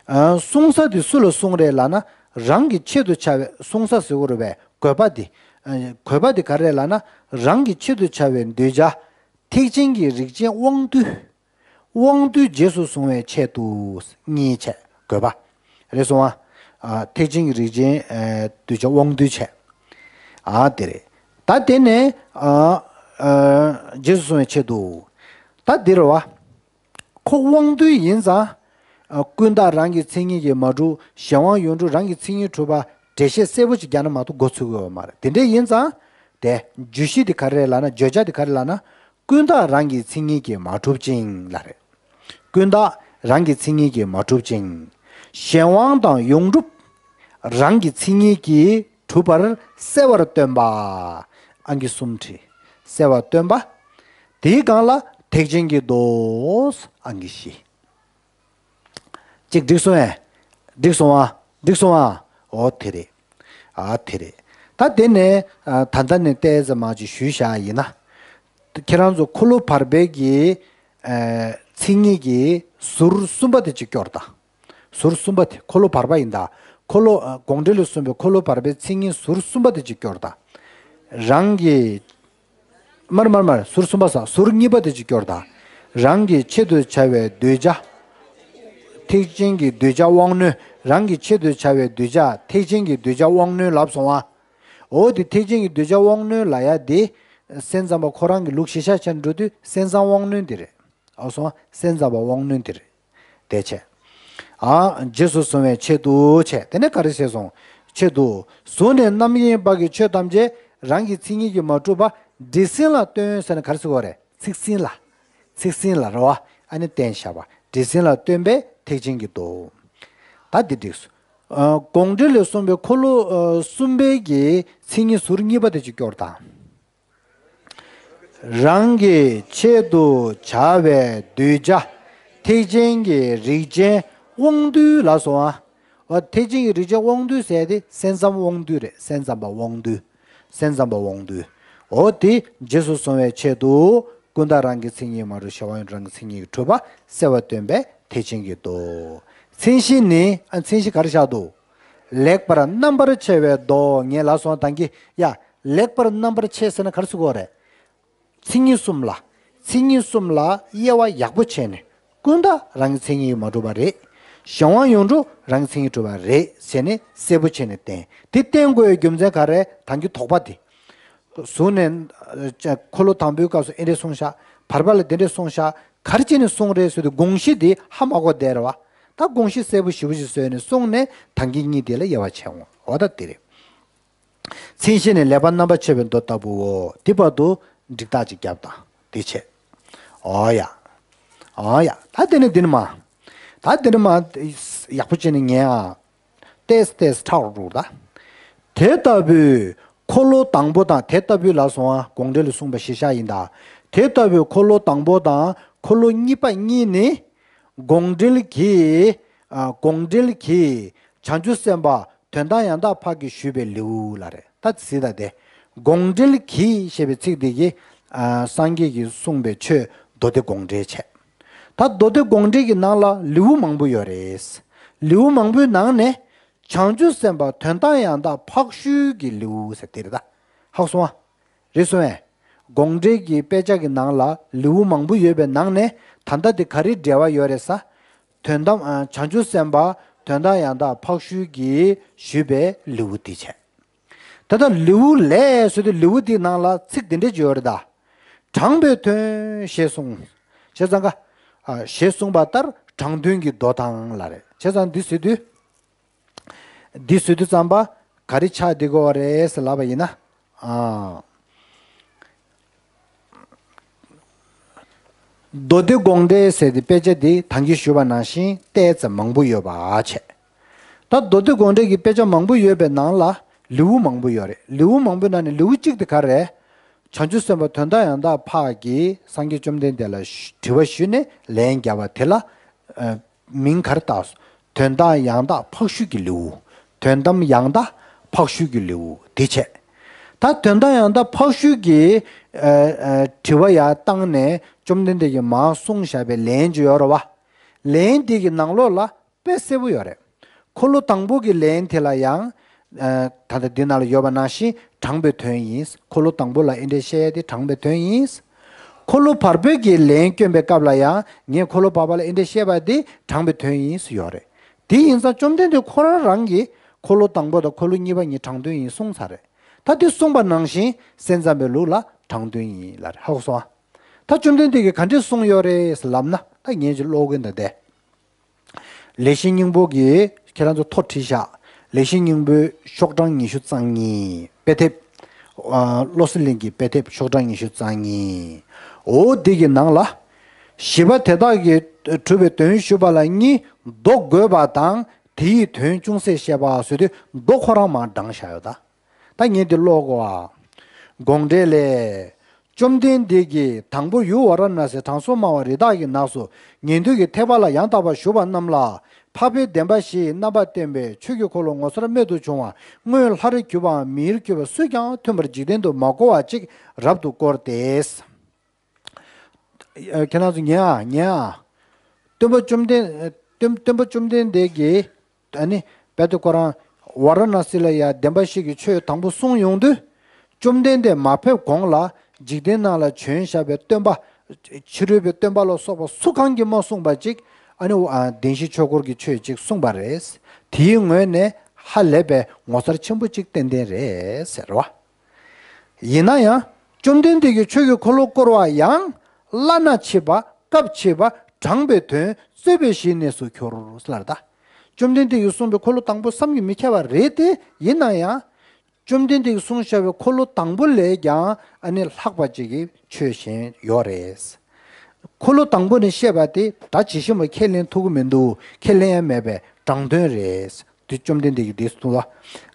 ཨ། གསུང་ས་དེ་སུ་ལ་གསུངས་རེད་ལབ་ན། རང་གི་ཆེད་དུ་བྱ་བའི། གསུང་ས་ཟེར་དགོས་རེད་བས། དགོས་པ་དེ། ཨ། དགོས་པ་དེ་ག་རེ་རེད་ལབ་ན། རང་གི་ཆེད་དུ་བྱ་བའི་གདུལ་བྱ་ཐེག་ཆེན་གྱི་རིགས་ཅན་དབང་བསྡུས། དབང་བསྡུས་རྗེས་སུ་བཟུང་བའི་ཆེད་དུ། གཉིས་བྱས། དགོས་པ། རེད་སོང་ཨ། ཨ། ཐེག་ཆེན་གྱི་རིགས་ཅན། ཨ། གདུལ་བྱ་དབང་བསྡུས་བྱས། ཨ། དེ་རེད། ད་དེ་ནས། ཨ། ཨ། རྗེས་སུ་བཟུང་བའི་ཆེད་དུ། ད་འདི་རེད་བ། ཁོ་དབང་བསྡུས་ཡིན་ཙང་། ཨ། ཀུན་བརྟགས་རང་གི་མཚན་ཉིད་ཀྱིས་མ་གྲུབ། གཞན་དབང་ཡོངས་གྲུབ་རང་གི་མཚན་ཉིད་གྲུབ་པ་འགྲེལ་བཤད་གསལ་པོ་ཅིག་རྒྱག་ན་མ་གཏོགས་མགོ་ཚོས་ཀྱི་ཡོད་མ་རེད། དེ་འདྲ་ཡིན་ཙང་། དེ་བརྗོད་གཞི་དེ་ག་རེ་རེད་ལབ་ན། བརྗོད་བྱ་དེ་ག་རེ་ལབ་ན། ཀུན་བརྟགས་རང་གི་མཚན་ཉིད་ཀྱིས་མ་གྲུབ་ཅིང་ལབ་རེད། ཀུན་བརྟགས་རང་གི་མཚན་ཉིད་ཀྱིས་མ་གྲུབ་ཅིང་། གཞན་དབང་དང་ཡོངས་གྲུབ་རང་གི་མཚན་ཉིད་ཀྱིས་གྲུབ་པར་གསལ་བར་སྟོན་པ། ཨང་ཀི་གསུམ་བྲིས། གསལ་བར་སྟོན་པ། དེའི་སྒང་ལ་ཐེག་ཆེན་གྱི་མདོ། ཨང་ཀི་བཞི། གཅིག་འགྲིག་སོང་ངས། འགྲིག་སོང་ཨ། འགྲིག་སོང་ཨ། འོ་དེ་རེད། ཨ་དེ་རེད། ད་དེ་ནས་ཨ་ད་ལྟ་ནས་ཏོག་ཙམ་མར་ཅིག་ཞུས་བཞག་ཡིན་ན། ཁྱེད་རང་ཚོ་འཁོར་ལོ་བར་པའི་གི་ཨ་མཚན་ཉིད་ཀྱི་ཟུར་གསུམ་པ་དེ་ཅིག་སྐྱོར་དང་། ཟུར་གསུམ་པ་དེ་འཁོར་ལོ་བར་པ་ཡིན་ད། འཁོར་ལོ་ཨ་དགོངས་འགྲེལ་ལ་གསུངས་པའི་འཁོར་ལོ་བར་པའི་མཚན་ཉིད་ཟུར་གསུམ་པ་དེ་ཅིག་སྐྱོར་དང་། རང་གི་མར་མར་མར་ཟུར་གསུམ་པ་ས་ཟུར་གཉིས་པ་དེ་ཅིག་སྐྱོར་དང་། རང་གི་ཆེད་དུ་བྱ་བའི་གདུལ་བྱ། ཐེག་ཆེན་གྱི་གདུལ་བྱ་དབང་རྣོན། རང་གི་ཆེད་དུ་བྱ་བའི་གདུལ་བྱ་ཐེག་ཆེན་གྱི་གདུལ་བྱ་དབང་རྣོན་ལབ་སོང་ཨ། འོ་དེ་ཐེག་ཆེན་གྱི་གདུལ་བྱ་དབང་རྣོན་ལབ་ཡ་དེ། སེམས་ཙམ་པ་ཁོ་རང་གི་ལུགས་གཞི་བཞག་བྱས་འགྲོ་དུས་སེམས་ཙམ་དབང་རྣོན་དེ་རེད། ཨོ་སོང་ཨ། སེམས་ཙམ་པ་དབང་རྣོན་དེ་རེད། དེ་བྱས། ཨ་རྗེས་སུ་བཟུང་བའི་ཆེད་དུ་བྱས། དེ་ནས་ག་རེ་བྱས་སོང་། ཆེད་དུ། གཟུགས་ནས་རྣམ་གཡེང་བ་གི་ཆོས་ཐམས་ཅད་རང་གི་མཚན་ཉིད་ཀྱིས་མ་གྲུབ་པ་འདྲེ་སྲིན་ལ་སྟོན་ཟེར་ན་ག་རེ་ཟེར་དགོས་རེད། ཚིག་ཟིན་ལ། ཚིག་ཟིན་ལ་རེད་བ། ཨ་ནི་བསྟན་བཞག་པ་འདྲེ་སྲིན་ལ་སྟོན་པའི་ཐེག་ཆེན་གྱི་མདོ། ད་འདི་འགྲིག་སོང་། ཨ་དགོངས་འགྲེལ་ལས་གསུངས་པའི་འཁོར་ལོ་ཨ་གསུམ་པའི་གི་མཚན་ཉིད་ཟུར་གཉིས་པ་དེ་ཅིག་སྐྱོར་དང་། རང་གི་ཆེད་དུ་བྱ་བའི་གདུལ་བྱ་ཐེག་ཆེན་གྱི་རིགས་ཅན་དབང་རྟུལ་ལ་སོང་ཨ། འོ་ཐེག་ཆེན་གྱི་རིགས་ཅན་དབང་རྟུལ་ཟེར་ཏེ་སེམས་ཙམ་དབང་རྟུལ་རེད། སེམས་ཙམ་པ་དབང་རྟུལ། སེམས་ཙམ་པ་དབང་རྟུལ། འོ་དེ་རྗེས་སུ་བཟུང་བའི་ཆེད་དུ་ཀུན་བརྟགས་རང་གི་མཚན་ཉིད་མ་གྲུབ་ཤེས་པ་ཡང་རང་གི་མཚན་ཉིད་ཀྱིས་གྲུབ་པ་གསལ་བར་སྟོན་པའི་ཐེག་ཆེན་གྱི་མདོ། མཚན་གཞི་ནི་ཨ་མཚན་གཞི་ག་རེ་བཞག་འདུག་ལེགས་པར་རྣམ་པར་ཕྱེ་བའི་མདོ་ངས་ལབ་སོང་དང་གི་ཡ། ལེགས་པར་རྣམ་པར་ཕྱེ་ཟེར་ན་ག་རེ་ཟེར་དགོས་རེད། མཚན་ཉིད་གསུམ་ལ། མཚན་ཉིད་གསུམ་ལ་དབྱེ་བ་ཡག་པོ་ཕྱེ་ནས་ཀུན་བརྟགས་རང་གི་མཚན་ཉིད་མ་གྲུབ་པ་རེད། གཞན་དབང་ཡོངས་གྲུབ་རང་གི་མཚན་ཉིད་གྲུབ་པ་རེད་ཟེར་ནས་གསལ་པོ་བྱས་ནས་བསྟན། དེ་བསྟན་དགོས་པའི་རྒྱུ་མཚན་ག་རེ། ད་གིན་དོགས་པ་དེ། གཟུགས་ནས་འཁོར་ལོ་དང་པོའི་སྐབས་སུ་ཨེ་འདྲས་གསུངས་ཤག་བར་པ་ལ་དེ་འདྲས་གསུངས་ཤག་ག་རེ་བྱས་ནས་གསུངས་རེད་ཟེར་དུས་དགོངས་གཞི་དེ་ཧ་མ་གོ་བསྡད་རེད་བ། ད་དགོངས་གཞི་གསལ་པོ་ཞེ་པོ་ཞིག་བཟོས་ནས་གསུངས་ནས་ད་གིན་གཉིས་དེ་ལ་དབྱེ་བ་ཕྱེ་འོང་། འོ་ད་དེ་རེད། མཚན་གཞི་ནི་ལེགས་པར་རྣམ་པར་ཕྱེ་བའི་མདོ་ལྟ་བུའོ། དེ་བར་དུ་འགྲིག་རྟགས་ཅིག་བརྒྱབ་དང་དེ་བྱས། འོ་ཡ། འོ་ཡ། ད་དེ་ནི་འདི་ནི་མ། ད་དེ་ནི་མ། ཡག་པོ་བྱས་ནས་ཉན་ཨ། ཏེས་ཏེས་ཁྲག་རུ་ད། དེ་ལྟ་བུའི་འཁོར་ལོ་དང་པོ་དང་དེ་ལྟ་བུའི་ལ་སོང་ཨ་དགོངས་འགྲེལ་ལ་གསུངས་པ་གཞི་བཞག་ཡིན་ད། དེ་ལྟ་བུའི་འཁོར་ལོ་དང་པོ་དང་འཁོར་ལོ་གཉིས་པ་གཉིས་ནི། དགོངས་འགྲེལ་གྱིས། ཨ་དགོངས་འགྲེལ་གྱིས་བྱང་ཆུབ་སེམས་དཔའ་དོན་དམ་ཡང་དག་འཕགས་ཀྱིས་ཞུས་པའི་ལེའུ་ལ་རེད། ད་གཟིགས་དང་དེ། དགོངས་འགྲེལ་གྱིས་ཞེས་པའི་ཚིག་འདི་གིས་ཨ་སངས་རྒྱས་ཀྱིས་གསུངས་པའི་ཆོས་མདོ་སྡེ་དགོངས་འགྲེལ་བྱས། ད་མདོ་སྡེ་དགོངས་འགྲེལ་གྱི་ནང་ལ་ལེའུ་མང་པོ་ཡོད་རེད། ལེའུ་མང་པོའི་ནང་ནས་བྱང་ཆུབ་སེམས་དཔའ་དོན་དམ་ཡང་དག་འཕགས་ཞུས་ཀྱི་ལེའུ་ཟེར་དེ་རེད་ད། ཧ་གོ་སོང་ཨ། རེད་སོང་ངས། དགོངས་འགྲེལ་གྱི་དཔེ་ཆ་གི་ནང་ལ་ལེའུ་མང་པོ་ཡོད་པའི་ནང་ནས་ད་ལྟ་དེ་ག་རེ་འབྲེལ་བ་ཡོད་རེད་ཟེར། དོན་དམ་ཨ་བྱང་ཆུབ་སེམས་དཔའ་དོན་དམ་ཡང་དག་འཕགས་ཞུས་ཀྱིས་ཞུས་པའི་ལེའུ་དེ་བྱས། ད་ལྟ་ལེའུ་ལས་ཟེར་དུས་ལེའུ་དེའི་ནང་ལ་ཚིག་འདི་འདྲས་ཅིག་ཡོད་རེད་ད། དྲངས་པའི་དོན་ཞེས་གསུངས། བྱས་ཙང་ཀ་ཨ་ཞེས་གསུངས་པ་ལྟར་དྲངས་དོན་གྱི་མདོ་དང་ལ་རེད། བྱས་ཙང་འདི་ཟེར་དུས། འདི་ཟེར་དུས་ཙམ་པ་ག་རེ་ཆགས་བསྡད་ཀྱི་ཡོད་རེད་ཟེར་ལབ་པ་ཡིན་ན། ཨ། མདོ་སྡེ་དགོངས་འགྲེལ་ཟེར་ཏེ་དཔེ་ཆ་འདི་ད་གིན་ཞུས་པ་ནང་བཞིན་ཏོག་ཙམ་མང་པོ་ཡོད་པ་བྱས། ད་མདོ་སྡེ་དགོངས་འགྲེལ་གྱི་དཔེ་ཆ་མང་པོ་ཡོད་པའི་ནང་ལ་ལེའུ་མང་པོ་ཡོད་རེད། ལེའུ་མང་པོའི་ནང་ནས་ལེའུ་གཅིག་དེ་ག་རེ་རེད། བྱང་ཆུབ་སེམས་དཔའ་དོན་དམ་ཡང་དག་འཕགས་ཀྱིས་སངས་རྒྱས་བཅོམ་ལྡན་འདས་ལ་དྲི་བ་ཞུས་ནས་ལན་བརྒྱབ་པ་དེ་ལ། མིང་ག་རེ་བཏགས་སོང་། དོན་དམ་ཡང་དག་འཕགས་ཞུས་ཀྱི་ལེའུ། དོན་དམ་ཡང་དག་འཕགས་ཞུས་ཀྱི་ལེའུ་དེ་བྱས། ད་དོན་དམ་ཡང་དག་འཕགས་ཞུས་ཀྱི་ཨ་ཨ་དྲི་བ་ཡར་བཏང་ནས་བཅོམ་ལྡན་འདས་ཀྱིས་མར་གསུངས་བཞག་པའི་ལན་ཅིག་ཡོད་རེད་བ། ལན་དེ་གི་ནང་ལོགས་ལ་དཔེ་གསལ་པོ་ཡོད་རེད། འཁོར་ལོ་དང་པོ་གི་ལན་དེ་ལ་ཡང་། ཨ་ད་ལྟ་འདི་ནང་ལ་ཡོད་པ་ནང་བཞིན་དྲངས་པའི་དོན་ཡིན། འཁོར་ལོ་དང་པོ་ལ་ཨེ་འདྲས་བཤད་ཡས་དེ་དྲངས་པའི་དོན་ཡིན། འཁོར་ལོ་བར་པོའི་གི་ལན་བསྐྱོན་པའི་སྐབས་ལ་ཡང་ངས་འཁོར་ལོ་བར་པ་ལ་ཨེ་འདྲས་བཤད་པ་དེ་དྲངས་པའི་དོན་ཡིན་ཟེར་ཡོད་རེད། དེ་ཡིན་ཙང་བཅོམ་ལྡན་འདས་ཁོ་རང་རང་གིས་འཁོར་ལོ་དང་པོ་དང་འཁོར་ལོ་གཉིས་པ་གཉིས་དྲངས་དོན་ཡིན་གསུངས་ཚར་རེད། ད་དེ་གསུངས་པ་ནང་བཞིན་སེམས་ཙམ་པའི་ལུགས་ལ་དྲངས་དོན་ཡིན་ལ་རེད། ཧ་གོ་སོང་ཨ། ད་བཅོམ་ལྡན་འདས་ཀྱིས་ག་འདྲས་གསུངས་ཡོད་རེད་ལབ་ན་ད་ངས་ཅིག་ཀློག་གིན་ད་བསྡད། ལེགས་བཤད་སྙིང་པོ་གི་ཁྱེད་རང་ཚོ་ཐོ་བྲིས་ཤག་ལེགས་བཤད་སྙིང་པོའི་ཤོག་གྲངས་ཉི་ཤུ་རྩ་གཉིས། དཔེ་དེབ། ཨ་བློ་གསལ་གླིང་གི་དཔེ་དེབ་ཤོག་གྲངས་ཉི་ཤུ་རྩ་གཉིས། འོ་འདི་གི་ནང་ལ། བཞི་པ་དེ་དག་གིས་གྲུབ་པའི་དོན་ཞུས་པ་ལ་གཉིས་མདོ་དགོས་པ་དང་དེ་ཡི་དོན་ཅུང་ཟད་བཤད་པ་ཟེར་དུས་མདོ་ཁོ་རང་མར་བགྲངས་བཞག་ཡོད་ད། ད་ངས་འདི་ཀློག་གོ་ཨ། དགོངས་འགྲེལ་ལས། བཅོམ་ལྡན་འདས་ཀྱིས་དང་པོ་ཡུལ་ཝཱ་ར་ཎཱ་སིའི་དྲང་སྲོང་སྨྲ་བ་རི་དྭགས་ཀྱི་ནགས་སུ་ཉན་ཐོས་ཀྱི་ཐེག་པ་ལ་ཡང་དག་པར་ཞུགས་པ་རྣམས་ལ། འཕགས་པའི་བདེན་པ་བཞིའི་རྣམ་པ་བསྟན་པའི་ཆོས་ཀྱི་འཁོར་ལོ་ངོ་མཚར་རྨད་དུ་བྱུང་བ། སྔོན་ལྷ་རུ་གྱུར་པའམ་མིར་གྱུར་པ་སུས་ཀྱང་མཐུན་པར་འཇིག་རྟེན་དུ་མ་གོ་བ་ཅིག་རབ་ཏུ་བསྐོར་ཏེ། ཁྱེད་རང་ཚོ་ཉན་ཨ། ཉན་ཨ། སྟོན་པ་བཅོམ་ལྡན། སྟོན་སྟོན་པ་བཅོམ་ལྡན་འདས་ཀྱིས། ཨ་ནི། དཔེ་དེ་ཁོ་རང་ཝཱ་ར་ཎཱ་སི་ལ་ཡ་བདེན་པ་བཞི་གི་ཆོས་དང་པོ་གསུངས་ཡོང་དུས། བཅོམ་ལྡན་འདས་མ་ཕེབས་གོང་ལ་འཇིག་རྟེན་ནང་ལ་བྱོན་བཞག་པའི་སྟོན་པ། ཕྱི་རོལ་པའི་སྟོན་པ་ལ་སོགས་པ་སུ་གང་གིས་མ་གསུངས་པ་ཅིག་ཨ་ནི། བདེན་བཞིའི་ཆོས་འཁོར་གྱི་ཆོས་ཅིག་གསུངས་པ་རེད། དེའི་ངོས་ནས་ཧ་ལས་པའི་ངོ་མཚར་ཆེན་པོ་ཅིག་ཏན་ཏན་རེད་ཟེར་བ། ཡིན་ན་ཡང་། བཅོམ་ལྡན་འདས་ཀྱིས་ཆོས་ཀྱི་འཁོར་ལོ་བསྐོར་བ་ཡང་། བླ་ན་མཆིས་པ། སྐབས་ཕྱེ་བ། དྲངས་པའི་དོན། རྩོད་པའི་གཞིའི་གནས་སུ་གྱུར། ལབ་རེད་ད། བཅོམ་ལྡན་འདས་ཀྱིས་གསུངས་པའི་འཁོར་ལོ་དང་པོ་བསམ་གྱིས་མི་ཁྱབ་པ་རེད་དེ། ཡིན་ན་ཡང་། བཅོམ་ལྡན་འདས་ཀྱིས་གསུངས་བཞག་པའི་འཁོར་ལོ་དང་པོ་ལས་ཀྱང་ཨ་ནི་ལྷག་པ་ཅིག་གི་ཆོས་གཞན་ཡོད་རེད། འཁོར་ལོ་དང་པོ་ནས་བཤད་པ་དེ་ད་ཇི་བཞིན་པ་ཁས་ལེན་ཐུབ་ཀྱི་མི་འདུག་ཁས་ལེན་ཡ་མེད་པའི་དྲང་དོན་རེད། དེ་བཅོམ་ལྡན་འདས་ཀྱིས་དེ་གསུངས་ལ།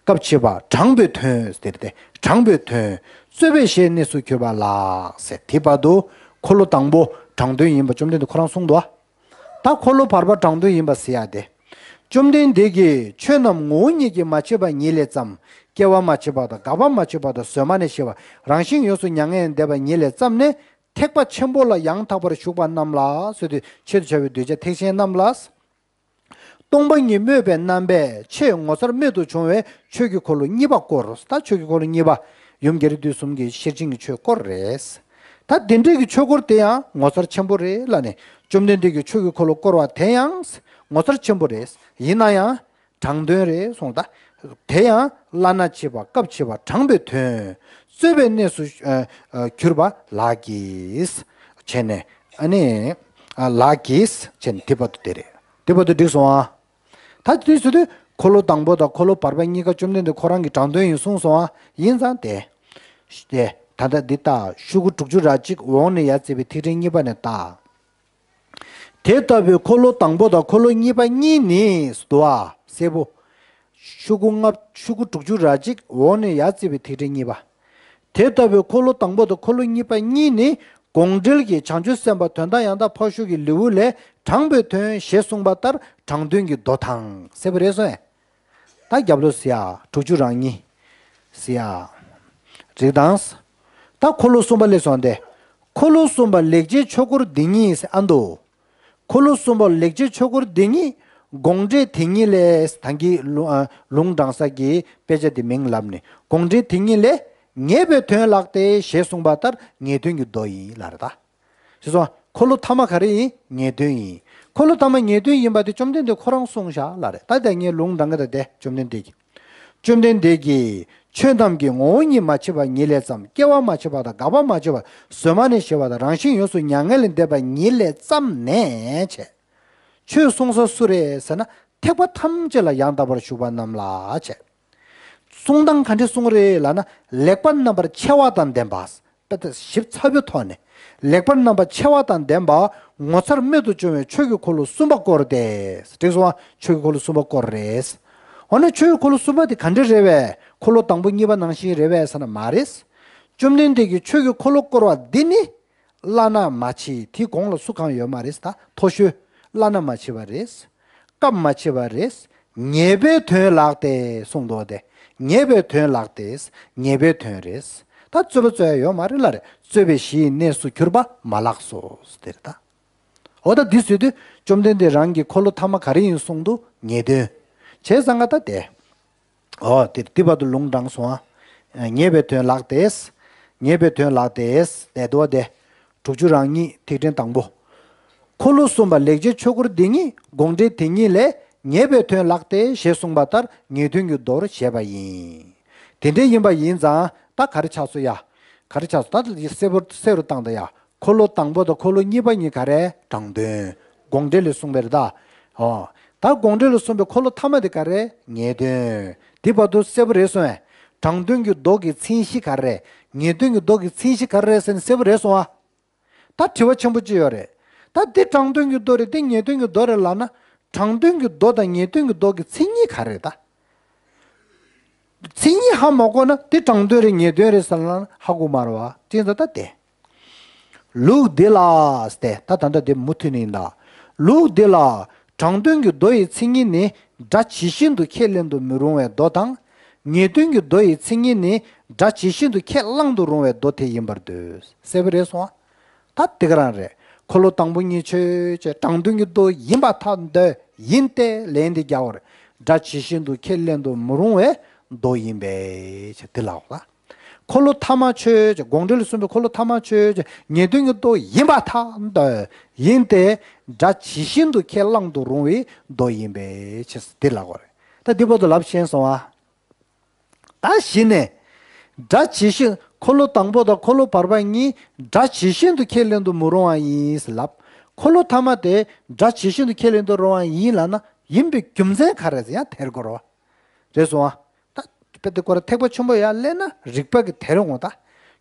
སྐབས་ཕྱེ་བ། དྲངས་པའི་དོན་ཟེར་ཏེ། དྲངས་པའི་དོན། རྩོད་པའི་གཞིའི་གནས་སུ་གྱུར་པ་ལགས་ཟེར། དེ་བར་དུ་འཁོར་ལོ་དང་པོ་དྲང་དོན་ཡིན་པ་བཅོམ་ལྡན་འདས་ཁོ་རང་གསུངས་འདུག་ད་འཁོར་ལོ་བར་པ་དྲང་དོན་ཡིན་པ་ཟེར་ཡ་དེ། བཅོམ་ལྡན་འདས་ཀྱིས་ཆོས་རྣམས་ངོ་བོ་ཉིད་ཀྱིས་མ་མཆིས་པ་ཉིད་ལས་བརྩམས། སྐྱེ་བ་མ་མཆིས་པ་དང་། འགག་པ་མ་མཆིས་པ་དང་། གཟོད་མ་ནས་ཞི་བ། རང་བཞིན་ཡོངས་སུ་མྱ་ངན་ལས་འདས་པ་ཉིད་ལས་བརྩམས་ནས། ཐེག་པ་ཆེན་པོ་ལ་ཡང་དག་པར་ཞུགས་པ་རྣམས་ལ་ཟེར་དུས། ཆེད་དུ་བྱ་བའི་གདུལ་བྱ་ཐེག་ཆེན་རྣམས་ལ། སྟོང་པ་ཉིད་སྨོས་པའི་རྣམ་པས་ཆེས་ངོ་མཚར་རྨད་དུ་བྱུང་བའི་ཆོས་ཀྱི་འཁོར་ལོ་གཉིས་པ་བསྐོར། ད་ཆོས་ཀྱི་འཁོར་ལོ་གཉིས་པ། ཡུམ་རྒྱལ་བའི་དུས་གསུམ་གྱི་ཤེར་ཕྱིན་གྱི་ཆོས་བསྐོར་རེད། ད་དེ་འདྲའི་གི་ཆོས་འཁོར་དེ་ཡང་ངོ་མཚར་ཆེན་པོ་རེད་ལབ་ནས། བཅོམ་ལྡན་འདས་ཀྱིས་ཆོས་ཀྱི་འཁོར་ལོ་བསྐོར་བ་དེ་ཡང་ངོ་མཚར་ཆེན་པོ་རེད། ཡིན་ན་ཡང་། དྲང་དོན་རེད་གསུངས། ད་དེ་ཡང་བླ་ན་མཆིས་པ། སྐབས་ཕྱེ་བ། དྲངས་པའི་དོན། རྩོད་པའི་གནས་སུ་ཨ་ཨ་གྱུར་པ་ལགས་ཀྱིས། བྱས་ནས་ཨ་ནི་ཨ་ལགས་ཀྱིས་བྱས་ནས། དེ་བར་དུ་དེ་རེད། དེ་བར་དུ་འགྲིག་སོང་ཨ། ད་དེ་དུས་སུ་དུས་འཁོར་ལོ་དང་པོ་དང་འཁོར་ལོ་བར་པ་གཉིས་ཀ་བཅོམ་ལྡན་འདས་ཁོ་རང་གིས་དྲང་དོན་ཡིན་གསུངས་སོང་ཨ། ཡིན་ཙང་དེ། དེ་ད་ལྟ་འདི་ལྟ། ཤོག་གུ་དྲུག་ཅུ་ར་གཅིག་འོག་ནས་ཡར་བརྩིས་པའི་ཐིག་ཕྲེང་གཉིས་པ་ནས་ལྟ། དེ་ལྟ་བུའི་འཁོར་ལོ་དང་པོ་དང་འཁོར་ལོ་གཉིས་པ་གཉིས་ནི། འདུག་ཨ། གསལ་པོ། ཤོག་གུ་ལྔ། ཤོག་གུ་དྲུག་ཅུ་ར་གཅིག་འོག་ནས་ཡར་བརྩིས་པའི་ཐིག་ཕྲེང་གཉིས་པ། དེ་ལྟ་བུའི་འཁོར་ལོ་དང་པོ་དང་འཁོར་ལོ་གཉིས་པ་གཉིས་ནི། དགོངས་འགྲེལ་གྱི་བྱང་ཆུབ་སེམས་དཔའ་དོན་དམ་ཡང་དག་ཕར་ཞོག་གི་ལེའུ་ལས། དྲངས་པའི་དོན་ཞེས་གསུངས་པ་ལྟར་དྲང་དོན་གྱི་མདོ་དང་། གསལ་པོ་རེད་སོང་ངས། ད་རྒྱབ་ལོགས་ཟེར་ཡ། དྲུག་ཅུ་ར་གཉིས་ཟེར་ཡ། རིགས་དང་། ད་འཁོར་ལོ་གསུམ་པ་ལས་སོང་སྟེ། འཁོར་ལོ་གསུམ་པ་ལེགས་བྱས་ཆོས་འཁོར་འདི་ཉིད་ཟེར་ཨ་འདུག་འཁོར་ལོ་གསུམ་པ་ལེགས་བྱས་ཆོས་འཁོར་འདི་ཉིད། དགོངས་འགྲེལ་དེ་ཉིད་ལས། ད་གིན་ལུང་ཨ་ལུང་དྲངས་ས་གི་དཔེ་ཆ་དེ་མིང་ལབ་ནས། དགོངས་འགྲེལ་དེ་ཉིད་ལས། ངེས་པའི་དོན་ལགས་ཏེ་ཞེས་གསུངས་པ་ལྟར་ངེས་དོན་གྱི་མདོ་ཡིན་ལབ་རེད་ད། ཞེས་སོ། འཁོར་ལོ་ཐ་མ་ག་རེ་ཡིན། ངེས་དོན་ཡིན། འཁོར་ལོ་ཐ་མ་ངེས་དོན་ཡིན་པ་དེ་བཅོམ་ལྡན་འདས་ཁོ་རང་གསུངས་བཞག་ལབ་རེད། ད་དེ་ངས་ལུང་དྲངས་ཀྱི། ད་དེ་བཅོམ་ལྡན་འདས་ཀྱིས། བཅོམ་ལྡན་འདས་ཀྱིས་ཆོས་རྣམས་ཀྱི་ངོ་བོ་ཉིད་མ་མཆིས་པ་ཉིད་ལས་བརྩམས། སྐྱེ་བ་མ་མཆིས་པ་དང་། འགག་པ་མ་མཆིས་པ། གཟོད་མ་ནས་ཞི་བ་དང་། རང་བཞིན་ཡོངས་སུ་མྱ་ངན་ལས་འདས་པ་ཉིད་ལས་བརྩམས་ནས་བྱས། ཆོས་གསུང་ས་སུ་རེད་ཟེར་ན། ཐེག་པ་ཐམས་ཅད་ལ་ཡང་དག་པར་ཞུགས་པ་རྣམས་ལ་བྱས། གསུང་སྟངས་ག་འདྲ་གསུང་རེད་ལབ་ན། ལེགས་པར་རྣམ་པར་ཕྱེ་བ་དང་ལྡན་པ། དཔེ་དེ་ཞིབ་ཚགས་པོའི་ཐོག་ནས། ལེགས་པར་རྣམ་པར་ཕྱེ་བ་དང་ལྡན་པ། ངོ་མཚར་རྨད་དུ་བྱུང་བའི་ཆོས་ཀྱི་འཁོར་ལོ་གསུམ་པ་བསྐོར་ཏེ། འགྲིག་སོང་ཨ། ཆོས་ཀྱི་འཁོར་ལོ་གསུམ་པ་བསྐོར་རེད། འོ་ན་ཆོས་ཀྱི་འཁོར་ལོ་གསུམ་པ་དེ་ག་འདྲ་རེད་པས། འཁོར་ལོ་དང་པོ་གཉིས་པ་ནང་བཞིན་རེད་པས་ཟེར་ན་མ་རེད། བཅོམ་ལྡན་འདས་ཀྱིས་ཆོས་ཀྱི་འཁོར་ལོ་བསྐོར་བ་འདི་ནི། བླ་ན་མ་མཆིས། དེའི་གོང་ལ་སུ་གང་ཡོད་མ་རེད་ད། མཐོ་ཤོས། བླ་ན་མ་མཆིས་པ་རེད། སྐབས་མ་མཆིས་པ་རེད། ངེས་པའི་དོན་ལགས་ཏེ་གསུངས་འདུག་སྟེ། ངེས་པའི་དོན་ལགས་ཏེ། ངེས་པའི་དོན་རེད། ད་རྩོད་པ་རྩོད་ཡ་ཡོད་མ་རེད་ལབ་རེད། རྩོད་པའི་གཞིའི་གནས་སུ་གྱུར་པ་མ་ལགས་སོ། དེ་རེད་ད། འོ་ད་འདི་ཟེར་དུས་བཅོམ་ལྡན་འདས་རང་གི་འཁོར་ལོ་ཐ་མ་ག་རེ་ཡིན་གསུངས་འདུག་ངེས་དོན། བྱས་ཙང་ཀ་ད་དེ། འོ་དེ་དེ་བར་དུ་ལུང་དྲངས་སོང་ཨ། ངེས་པའི་དོན་ལགས་ཏེ། ངེས་པའི་དོན་ལགས་ཏེ། དེ་འདུག་སྟེ། དྲུག་ཅུ་ར་གཉིས་ཐིག་ཕྲེང་དང་པོ། འཁོར་ལོ་གསུམ་པ་ལེགས་བྱས་ཆོས་འཁོར་འདི་ཉིད། དགོངས་འགྲེལ་དེ་ཉིད་ལས། ངེས་པའི་དོན་ལགས་ཏེ་ཞེས་གསུངས་པ་ལྟར་ངེས་དོན་གྱི་མདོར་བཤད་པ་ཡིན། དེ་འདྲ་ཡིན་པ་ཡིན་ཙང་ད་ག་རེ་ཆགས་སོང་ཡ། ག་རེ་ཆགས་སོང་། ད་གསལ་པོ་གསལ་རུ་བཏང་ད་ཡ། འཁོར་ལོ་དང་པོ་དང་འཁོར་ལོ་གཉིས་པ་གཉིས་ག་རེ། དྲང་དོན། དགོངས་འགྲེལ་ལས་གསུངས་པ་རེད་ད། ཨོ། ད་དགོངས་འགྲེལ་ལས་གསུངས་པའི་འཁོར་ལོ་ཐ་མ་དེ་ག་རེ། ངེས་དོན། དེ་བར་དུ་གསལ་པོ་རེད་སོང་ངས། དྲང་དོན་གྱི་མདོ་གི་མཚན་གཞི་ག་རེ། ངེས་དོན་གྱི་མདོ་གི་མཚན་གཞི་ག་རེ་ཟེར་ན་གསལ་པོ་རེད་སོང་ཨ། ད་དྲི་བ་ཆེན་པོ་གཅིག་ཡོད་རེད། ད་འདི་དྲང་དོན་གྱི་མདོ་རེད། འདི་ངེས་དོན་གྱི་མདོ་རེད་ལབ་ན། དྲང་དོན་གྱི་མདོ་དང་ངེས་དོན་གྱི་མདོ་གི་མཚན་ཉིད་ག་རེ་རེད་ད། མཚན་ཉིད་ཧ་མ་གོ་ན་འདི་དྲང་དོན་རེད་ངེས་དོན་རེད་ཟེར་ལབ་ན་ཧ་གོ་མ་རེད་བ། ཅི་ཡིན་ད་ལྟ་དེ། ལུགས་འདི་ལ་སྟེ། ད་ད་ལྟ་དེ་མུ་མཐུད་ནས་ཡིན་ད། ལུགས་འདི་ལ་དྲང་དོན་གྱི་མདོ་ཡི་མཚན་ཉིད་ནི་སྒྲ་ཇི་བཞིན་དུ་ཁས་ལེན་དུ་མི་རུང་བའི་མདོ་དང་། ངེས་དོན་གྱི་མདོ་ཡི་མཚན་ཉིད་ནི་སྒྲ་ཇི་བཞིན་དུ་ཁས་བླང་དུ་རུང་བའི་མདོ་དེ་ཡིན་པར་འདོད། གསལ་པོ་རེད་སོང་ཨ། ད་དེ་ག་རང་རེད། འཁོར་ལོ་དང་པོ་གཉིས་ཆོས་ཅན། དྲང་དོན་གྱི་མདོ་ཡིན་པར་ཐལ་འདོད་ཡིན་ཏེ་ལན་འདི་རྒྱག་པར། སྒྲ་ཇི་བཞིན་དུ་ཁས་ལེན་དུ་མི་རུང་བའི་མདོ་ཡིན་པས་དེ་ལ་འོག་ལ། འཁོར་ལོ་ཐ་མ་ཆོས་ཅན། དགོངས་འགྲེལ་གསུམ་པའི་འཁོར་ལོ་ཐ་མ་ཆོས་ཅན། ངེས་དོན་གྱི་མདོ་ཡིན་པར་ཐལ་འདོད་ཡིན་ཏེ། སྒྲ་ཇི་བཞིན་དུ་ཁས་བླང་དུ་རུང་བའི་མདོ་ཡིན་པས་དེ་ལ་འོག་རེད། ད་འདི་བར་དུ་ལབ་ཤེས་སོང་ཨ། ད་གཞི་ནས། སྒྲ་ཇི་བཞིན། འཁོར་ལོ་དང་པོ་དང་འཁོར་ལོ་བར་པ་གཉིས་སྒྲ་ཇི་བཞིན་དུ་ཁས་ལེན་དུ་མི་རུང་བ་ཡིན་ཟེར་ལབ། འཁོར་ལོ་ཐ་མ་དེ་སྒྲ་ཇི་བཞིན་དུ་ཁས་ལེན་དུ་རུང་བ་ཡིན་ལབ་ན། ཡིན་པའི་རྒྱུ་མཚན་ག་རེ་ཟེར་ཡང་དེར་གོ་རོ། རེད་སོང་ཨ། ད་དཔེ་དེ་ཀོ་ར་ཐེག་པ་ཆེན་པོ་ཡར་སླེབས་ན་རིགས་པ་གི་དེར་འོང་ད།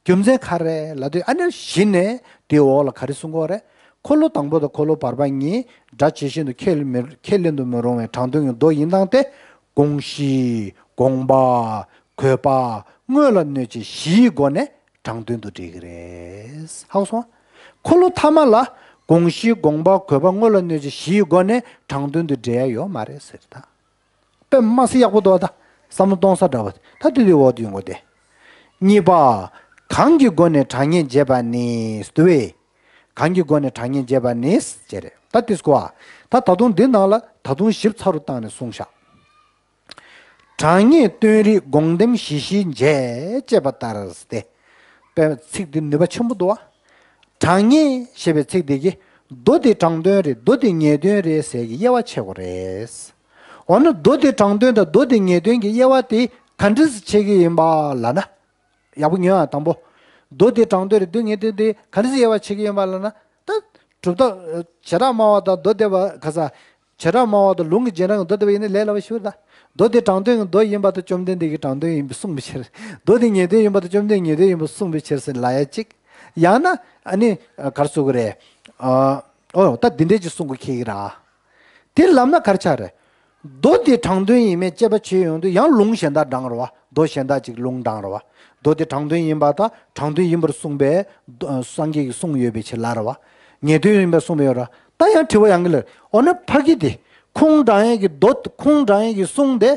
རྒྱུ་མཚན་ག་རེ་ལབ་དུས་ཨ་ནི་གཞི་ནས་དེའི་འོག་ལ་ག་རེ་གསུང་གི་ཡོད་རེད། འཁོར་ལོ་དང་པོ་དང་འཁོར་ལོ་བར་པ་གཉིས་སྒྲ་ཇི་བཞིན་དུ་ཁས་མི་ཁས་ལེན་དུ་མི་རུང་བའི་དྲང་དོན་གྱི་མདོ་ཡིན་སྟངས་དེ། དགོངས་གཞི། དགོངས་པ། དགོས་པ། དངོས་ལ་གནོད་བྱེད་བཞིའི་སྒོ་ནས་དྲང་དོན་དུ་འགྲེལ་གྱི་རེད། ཧ་གོ་སོང་། འཁོར་ལོ་ཐ་མ་ལ་དགོངས་གཞི། དགོངས་པ། དགོས་པ། དངོས་ལ་གནོད་བྱེད་བཞིའི་སྒོ་ནས་དྲང་དོན་དུ་འགྲེལ་ཡ་ཡོད་མ་རེད་ཟེར་ད། དཔེ་མ་སྲིད་ཡག་པོ་འདུག་ད། བསམ་བློ་གཏོང་ས་འདྲ་བ། ད་དེ་དེ་འོག་ཏུ་ཡོང་གོ་དེ། གཉིས་པ། གང་གི་སྒོ་ནས་དྲང་ངེས་འབྱེད་པ་ནི་སྟུ་བས། གང་གི་སྒོ་ནས་དྲང་ངེས་འབྱེད་པ་ནི་ཅེས་རེད། ད་དེ་སྐོར་ད་ད་དུང་འདི་ནང་ལ་ད་དུང་ཞིབ་ཚགས་རུ་བཏང་ནས་གསུངས་ཤག་དྲང་ངེས་སྟོན་རིགས་དགོངས་དེམ་ཞི་ཞིའི་འབྱེད་ཅེས་པ་ལྟར་ཏེ། དཔེ་ཚིག་འདི་ནུས་པ་ཆེན་པོ་འདུག་བ། དྲང་ངེས་ཞེས་པའི་ཚིག་འདི་གིས་མདོ་འདི་དྲང་དོན་རེད། མདོ་འདི་ངེས་དོན་རེད་ཟེར་གྱི་དབྱེ་བ་ཕྱེ་དགོས་རེད། འོ་ན་མདོ་འདི་དྲང་དོན་དང་མདོ་འདི་ངེས་དོན་གྱི་དབྱེ་བ་དེ་ག་འདྲས་སེ་ཕྱེ་གི་ཡིན་པ་ལབ་ན། ཡག་པོ་ཉོན་ཨ། དང་པོ། མདོ་འདི་དྲང་དོན་རེད། མདོ་ངེས་དོན་དེ་ག་འདྲས་སེ་དབྱེ་བ་ཕྱེ་གི་ཡིན་པ་ལབ་ན། ད་གྲུབ་མཐའ་བྱེ་བྲག་སྨྲ་བ་དང་མདོ་སྡེ་པ་ག་ས། བྱེ་བྲག་སྨྲ་བ་དང་ལུང་གི་རྗེས་འབྲང་གི་མདོ་སྡེ་པ་ཡིན་ན་ལས་སླ་བ་ཞིག་རེད་ད། མདོ་འདི་དྲང་དོན་གྱི་མདོ་ཡིན་པ་དང་བཅོམ་ལྡན་འདས་ཀྱིས་དྲང་དོན་ཡིན་པ་གསུངས་པའི་ཕྱིར། མདོ་འདི་ངེས་དོན་ཡིན་པ་དང་བཅོམ་ལྡན་ངེས་དོན་ཡིན་པ་གསུངས་པའི་ཕྱིར་ཟེར་ལབ་ཡ་གཅིག་ཡང་ན་ཨ་ནི་ག་རེ་ཟེར་དགོས་རེད། ཨ། ཨོ་ད་འདི་འདྲས་ཅིག་གསུང་དགོས་ཁེལ་གི་ར། དེ་ལབ་ན་ག་རེ་ཆགས་རེད། མདོ་དེ་དྲང་དོན་ཡིན་མིན་དཔྱད་པ་བྱེད་ཡོང་དུས་ཡང་ལུང་གཞན་དག་དྲངས་རེད་བ། མདོ་གཞན་དག་ཅིག་ལུང་དྲངས་རེད་བ། མདོ་དེ་དྲང་དོན་ཡིན་པ་དང་དྲང་དོན་ཡིན་པར་གསུངས་པའི་མདོ་སངས་རྒྱས་ཀྱིས་གསུངས་ཡོད་པའི་ཕྱིར་ལབ་རེད་བ། ངེས་དོན་ཡིན་པར་གསུངས་པ་ཡོད་རེད། ད་ཡང་དྲི་བ་ཡང་གི་ལ། འོ་ན་ཕ་གི་དེ་ཁུངས་དྲངས་ཡས་ཀྱི་མདོ་ཁུངས་དྲངས་ཡས་ཀྱི་གསུང་དེ་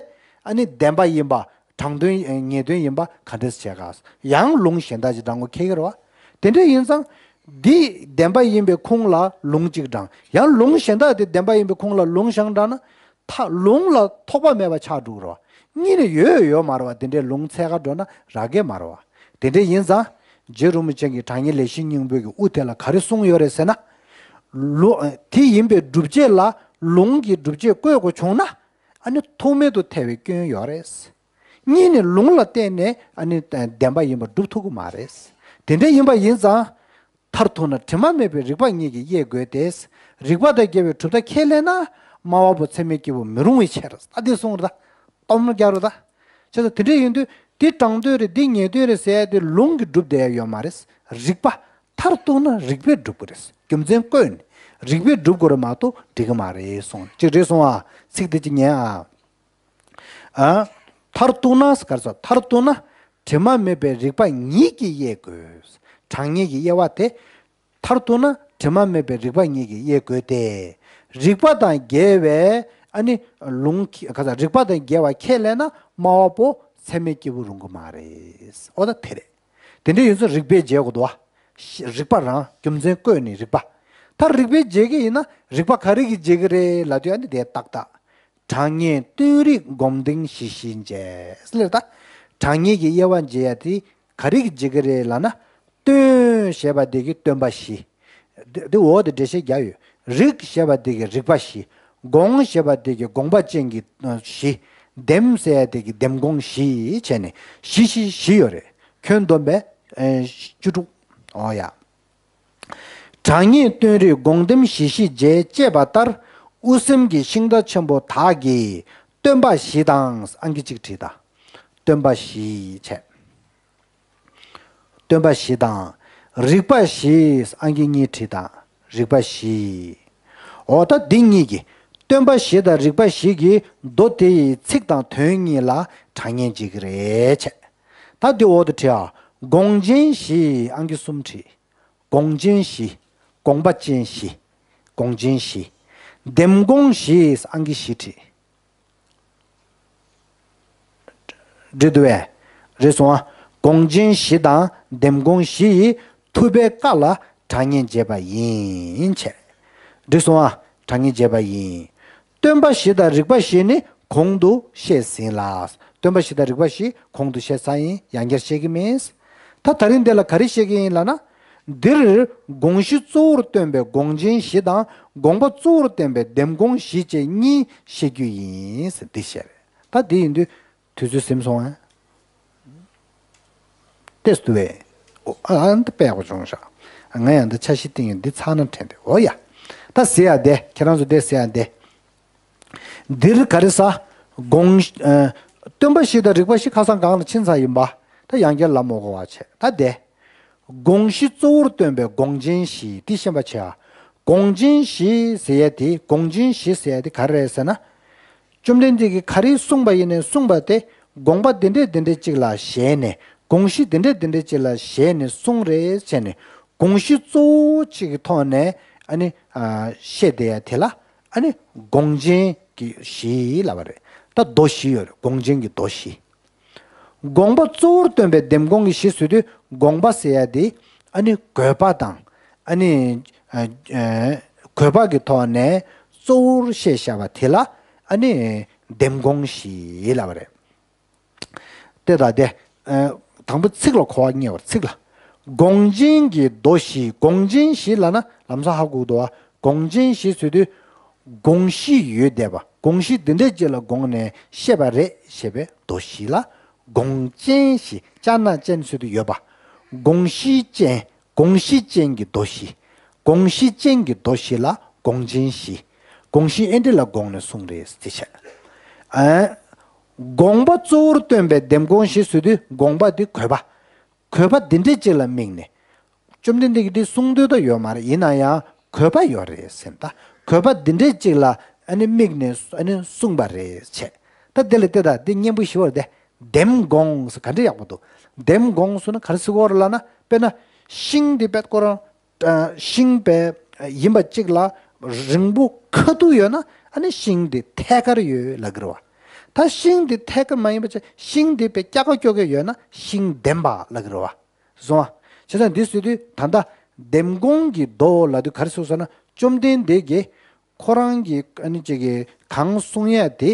ཨ་ནི་བདེན་པ་ཡིན་པ། དྲང་དོན། ངེས་དོན་ཡིན་པ་ག་འདྲས་བྱས་ག་ཡང་ལུང་གཞན་དག་ཅིག་དྲང་དགོས་ཁེལ་གི་རེད་བ། དེ་འདྲ་ཡིན་ཙང་། འདི་བདེན་པ་ཡིན་པའི་ཁུངས་ལ་ལུང་གཅིག་དྲངས། ཡང་ལུང་གཞན་དག་དེ་བདེན་པ་ཡིན་པའི་ཁུངས་ལ་ལུང་གཞན་དྲངས་ན། ད་ལུང་ལ་ཐོགས་པ་མེད་པ་ཆགས་འགྲོ་གི་རེད་བ། གཉིས་ནས་ཡོད་ཡོད་མ་རེད་བ། དེ་འདྲའི་ལུང་འཚོལ་ག་འགྲོ་ན་རག་གི་མ་རེད་བ། དེ་འདྲ་ཡིན་ཙང་། རྗེ་རིན་པོ་ཆེ་གིས་དྲང་ངེས་ལེགས་བཤད་སྙིང་པོའི་གི་དབུ་དེ་ལ་ག་རེ་གསུངས་ཡོད་རེད་ཟེར་ན། ལུ། དེ་ཡིན་པའི་སྒྲུབ་བྱེད་ལ་ལུང་གི་སྒྲུབ་བྱེད་བཀོད་དགོས་བྱུང་ན། ཨ་ནི་ཐུག་མེད་དུ་ཐལ་བའི་སྐྱོན་ཡོད་རེད། གཉིས་ནས་ལུང་ལ་བརྟེན་ནས་ཨ་ནི་བདེན་པ་ཡིན་པར་སྒྲུབ་ཐུབ་ཀྱི་མ་རེད། དེ་འདྲ་ཡིན་པ་ཡིན་ཙང་། མཐར་ཐུག་ན་དྲི་མ་མེད་པའི་རིགས་པ་གཉིས་ཀྱིས་དབྱེ་དགོས་ཏེ། རིགས་པ་དང་འགལ་བའི་གྲུབ་མཐའ་ཁས་ལེན་ན་སྨྲ་བ་པོ་ཚད་མའི་སྐྱེས་བུ་མི་རུང་བའི་ཕྱིར། ད་འདི་གསུངས་རེད་ད། སྟོབས་ནོར་རྒྱག་རེད་ད། བྱས་ཙང་དེ་འདྲ་ཡིན་དུས་འདི་དྲང་དོན་རེད། འདི་ངེས་དོན་རེད་ཟེར་ཡ་དེ་ལུང་གིས་སྒྲུབ་བསྡད་ཡ་ཡོད་མ་རེད། རིགས་པ། མཐར་གཏུགས་ན་རིགས་པས་སྒྲུབ་དགོས་རེད། རྒྱུ་མཚན་བཀོད་ནས་རིགས་པས་སྒྲུབ་དགོས་རེད་མ་གཏོགས་འགྲིག་གི་མ་རེད་གསུངས། ཅིག་རེད་གསུངས་ཨ། ཚིག་དེ་ཅིག་ཉན་ཨ། ཨ། མཐར་གཏུགས་ན་ག་རེ་ཟེར། མཐར་གཏུགས་ན་དྲི་མ་མེད་པའི་རིགས་པ་ཉིད་ཀྱིས་དབྱེ་དགོས། དྲང་ངེས་ཀྱི་དབྱེ་བ་དེ། མཐར་གཏུགས་ན་དྲི་མ་མེད་པའི་རིགས་པ་ཉིད་ཀྱིས་དབྱེ་དགོས་ཏེ། རིགས་པ་དང་འགལ་བའི་ཨ་ནི་ལུང་གི་ག་ས་རིགས་པ་དང་འགལ་བ་ཁས་ལེན་ན་སྨྲ་བ་པོ་ཚད་མའི་སྐྱེས་བུ་རུང་གི་མ་རེད། འོ་ད་དེ་རེད། དེ་འདྲ་ཡིན་ཙང་རིགས་པས་འབྱེད་དགོས་འདུག་བ། རིགས་པ་རང་རྒྱུ་མཚན་བཀོད་ནས་རིགས་པ། ད་རིགས་པས་འབྱེད་ཀྱི་ཡིན་ན་རིགས་པ་ག་རེ་གིས་འབྱེད་ཀྱི་རེད་ལབ་དུས་ཨ་ནི་དེ་ཏག་ཏག་དྲང་ངེས་སྟོན་རིགས་སྒོམ་དེམ་ཞི་ཞིའི་འབྱེད་ལབ་ད། དྲང་ངེས་ཀྱི་དབྱེ་བ་འབྱེད་ཡ་དེ་ག་རེ་གིས་འབྱེད་ཀྱི་རེད་ལབ་ན། སྟོན་ཞེས་པ་དེ་གིས་སྟོན་པ་ཞི། དེ་དེ་འོག་ཏུ་འགྲེལ་བཤད་རྒྱག་ཡོད། རིགས་ཞེས་པ་དེ་གིས་རིགས་པ་ཞི། སྒོམ་ཞེས་པ་དེ་གིས་སྒོམ་པ་ཅན་གྱི་ཨ་ཞི། དེམ་ཟེར་ཡ་དེ་གིས་དེམ་སྒོམ་ཞི་བྱས་ནས་ཞི་ཞི་ཞི་ཡོད་རེད། ཁྱོན་བསྡོམས་པས་ཨེ་བཅུ་དྲུག་འོ་ཡ། དྲང་ངེས་སྟོན་རིགས་སྒོམ་དེམ་ཞི་ཞིའི་འབྱེད་ཅེས་པ་ལྟར་དབུ་སེམས་ཀྱི་ཤིང་རྟ་ཆེན་པོ་དག་གིས་སྟོན་པ་ཞི་དང་ཨང་ཀི་གཅིག་བྲིས་དང་། སྟོན་པ་ཞི་བྱས། སྟོན་པ་ཞི་དང་། རིགས་པ་ཞི་ཨང་ཀི་གཉིས་བྲིས་དང་། རིགས་པ་ཞི། འོ་ད་འདི་གཉིས་ཀྱིས་སྟོན་པ་ཞི་དང་རིགས་པ་ཞི་གིས་མདོ་དེ་ཡི་ཚིག་དང་དོན་གཉིས་ལ་དྲང་ངེས་འབྱེད་ཀྱི་རེད་བྱས། ད་འདི་འོག་ཏུ་བྲིས་ཨ། སྒོམ་ཆེན་ཞི་ཨང་ཀི་གསུམ་བྲིས། དགོངས་ཆེན་བཞི། དགོངས་པ་ཅན་བཞི། དགོངས་ཆེན་བཞི། ལྡེམ་དགོངས་བཞི། ཨང་ཀི་བཞི་བྲིས། འགྲིག་འདུག་བས། རེད་སོང་ཨ། དགོངས་ཆེན་བཞི་དང་ལྡེམ་དགོངས་བཞི་ཡིས་ཐུབ་པའི་བཀའ་ལ་དྲང་ངེས་འབྱེད་པ་ཡིན་བྱས། འགྲིག་སོང་ཨ། དྲང་ངེས་འབྱེད་པ་ཡིན། སྟོན་པ་བཞི་དང་རིགས་པ་བཞི་ནི་གོང་དུ་བཤད་ཟིན་ལ། སྟོན་པ་བཞི་དང་རིགས་པ་བཞི་གོང་དུ་བཤད་ཚར་ཡིན། ཡང་བསྐྱར་བཤད་ཀྱི་མིན། ད་ད་རིང་འདི་ལ་ག་རེ་བཤད་ཀྱི་ཡིན་ལབ་ན། འདིར་དགོངས་གཞི་གཙོ་བོར་སྟོན་པའི་དགོངས་ཆེན་བཞི་དང་དགོངས་པ་གཙོ་བོར་སྟོན་པའི་ལྡེམ་དགོངས་བཞི་བཅས་གཉིས་བཤད་རྒྱུ་ཡིན་ཟེར་འདི་བཤད་རེད། ད་འདི་ཡིན་དུས་དུས་ཚོད་ཟིན་སོང་ཨ། ཏེས་དུ་བས། ཨ་ཨ་འདི་དཔེ་ཡག་པོ་བྱུང་ཤག་ང་ཡང་འདི་འཆར་གཞི་བཏིང་ཡོད། འདི་ཚར་ན་དྲན་ཏེ། འོ་ཡ། ད་ཟེར་ཡ་དེ་ཁྱེད་རང་ཚོ་དེ་ཟེར་ཡ་དེ། འདིར་ག་རེ་ཟ། དགོངས། ཨ། སྟོན་པ་བཞི་དང་རིགས་པ་བཞི་ཁ་སང་གང་ལ་ཕྱིན་ཚར་ཡིན་པ། ད་ཡང་བསྐྱར་ལབ་མ་དགོས་པ་བྱས། ད་དེ། དགོངས་གཞི་གཙོ་བོར་སྟོན་པའི་དགོངས་ཆེན་བཞི་དེ་ཤེས་པ་བྱས་ཨ། དགོངས་ཆེན་བཞི་ཟེར་ཡ་དེ། དགོངས་ཆེན་བཞི་ཟེར་ཡ་དེ་ག་རེ་རེད་ཟེར་ན། བཅོམ་ལྡན་འདས་ཀྱིས་ག་རེ་གསུངས་པ་ཡིན་ནའི་གསུངས་པ་དེ་དགོངས་པ་འདི་འདྲས་འདི་འདྲས་ཅིག་ལ་བཞེད་ནས། དགོངས་གཞི་འདི་འདྲས་འདི་འདྲས་ཅིག་ལ་བཞེད་ནས་གསུངས་རེད་བྱས་ནས། དགོངས་གཞི་གཙོ་བོ་གཅིག་གི་ཐོག་ནས་ཨ་ནི་ཨ་བཤད་བསྡད་ཡ་དེ་ལ་ཨ་ནི་དགོངས་ཆེན་གྱི་བཞི་ལབ་པ་རེད། ད་མདོ་བཞི་ཡོད་རེད། དགོངས་ཆེན་གྱི་མདོ་བཞི། དགོངས་པ་གཙོ་བོར་སྟོན་པའི་ལྡེམ་དགོངས་ཀྱི་བཞི་ཟེར་དུས། དགོངས་པ་ཟེར་ཡ་དེ་ཨ་ནི་དགོས་པ་དང་ཨ་ནི་ཨ་ཨ་དགོས་པ་གི་ཐོག་ནས་གཙོ་བོར་བཤད་བཞག་པ་དེ་ལ་ཨ་ནི་ལྡེམ་དགོངས་བཞི་ལབ་པ་རེད། དེ་དང་དེ། ཨ་དང་པོ་ཚིག་ལ་གོ་བ་རྙེད་པར། ཚིག་ལ། དགོངས་ཆེན་གྱི་མདོ་བཞི། དགོངས་ཆེན་བཞི་ལབ་ན་ལམ་སང་ཧ་གོ་གི་འདུག་བ། དགོངས་ཆེན་བཞི་ཟེར་དུས། དགོངས་གཞི་ཡོད་བསྡད་པ། དགོངས་གཞི་འདི་འདྲས་ཅིག་ལ་དགོངས་ནས་བཤད་པ་རེད་ཞེས་པའི་མདོ་བཞི་ལ་དགོངས་ཅན་བཞི། ཅ་ན་ཅན་ཟེར་དུས་ཡོད་པ། དགོངས་གཞི་ཅན། དགོངས་གཞི་ཅན་གྱི་མདོ་བཞི། དགོངས་གཞི་ཅན་གྱི་མདོ་བཞི་ལ་དགོངས་ཅན་བཞི། དགོངས་གཞི་ཨེ་འདྲ་ལ་དགོངས་ནས་གསུངས་རེད་ཟེར་བྱས། ཨ། དགོངས་པ་གཙོ་བོར་སྟོན་པའི་ལྡེམ་དགོངས་བཞི་ཟེར་དུས། དགོངས་པ་འདི་དགོས་པ། དགོས་པ་འདི་འདྲས་ཅིག་ལ་དམིགས་ནས། བཅོམ་ལྡན་འདས་ཀྱིས་འདི་གསུང་འདོད་ད་ཡོད་མ་རེད། ཡིན་ན་ཡང་དགོས་པ་ཡོད་རེད་ཟེར། ད་དགོས་པ་འདི་འདྲས་ཅིག་ལ་ཨ་ནི་དམིགས་ནས་ཨ་ནི་གསུངས་པ་རེད་བྱས། ད་དེ་ལ་བལྟས་ད་འདི་སྙན་པོ་ཞེ་པོ་རེད་དེ། ལྡེམ་དགོངས་ཟེར་ག་འདྲ་ཡག་པོ་འདུག་ལྡེམ་དགོངས་ཟེར་ན་ག་རེ་ཟེར་གྱི་ཡོད་རེད་ལབ་ན། དཔེར་ན་ཤིང་འདི་དཔེ་ཁོ་རང་། ཨ་ཤིང་དཔེ་ཡིན་པ་གཅིག་ལ་རིང་པོ་ཁ་ཐུག་ཡོད་ན་ཨ་ནི་ཤིང་འདི་ཐད་ཀར་ཡོད་ལབ་ཀྱི་རེད་བ། ད་ཤིང་འདི་ཐད་ཀར་མ་ཡིན་པ་ཅིག་ཤིང་འདི་དཔེ་སྐྱ་ཀ་ཀྱོག་ཀྱོག་ཡོད་ན་ཤིང་ལྡེམ་པ་ལབ་ཀྱི་རེད་བ། སོང་བ། བྱས་ཙང་འདི་ཟེར་དུས་ད་ལྟ་ལྡེམ་དགོངས་ཀྱི་མདོ་ལབ་དུས་ག་རེ་ཟེར་ཟེར་ན། བཅོམ་ལྡན་འདས་ཀྱིས་ཁོ་རང་གི་ཨ་ནི་ཅིག་གི་གང་གསུང་ཡ་དེ།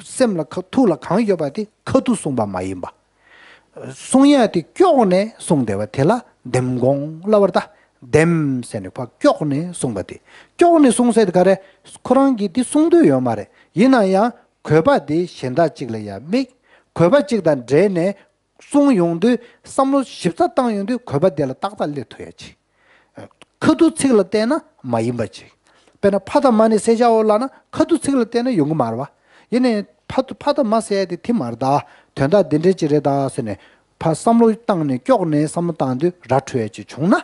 སེམས་ལ་ཁ་ཐུགས་ལ་གང་ཡོད་པ་དེ་ཁ་ཐུག་གསུངས་པ་མ་ཡིན་པ། གསུང་ཡ་དེ་ཀྱོག་ནས་གསུངས་བསྡད་པ་དེ་ལ་ལྡེམ་དགོངས་ལབ་པ་རེད་ད། ལྡེམ་ཟེར་ནས་ཕར་ཀྱོག་ནས་གསུངས་པ་དེ། ཀྱོག་ནས་གསུངས་ཟེར་དེ་ག་རེ། ཁོ་རང་གིས་དེ་གསུང་འདོད་ཡོད་མ་རེད། ཡིན་ན་ཡང་དགོས་པ་དེ་གཞན་དག་ཅིག་ལ་ཡང་དམིགས། དགོས་པ་ཅིག་དང་འབྲེལ་ནས། གསུང་ཡོང་དུས་བསམ་བློ་ཞིབ་ཚགས་བཏང་ཡོང་དུས་དགོས་པ་དེ་ལ་ཏག་ཏག་སླེབས་ཐུབ་ཡ་ཅིག་ཁ་ཐུག་ཚིག་ལ་བལྟས་ན་མ་ཡིན་པ་ཅིག་དཔེར་ན་ཕ་དང་མ་ནི་བསད་བྱའོ་ལབ་ན་ཁ་ཐུག་ཚིག་ལ་བལྟས་ན་ཡོང་གི་མ་རེད་བ། ཡིན་ནའི་ཕ་ཕ་དང་མ་ཟེར་ཡ་དེ་དེ་མ་རེད་ད། དོན་དག་འདི་འདྲའི་ཅིག་རེད་ད་ཟེར་ནས་ཕར་བསམ་བློ་བཏང་ནས་ཀྱོག་ནས་བསམ་བློ་བཏང་དུས་ར་འཕྲོད་ཡ་ཅིག་བྱུང་ན།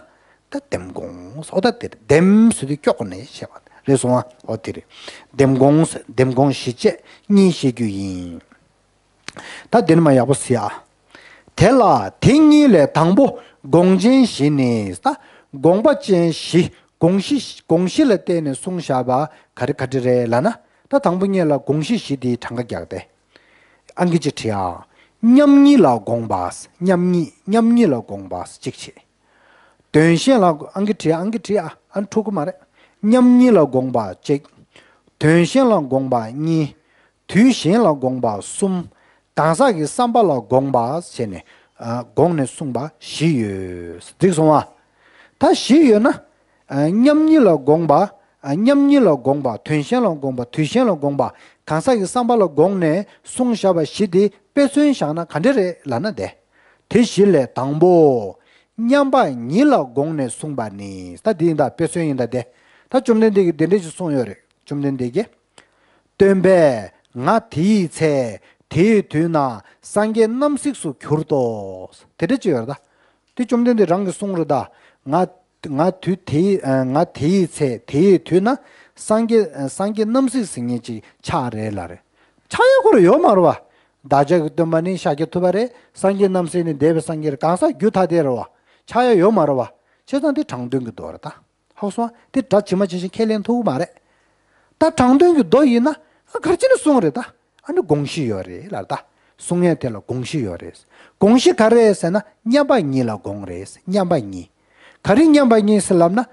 ད་ལྡེམ་དགོངས་ཟེར། ཨོ་ད་དེ་རེད། ལྡེམ་ཟེར་དུས་ཀྱོག་ནས་བཤད་པ་རེད་སོང་ཨ། ཨོ་དེ་རེད། ལྡེམ་དགོངས་ཟེར། ལྡེམ་དགོངས་བཞི་བཅས་གཉིས་བཤད་རྒྱུ་ཡིན། ད་འདི་ནི་མ་ཡག་པོ་ཟེར་ཡ། དེ་ལ་དེ་གཉིས་ལས་དང་པོ་དགོངས་ཆེན་བཞི་ནི། ད་དགོངས་པ་ཅན་བཞི། དགོངས་གཞི། དགོངས་གཞི་ལ་བརྟེན་ནས་གསུངས་བཞག་པ་ག་རེ་ག་རེ་རེད་ལབ་ན། ད་དང་པོ་ཉིད་ལ་དགོངས་གཞི་བཞི་དེའི་གྲངས་ཀ་རྒྱག་སྟེ། ཨང་ཀི་གཅིག་བྲིས་ཨ། མཉམ་ཉིད་ལ་དགོངས་པ། མཉམ་ཉིད། མཉམ་ཉིད་ལ་དགོངས་པ་གཅིག་བྱས། དོན་གཞན་ལ། ཨང་ཀི་བྲིས། ཨང་ཀི་བྲིས་ཨ། ཨ་འཁྲུག་གི་མ་རེད། མཉམ་ཉིད་ལ་དགོངས་པ་གཅིག་དོན་གཞན་ལ་དགོངས་པ་གཉིས། དུས་གཞན་ལ་དགོངས་པ་གསུམ། གང་ཟག་གི་བསམ་པ་ལ་དགོངས་པ་བྱས་ནས། ཨ། དགོངས་ནས་གསུངས་པ་བཞི་ཡོད། འགྲིག་སོང་ཨ། ད་བཞི་ཡོད་ན། ཨ། མཉམ་ཉིད་ལ་དགོངས་པ། ཨ། མཉམ་ཉིད་ལ་དགོངས་པ། དོན་གཞན་ལ་དགོངས་པ། དུས་གཞན་ལ་དགོངས་པ། གང་ཟག་གི་བསམ་པ་ལ་དགོངས་ནས་གསུངས་བཞག་པ་བཞི་དེ་དཔེ་མཚོན་བཞག་ན་ག་འདྲ་རེད་ལབ་ན་དེ། དེ་བཞི་ལས་དང་པོ། མཉམ་པ་ཉིད་ལ་དགོངས་ནས་གསུངས་པ་ནི། ད་འདི་ཡིན་ད། དཔེ་མཚོན་ཡིན་ད་དེ། ད་བཅོམ་ལྡན་འདས་ཀྱིས་འདི་འདྲ་ཞིག་གསུངས་ཡོད་རེད། བཅོམ་ལྡན་འདས་ཀྱིས། སྟོན་པས་ང་དེ་ཡི་ཚེ་དེ་ཡི་དུས་ན་སངས་རྒྱས་རྣམ་གཟིགས་སུ་གྱུར་ཏོ། དེ་འདྲ་ཅིག་ཡོད་རེད་ད། དེ་བཅོམ་ལྡན་འདས་རང་གིས་གསུངས་རེད་ད། ང་ང་དུས་དེ་ཡི་ང་དེ་ཡི་ཚེ་དེ་ཡི་དུས་ན་སངས་རྒྱས་སངས་རྒྱས་རྣམ་གཟིགས་ཟེར་མཁན་ཅིག་ཆགས་རེད་ལབ་རེད། ཆགས་ཡ་ཁོ་རང་ཡོད་མ་རེད་བ། བདག་ཅག་གི་སྟོན་པ་ནི་ཤཱཀྱ་ཐུབ་པ་རེད། སངས་རྒྱས་རྣམ་གཟིགས་ནི་འདས་པའི་སངས་རྒྱས་རེད། གང་ཟག་རྒྱུད་ཐ་དད་རེད་བ། ཆགས་ཡ་ཡོད་མ་རེད་བ། བྱས་ཙང་དེ་དྲང་དོན་གྱི་མདོ་རེད་ད། ཧ་གོ་སོང་ཨ། དེ་སྒྲ་ཇི་མ་ཇི་བཞིན་ཁས་ལེན་ཐུབ་ཀྱི་མ་རེད། ད་དྲང་དོན་གྱི་མདོ་ཡིན་ན་ཨ་ག་རེ་བྱས་ནས་གསུངས་རེད་ད། ཨ་ནི་དགོངས་གཞི་ཡོད་རེད་ལབ་ད། གསུང་ཡས་དེ་ལ་དགོངས་གཞི་ཡོད་རེད། དགོངས་གཞི་ག་རེ་རེད་ཟེར་ན་མཉམ་པ་ཉིད་ལ་དགོངས་རེད། མཉམ་པ་ཉིད། ག་རེ་མཉམ་པ་ཉིད་ཟེར་ལབ་ན།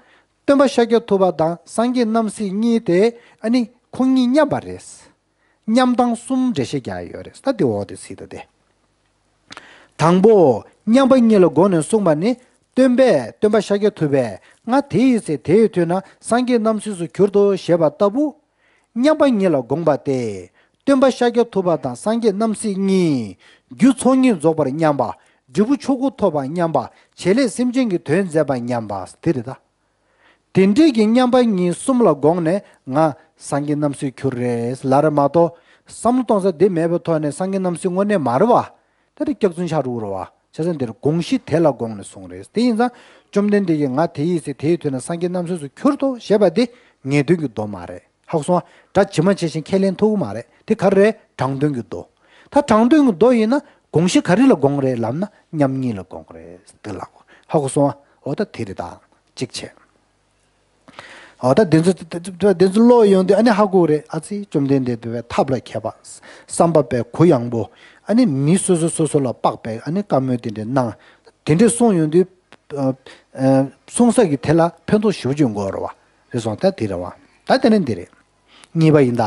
སྟོན་པ་ཤཱཀྱ་ཐུབ་པ་དང་སངས་རྒྱས་རྣམ་སྲས་གཉིས་དེ་ཨ་ནི་ཁོང་གཉིས་མཉམ་པ་རེད། མཉམ་དང་གསུམ་འགྲེལ་བཤད་རྒྱག་ཡོད་རེད། ད་དེ་འོག་དེ་གཟིགས་ད་དེ། དང་པོ། མཉམ་པ་ཉིད་ལ་དགོངས་ནས་གསུངས་པ་ནི། སྟོན་པས་སྟོན་པ་ཤཱཀྱ་ཐུབ་པས་ང་དེ་ཡི་ཚེ་དེ་ཡི་དུས་ན་སངས་རྒྱས་རྣམ་སྲས་སུ་གྱུར་ཏོ་ཞེས་པ་ལྟ་བུ། མཉམ་པ་ཉིད་ལ་དགོངས་པ་སྟེ། སྟོན་པ་ཤཱཀྱ་ཐུབ་པ་དང་སངས་རྒྱས་རྣམ་སྲས་གཉིས། རྒྱུ་ཚོགས་གཉིས་རྫོགས་པར་མཉམ་པ། འབྲས་བུ་ཆོས་སྐུ་ཐོབ་པ་མཉམ་པ། བྱེད་ལས་སེམས་ཅན་གྱི་དོན་མཛད་པ་མཉམ་པ་དེ་རེད་ད། དེ་འདྲའི་གི་མཉམ་པ་ཉིད་གསུམ་ལ་དགོངས་ནས་ང་སངས་རྒྱས་རྣམ་སྲས་གྱུར་རེད་ལབ་རེད་མ་གཏོགས། བསམ་བློ་གཏོང་ས་དེ་མེད་པའི་ཐོག་ནས་སངས་རྒྱས་རྣམ་སྲས་དངོས་གནས་མ་རེད་བ། ད་དེ་སྐྱག་རྫུན་ཆགས་འགྲོ་གི་རེད་བ། བྱས་ཙང་འདིར་དགོངས་གཞི་དེ་ལ་དགོངས་ནས་གསུངས་རེད། དེ་ཡིན་ཙང་བཅོམ་ལྡན་འདས་ཀྱིས་ང་དེ་ཡི་ཚེ་དེ་ཡི་དུས་ན་སངས་རྒྱས་རྣམ་སྲས་སུ་གྱུར་ཏོ་ཞེས་པ་དེ་ངེས་དོན་གྱི་མདོ་མ་རེད། ཧ་གོ་སོང་ཨ། སྒྲ་ཇི་མ་ཇི་བཞིན་ཁས་ལེན་ཐུབ་ཀྱི་མ་རེད། དེ་ག་རེ་རེད། དྲང་དོན་གྱི་མདོ། ད་དྲང་དོན་གྱི་མདོ་ཡིན་ན་དགོངས་གཞི་ག་རེ་ལ་དགོངས་རེད་ལབ་ན་མཉམ་ཉིད་ལ་དགོངས་རེད་འདི་ལ་གོ། ཧ་གོ་སོང་ཨ། འོ་ད་དེ་རེད་ད། གཅིག་བྱས། འོ་ད་དེ་ཚོ་དེ་ཚོ་ཀློག་ཡོང་དུས་ཨ་ནི་ཧ་གོ་རེད། ཨ་ཙི་བཅོམ་ལྡན་འདས་དེ་བས་ཐབས་ལ་མཁས་པ། བསམ་པ་པའི་གུ་ཡངས་པོ། ཨ་ནི་མི་སོ་སོ་སོ་སོ་ལ་དཔག་པའི་ཨ་ནི་བཀའ་མོལ་དེ་འདྲ་གནང་། དེ་འདྲ་གསུངས་ཡོང་དུས། ཨ་ཨ་གསུང་ས་གི་དེ་ལ་ཕན་ཐོགས་ཞེ་པོ་ཅིག་འགོར་བ་རེད་སོང་། ད་དེ་རེད་བ། ད་དེ་ནས་འདི་རེད། གཉིས་པ་ཡིན་ད།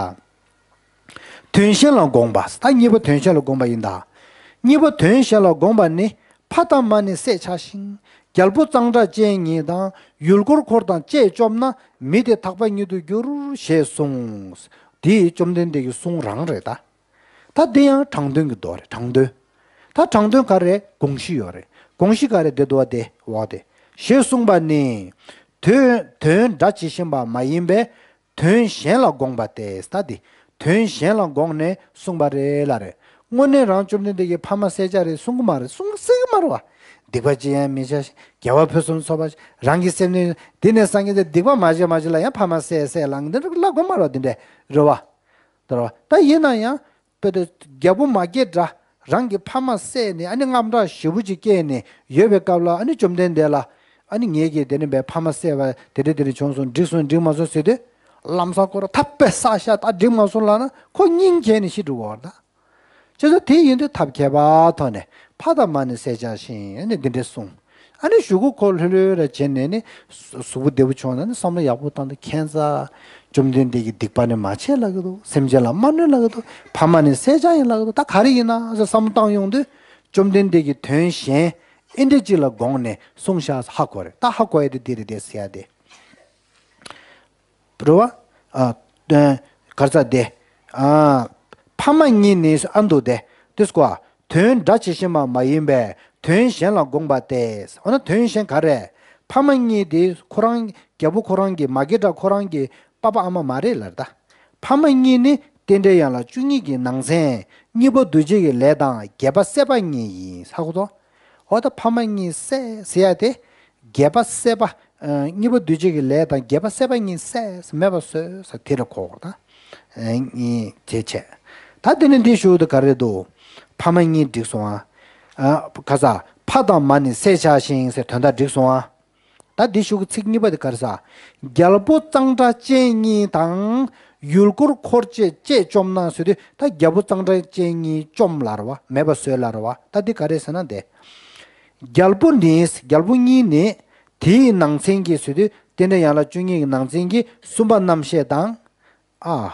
དོན་གཞན་ལ་དགོངས་པ། ད་གཉིས་པ་དོན་གཞན་ལ་དགོངས་པ་ཡིན་ད། གཉིས་པ་དོན་གཞན་ལ་དགོངས་པ་ནི། ཕ་དང་མ་ནི་བསད་བྱ་ཞིང་། རྒྱལ་པོ་གཙང་སྦྲ་ཅན་ཉིད་དང་། ཡུལ་འཁོར་འཁོར་དང་བཅས་བཅོམ་ན། མི་དེ་ཐག་པ་ཉིད་དུ་འགྱུར། ཞེས་གསུངས། དེ་བཅོམ་ལྡན་འདས་ཀྱི་གསུང་རང་རེད་ད། ད་དེ་ཡང་དྲང་དོན་གྱི་མདོ་རེད། དྲང་དོན། ད་དྲང་དོན་ག་རེ། དགོངས་གཞི་ཡོད་རེད། དགོངས་གཞི་ག་རེ། དེ་འདུག་བ་དེ་འོག་དེ། ཞེས་གསུངས་པ་ནི། དོན་དོན་སྒྲ་ཇི་བཞིན་པ་མ་ཡིན་པས། དོན་གཞན་ལ་དགོངས་པ་སྟེ། ད་དེ་དོན་གཞན་ལ་དགོངས་ནས་གསུངས་པ་རེད་ལབ་རེད། དངོས་གནས་རང་བཅོམ་ལྡན་འདས་ཀྱིས་ཕ་མ་བསད་བྱ་རེད་གསུང་གི་མ་རེད། གསུང་སྲིད་ཀྱི་མ་རེད་བ། སྡིག་པ་ཅི་ཡང་མི་བྱ་ཞིང་། དགེ་བ་ཕུན་སུམ་ཚོགས་པ་ཞིག་རང་གི་སེམས་ནི་འདི་ནས་སངས་རྒྱས་དེ་སྡིག་པ་མ་བྱས་མ་བྱས་ལ་ཡང་ཕ་མ་བསད་བསད་ལང་འདི་འདྲ་ལབ་དགོས་མ་རེད་བ། དེ་འདྲ་རེད་བ། ད་རེད་བ། ད་ཡིན་ན་ཡང་། དཔེ་དེ་རྒྱལ་པོ་མ་སྐྱེས་དགྲ་རང་གི་ཕ་མ་བསད་ནས་ཨ་ནི་དངངས་སྐྲག་ཞེ་པོ་ཅིག་སྐྱེས་ནས་ཡོད་པའི་སྐབས་ལ་ཨ་ནི་བཅོམ་ལྡན་འདས་ལ་ཨ་ནི་ངེད་ཀྱིས་དེ་ནི་བའི་ཕ་མ་བསད་པ་དེ་འདྲ་དེ་འདྲ་བྱུང་སོང་འགྲིག་སོང་འགྲིག་མ་སོང་ཟེར་དུས་ལམ་སང་ཁོ་རང་ཐབས་པས་བསགས་ཤག་ད་འགྲིག་མ་སོང་ལབ་ན་ཁོ་སྙིང་རྗེ་ནས་ཤི་འགྲོ་གི་ཡོད་རེད་ད། བྱས་ཙང་དེ་ཡིན་དུས་ཐབས་མཁས་པ་ཐོག་ནས་ཕ་དང་མ་ནི་བསད་བྱ་ཞིང་ཨ་ནི་འདི་འདྲ་གསུངས། ཨ་ནི་གཞུག་གུ་ཁོ་ལྷོད་ལྷོད་ར་བྱས་ནས་ནི་གཟུགས་པོ་བདེ་པོ་བྱུང་ན་ནི་བསམ་བློ་ཡག་པོ་བཏང་སྟེ་ཁྱད་མཚར། བཅོམ་ལྡན་འདས་ཀྱིས་སྡིག་པ་ནི་མ་བྱེད་ལབ་ཀྱི་འདུག་སེམས་ཅན་ལ་མ་གནོད་ལབ་ཀྱི་འདུག་ཕ་མ་ནི་བསད་བྱ་ཡིན་ལབ་ཀྱི་འདུག་ད་ག་རེ་ཡིན་ན་ཟེར་བསམ་བློ་བཏང་ཡོང་དུས་བཅོམ་ལྡན་འདས་ཀྱིས་དོན་གཞན་ཨེ་འདྲ་ཅིག་ལ་དགོངས་ནས་གསུངས་ཤག་ཧ་གོ་རེད། ད་ཧ་གོ་ཡ་དེ་འདི་རེད་དེ་ཟེར་ཡ་དེ། རེད་བ། ཨ། དོན། གར་ས་དེ། ཨ། ཕ་མ་གཉིས་ནི་ཨ་འདུག་སྟེ། དེ་སྐོར། དོན་སྒྲ་ཇི་བཞིན་པ་མ་ཡིན་པས་དོན་གཞན་ལ་དགོངས་པ་སྟེ། འོ་ན་དོན་གཞན་ག་རེ། ཕ་མ་གཉིས་དེ་ཁོ་རང་རྒྱལ་པོ་ཁོ་རང་གི་མ་སྐྱེས་དགྲ་ཁོ་རང་གི་པ་ཕ་ཨ་མ་མ་རེད་ལབ་ད། ཕ་མ་གཉིས་ནི་རྟེན་འབྲེལ་ཡན་ལག་བཅུ་གཉིས་ཀྱི་ནང་ཚན་གཉིས་པོ་འདུ་བྱེད་ཀྱི་ལས་དང་རྒྱས་པ་བསད་པ་གཉིས་ཡིན་ཧ་གོ་སོང་། འོ་ད་ཕ་མ་གཉིས་བསད་ཟེར་ཡ་དེ། རྒྱས་པ་བསད་པ། ཨ། གཉིས་པོ་འདུ་བྱེད་ཀྱི་ལས་དང་རྒྱས་པ་བསད་པ་གཉིས་བསད་མེད་པ་བཟོས་ཟེར་དེ་ལ་གོ་དགོས་ད། ཨ། གཉིས་བྱས་བྱས། ད་དེ་ནས་འདི་ཞུ་དུས་ག་རེ་འདུག་ཕ་མ་གཉིས་འགྲིག་སོང་ཨ། ཨ། ག་ས་ཕ་དང་མ་ནི་བསད་བྱ་ཞིང་ཟེར་དོན་དག་འགྲིག་སོང་ཨ། ད་འདི་ཞུ་གི་ཚིག་གཉིས་པ་དེ་ག་རེ་ཟ། རྒྱལ་པོ་གཙང་སྦྲ་ཅན་གཉིས་དང་ཡུལ་འཁོར་འཁོར་བཅས་བཅས་བཅོམ་ན་ཟེར་དུས་ད་རྒྱལ་པོ་གཙང་སྦྲ་ཅན་གཉིས་བཅོམ་ལབ་རེད་བ། མེད་པ་བཟོས་ལབ་རེད་བ། ད་འདི་ག་རེ་ཟེར་ན་དེ། རྒྱལ་པོ་ནི། རྒྱལ་པོ་གཉིས་ནི། དེའི་ནང་ཚན་གྱི་ཟེར་དུས་རྟེན་འབྲེལ་ཡན་ལག་བཅུ་གཉིས་ཀྱི་ནང་ཚན་གྱི་གསུམ་པ་རྣམ་ཤེས་དང་། ཨ།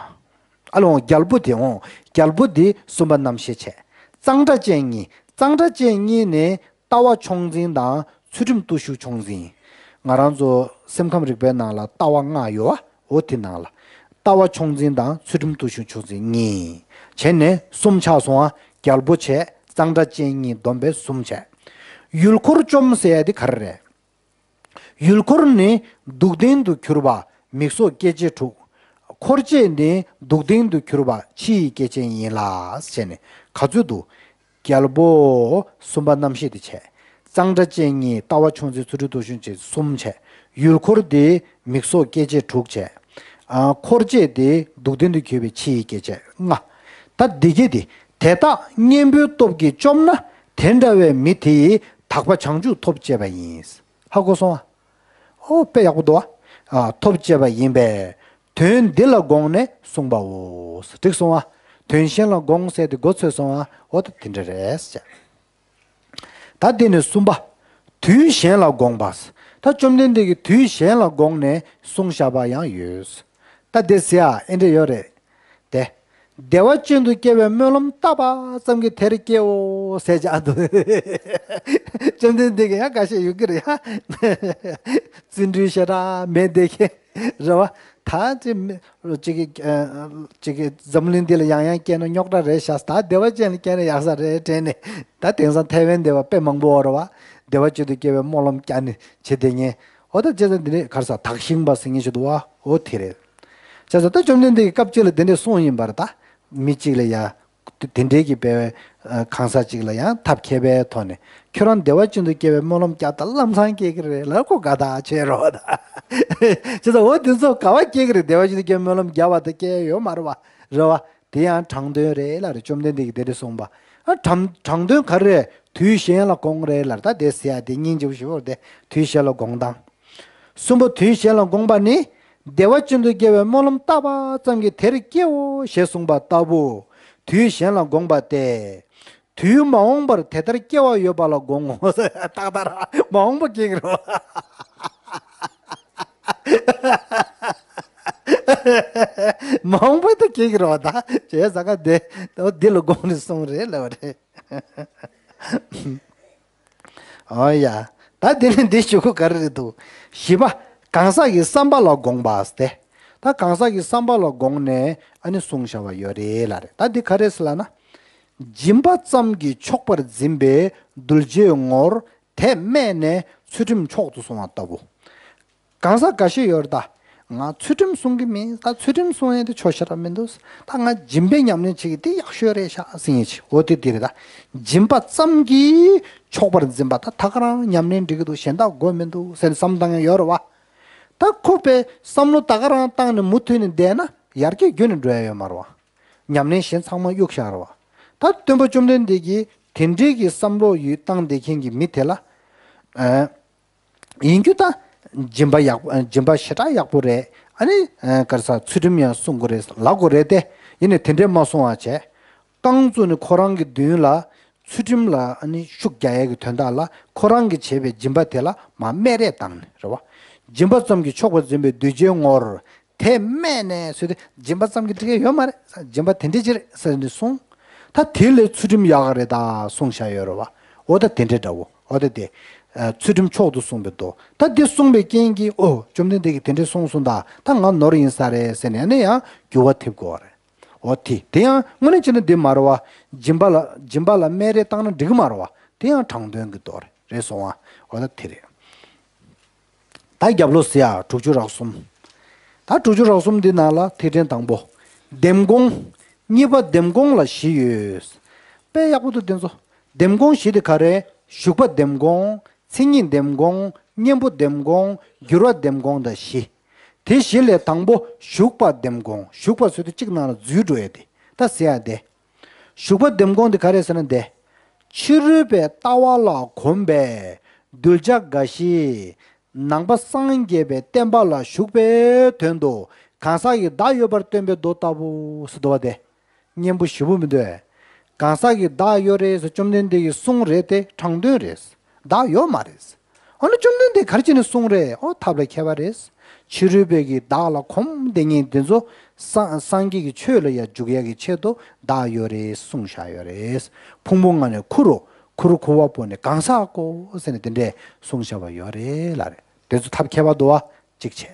ཨ་ལོ་རྒྱལ་པོ་དེ་འོང་། རྒྱལ་པོ་དེ་གསུམ་པ་རྣམ་ཤེས་བྱས། གཙང་སྦྲ་ཅན་གཉིས། གཙང་སྦྲ་ཅན་གཉིས་ནི་ལྟ་བ་མཆོག་འཛིན་དང་ཚུལ་ཁྲིམས་བརྟུལ་ཞུགས་མཆོག་འཛིན། ང་རང་ཚོ་སེམས་ཁམས་རིག་པའི་ནང་ལ་ལྟ་བ་ལྔ་ཡོད་བ། འོ་དེ་ནང་ལ། ལྟ་བ་མཆོག་འཛིན་དང་ཚུལ་ཁྲིམས་བརྟུལ་ཞུགས་མཆོག་འཛིན་གཉིས། བྱས་ནས་གསུམ་ཆགས་སོང་ཨ། རྒྱལ་པོ་བྱས། གཙང་སྦྲ་ཅན་གཉིས་བསྡོམས་པས་གསུམ་བྱས། ཡུལ་འཁོར་བཅོམ་ཟེར་ཡ་དེ་ག་རེ་རེད། ཡུལ་འཁོར་ནི་སྡུག་བདེན་དུ་གྱུར་པ་མིག་སོགས་སྐྱེ་མཆེད་དྲུག་འཁོར་བཅས་ནི་སྡུག་བདེན་དུ་གྱུར་པ་ཕྱི་ཡི་སྐྱེ་མཆེད་ཡིན་ལ། ཟེར་ནས་ག་ཚོད་འདུག་རྒྱལ་པོ་གསུམ་པ་རྣམ་ཤེས་དེ་བྱས། གཙང་སྦྲ་ཅན་གཉིས་ལྟ་བ་མཆོག་འཛིན་ཚུལ་ཁྲིམས་བརྟུལ་ཞུགས་བྱས་གསུམ་བྱས། ཡུལ་འཁོར་དེ་མིག་སོགས་སྐྱེ་མཆེད་དྲུག་བྱས། ཨ། འཁོར་བཅས་དེ་སྡུག་བདེན་དུ་གྱུར་པའི་ཕྱི་ཡི་སྐྱེ་མཆེད་ལྔ། ད་འདི་གྱད་དེ་དེ་དག་གཉེན་པོའི་སྟོབས་ཀྱིས་བཅོམ་ན་དེ་འདྲ་བའི་མི་དེ་ཡིས་དག་པ་བྱང་ཆུབ་ཐོབ་ཅེས་པ་ཡིན། ཧ་གོ་སོང་ཨ། ཨོ་དཔེ་ཡག་པོ་འདུག་ཨ། ཐོབ་ཅེས་པ་ཡིན་པས། དོན་འདི་ལ་དགོངས་ནས་གསུངས་པའོ། འགྲིག་སོང་ཨ། དོན་གཞན་ལ་དགོངས་ཟེར་དེ་མགོ་ཚོས་སོང་ཨ། ཨོ་ད་དེ་འདྲ་རེད་ཟེར། ད་དེ་ནས་གསུམ་པ། དུས་གཞན་ལ་དགོངས་པ། ད་བཅོམ་ལྡན་འདས་ཀྱིས་དུས་གཞན་ལ་དགོངས་ནས་གསུངས་བཞག་པ་ཡང་ཡོད། ད་དེ་ཟེར་ཨ་ཨེ་འདྲ་ཡོད་རེད། དེ། བདེ་བ་ཅན་དུ་སྐྱེ་བའི་སྨོན་ལམ་བཏབ་པ་ཙམ་གྱིས་དེར་སྐྱེའོ་ཟེར་བྱ་འདུག་བཅོམ་ལྡན་འདས་ཀྱིས་ཡང་འགའ་ཤས་ཡོང་གི་རེད་ཡ། བརྩོན་འགྲུས་ཞེ་དྲག་མེད་བསྡད་མཁན་རེད་བ། ད་ཅི་མི་ཅིག་གི་ཅིག་གི་འཛམ་གླིང་འདི་ལ་ཡང་ཡང་སྐྱེས་ན་རྙོག་དྲ་རེད་ཤག་ད་བདེ་བ་ཅན་ལ་སྐྱེས་ན་ཡག་ས་རེད་དྲན་ནས། ད་དེང་སང་ཐའེ་ཝན་འདི་བ་དཔེ་མང་པོ་ཡོད་རེད་བ། བདེ་བ་ཅན་དུ་སྐྱེ་བའི་སྨོན་ལམ་བརྒྱབ་ནས་བྱེད་བསྡད་མཁན། འོ་ད་བྱས་ཙང་འདི་ནས་ག་རེ་ཟ་དག་ཤིང་པ་ཟེར་མཁན་ཞིག་འདུག་བ། འོ་དེ་རེད། བྱས་ཙང་ད་བཅོམ་ལྡན་འདས་ཀྱིས་སྐབས་གཅིག་ལ་དེ་འདྲས་གསུངས་ཡིན་པར་ད། མི་གཅིག་ལ་ཡ། དེ་འདྲས་ཀྱི་དཔེ་བའི་གང་ཟག་གཅིག་ལ་ཡང་ཐབས་མཁས་པའི་ཐོག་ནས་ཁྱོད་རང་བདེ་བ་ཅན་དུ་སྐྱེ་བའི་སྨོན་ལམ་བརྒྱབ་ད་ལམ་སང་སྐྱེ་གི་རེད་ལབ་ཁོ་དགའ་ཐག་ཆོད་རོགས་ད། བྱས་ཙང་འོ་དེ་ཚོ་ག་བ་སྐྱེ་གི་རེད། བདེ་བ་ཅན་དུ་སྐྱེ་བའི་སྨོན་ལམ་བརྒྱབ་པ་ད་སྐྱེ་ཡོད་མ་རེད་བ། རེད་བ། དེ་ཡང་དྲང་དོན་རེད་ལབ་རེད། བཅོམ་ལྡན་འདས་ཀྱིས་དེ་འདྲས་གསུངས་པ། ཨ་དྲང་དྲང་དོན་ག་རེ་རེད། དུས་གཞན་ལ་དགོངས་རེད་ལབ་རེད། ད་དེ་ཟེར་ཡ་དེ་སྙིང་རྗེ་པོ་ཞེ་པོ་རེད་དེ། དུས་གཞན་ལ་དགོངས་དང་། གསུམ་པ་དུས་གཞན་ལ་དགོངས་པ་ནི། བདེ་བ་ཅན་དུ་སྐྱེ་བའི་སྨོན་ལམ་བཏབ་པ་ཙམ་གྱིས་དེར་སྐྱེའོ་ཞེས་གསུངས་པ་ལྟ་བུ། དུས་གཞན་ལ་དགོངས་པ་སྟེ། དུས་མ་འོངས་པར་དེ་ལྟར་སྐྱེ་བ་ཡོད་པ་ལ་དགོངས་ངོ་ཏག་ཏག་ར་མ་འོངས་པ་སྐྱེ་གི་རེད་བ། མ་འོངས་པ་ད་སྐྱེ་གི་རེད་བ། ད་བྱས་ཙང་ཀ་དེ་འདི་ལ་དགོངས་ནས་གསུངས་རེད་ལབ་པ་རེད། ཨོ་ཡ། ད་དེ་ནས་འདི་ཞུ་གི་ག་རེ་རེད་འདུག་བཞི་པ། གང་ཟག་གི་བསམ་པ་ལ་དགོངས་པ་སྟེ། ད་གང་ཟག་གི་བསམ་པ་ལ་དགོངས་ནས་ཨ་ནི་གསུངས་བཞག་པ་ཡོད་རེད་ལབ་རེད། ད་འདི་ག་རེ་ཟེར་ལབ་ན། སྦྱིན་པ་ཙམ་གྱིས་ཆོག་པར་འཛིན་པའི་གདུལ་བྱའི་ངོར་དེ་སྨད་ནས་ཚུལ་ཁྲིམས་མཆོག་ཏུ་སྲུང་བ་ལྟ་བུ། གང་ཟག་འགའ་ཤས་ཡོད་རེད་ད། ང་ཚུལ་ཁྲིམས་སྲུང་གི་མིན། ད་ཚུལ་ཁྲིམས་སྲུང་ཡས་དེ་ཆོག་ཤ་ར་མི་འདུག་ད་ང་སྦྱིན་པའི་ཉམས་ལེན་བྱེད་ཀྱི་དེ་ཡག་ཤོས་རེད་ཤག་ཟེར་མཁན་ཅིག་འོ་དེ་དེ་རེད་ད། སྦྱིན་པ་ཙམ་གྱིས་ཆོག་པར་འཛིན་པ་ད་ད་ག་རང་ཉམས་ལེན་འགྲིག་གི་འདུག་གཞན་དག་དགོས་མི་འདུག་ཟེར་ནས་བསམ་བཏང་ཡས་ཡོད་རེད་བ། ད་ཁོ་པའི་བསམ་བློ་ད་ག་རང་བཏང་ནས་མུ་མཐུད་ནས་བསྡད་ན་ཡར་རྒྱས་ཁྱོན་ནས་འགྲོ་ཡས་ཡོད་མ་རེད་བ། ཉམས་ལེན་གཞན་ཚང་མ་གཡུག་བཞག་རེད་བ། ད་སྟོན་པ་བཅོམ་ལྡན་འདས་ཀྱིས་དེ་འདྲའི་གི་བསམ་བློ་ཡོད་བཏང་བསྡད་མཁན་གྱི་མི་དེ་ལ། ཨ། ཡིན་རྒྱུ་ད། སྦྱིན་པ་ཡག་སྦྱིན་པ་ཞེ་དྲག་ཡག་པོ་རེད། ཨ་ནི་ག་རེ་ཟ་ཚུལ་ཁྲིམས་ཡང་སྲུང་དགོས་རེད་ལབ་དགོས་རེད་དེ། ཡིན་ནའི་དེ་འདྲས་མ་སོང་བ་བྱས། རྐང་བཙུགས་ནས་ཁོ་རང་གི་མདུན་ལ་ཚུལ་ཁྲིམས་ལ་ཨ་ནི་ཤུགས་རྒྱག་ཡས་ཀྱི་དོན་དག་ལ་ཁོ་རང་གིས་བྱས་པའི་སྦྱིན་པ་དེ་ལ་མར་སྨད་རས་བཏང་ནས་རེད་བ། སྦྱིན་པ་ཙམ་གྱིས་ཆོག་པར་འཛིན་པའི་གདུལ་བྱའི་ངོར་དེ་སྨད་ནས་ཟེར་ཏེ་སྦྱིན་པ་ཙམ་གྱིས་འགྲིག་གི་ཡོད་མ་རེད། སྦྱིན་པ་དེ་འདྲས་ཅིག་རེད་ཟེར་ནས་གསུངས། ད་དེ་ལས་ཚུལ་ཁྲིམས་ཡག་ག་རེད་ད་གསུངས་བཞག་ཡོད་རེད་བ། འོ་ད་དེ་འདྲས་འདྲ་བོ། འོ་ད་དེ། ཚུལ་ཁྲིམས་མཆོག་ཏུ་གསུངས་པའི་མདོ། ད་འདི་གསུངས་པའི་རྐྱེན་གྱིས་ཨོ་བཅོམ་ལྡན་འདས་ཀྱིས་དེ་འདྲས་གསུངས་སོང་ད་ད་ང་ནོར་ཡིན་ས་རེད་ཟེར་ནས་ཨ་ནི་ཡང་འགྱུར་བ་ཐེབས་དགོས་པ་རེད། འོ་དེ་དེ་ཡང་དངོས་གནས་བྱས་ན་འདི་མ་རེད་བ། སྦྱིན་པ་ལ་སྦྱིན་པ་ལ་སྨད་རས་བཏང་ན་འགྲིག་གི་མ་རེད་བ། དེ་ཡང་དྲང་དོན་གྱི་མདོ་རེད་རེད་སོང་བ། འོ་ད་དེ་རེད། ད་རྒྱབ་ལོགས་ཟེར་ཡ་དྲུག་ཅུ་རེ་གསུམ། ད་དྲུག་ཅུ་རེ་གསུམ་འདི་ནང་ལ་ཐིག་ཕྲེང་དང་པོ། ལྡེམ་དགོངས། གཉིས་པ་ལྡེམ་དགོངས་ལ་བཞི་ཡོད། དཔེ་ཡག་པོ་འདུག་དེ་ཚོ། ལྡེམ་དགོངས་བཞི་དེ་ག་རེ། ཞུགས་པ་ལྡེམ་དགོངས། མཚན་ཉིད་ལྡེམ་དགོངས། གཉེན་པོ་ལྡེམ་དགོངས། འགྱུར་བ་ལྡེམ་དགོངས་དང་བཞི། དེ་བཞི་ལས་དང་པོ་ཞུགས་པ་ལྡེམ་དགོངས། ཞུགས་པ་ཟེར་དུས་གཅིག་ནང་ལ་འཛུལ་འགྲོ་ཡས་དེ་ད་ཟེར་ཡ་དེ། ཞུགས་པ་ལྡེམ་དགོངས་དེ་ག་རེ་ཟེར་ན་དེ། ཕྱི་རོལ་པའི་ལྟ་བ་ལ་གོམས་པའི་གདུལ་བྱ་འགའ་ཞིག་ནང་པ་སངས་རྒྱས་པའི་བསྟན་པ་ལ་ཞུགས་པའི་དོན་དུ་གང་ཟག་གི་བདག་ཡོད་པར་སྟོན་པའི་མདོ་ལྟ་བུ་ཟེར་འདུག་བ་དེ། སྙན་པོ་ཞེ་པོ་མི་འདུག་གས། གང་ཟག་གི་བདག་ཡོད་རེད་ཟེར་བཅོམ་ལྡན་འདས་ཀྱིས་གསུངས་རེད་དེ་དྲང་དོན་རེད། བདག་ཡོད་མ་རེད། འོ་ན་བཅོམ་ལྡན་འདས་ག་རེ་བྱས་ནས་གསུངས་རེད། འོ་ཐབས་ལ་མཁས་པ་རེད། ཕྱི་རོལ་པའི་གི་བདག་ལ་གོམས་བསྡད་མཁན་དེ་ཚོ་སངས་སངས་རྒྱས་ཀྱི་ཆོས་ལ་ཡང་འཇུག་ཡག་གི་ཆེད་དུ་བདག་ཡོད་རེད་གསུངས་བཞག་ཡོད་རེད། ཕུང་པོ་ལྔ་ནས་ཁུ་རུ་ཁུ་རུ་ཁུ་བ་པོ་ནས་གང་ཟག་གོ་ཟེར་ནས་དེ་འདྲས་གསུངས་བཞག་པ་ཡོད་རེད་ལ་རེད། དེ་ཚོ་ཐབས་མཁས་པ་འདུག་བ་གཅིག་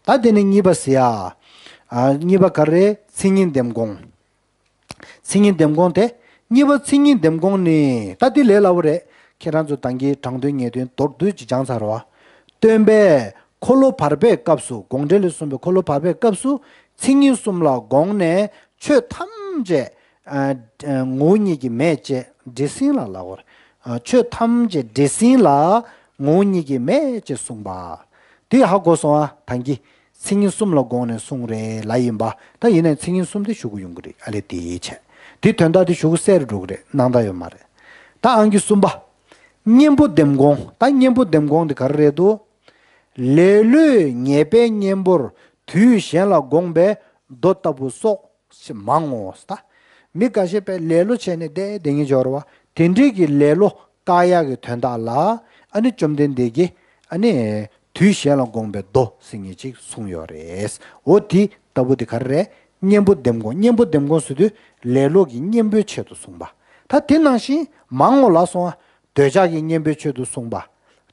བྱས། ད་དེ་ནས་གཉིས་པ་ཟེར་ཡ། ཨ་གཉིས་པ་ག་རེ། མཚན་ཉིད་ལྡེམ་དགོངས། མཚན་ཉིད་ལྡེམ་དགོངས་དེ། གཉིས་པ་མཚན་ཉིད་ལྡེམ་དགོངས་ནི་ད་འདི་ལས་སླ་བོ་རེད། ཁྱེད་རང་ཚོ་ད་གིན་དྲང་དོན་ངེས་དོན་མདོར་བསྡུས་ཀྱིས་སྦྱངས་ཚར་བ། སྟོན་པས་འཁོར་ལོ་བར་པའི་སྐབས་སུ་དགོངས་འགྲེལ་ལས་གསུངས་པའི་འཁོར་ལོ་བར་པའི་སྐབས་སུ་མཚན་ཉིད་གསུམ་ལ་དགོངས་ནས་ཆོས་ཐམས་ཅད་ཨ་ངོ་བོ་ཉིད་ཀྱིས་མེད་ཅེས་འདྲེ་སྲིན་ལ་ལབ་དགོས་རེད། ཨ་ཆོས་ཐམས་ཅད་འདྲེ་སྲིན་ལ་ངོ་བོ་ཉིད་ཀྱིས་མེད་ཅེས་གསུངས་པ། དེ་ཧ་གོ་སོང་ཨ་ད་གིན། མཚན་ཉིད་གསུམ་ལ་དགོངས་ནས་གསུངས་རེད་ལབ་ཡིན་པ། ད་ཡིན་ནའི་མཚན་ཉིད་གསུམ་དེ་ཞུ་གི་ཡོང་གི་རེད་ཨ་ལས་དེ་ཡིད་ཆེས། དེ་དོན་དག་དེ་ཞུ་གི་གསལ་རུ་འགྲོ་གི་རེད་སྣང་དག་ཡོད་མ་རེད། ད་ཨང་ཀི་གསུམ་པ། གཉེན་པོ་ལྡེམ་དགོངས། ད་གཉེན་པོ་ལྡེམ་དགོངས་དེ་ག་རེ་རེད་འདུག་ལེ་ལོས་ཉེས་པའི་གཉེན་པོར་དུས་གཞན་ལ་དགོངས་པའི་མདོ་ལྟ་བུ་སོགས་མང་ངོ་། ད་མི་འགའ་ཤས་པས་ལེ་ལོ་བྱས་ནས་བསྡད་བསྡད་མཁན་ཅིག་ཡོད་རེད་བ། དེ་འདྲའི་གི་ལེ་ལོ་བཀག་ཡག་གི་དོན་དག་ལ་ཨ་ནི་བཅོམ་ལྡན་འདས་ཀྱིས་ཨ་ནི་དུས་གཞན་ལ་དགོངས་པའི་མདོ་ཟེར་མཁན་ཅིག་གསུངས་ཡོད་རེད། འོ་དེ་ལྟ་བུ་དེ་ག་རེ་རེད། གཉེན་པོ་འདེམས་སྐོང་། གཉེན་པོ་འདེམས་སྐོང་ཟེར་དུས་ལེ་ལོ་གི་གཉེན་པོའི་ཆེད་དུ་གསུངས་པ། ད་དེ་ནང་བཞིན་མང་ངོ་ལ་སོང་བ། འདོད་ཆགས་ཀྱི་གཉེན་པོའི་ཆེད་དུ་གསུངས་པ།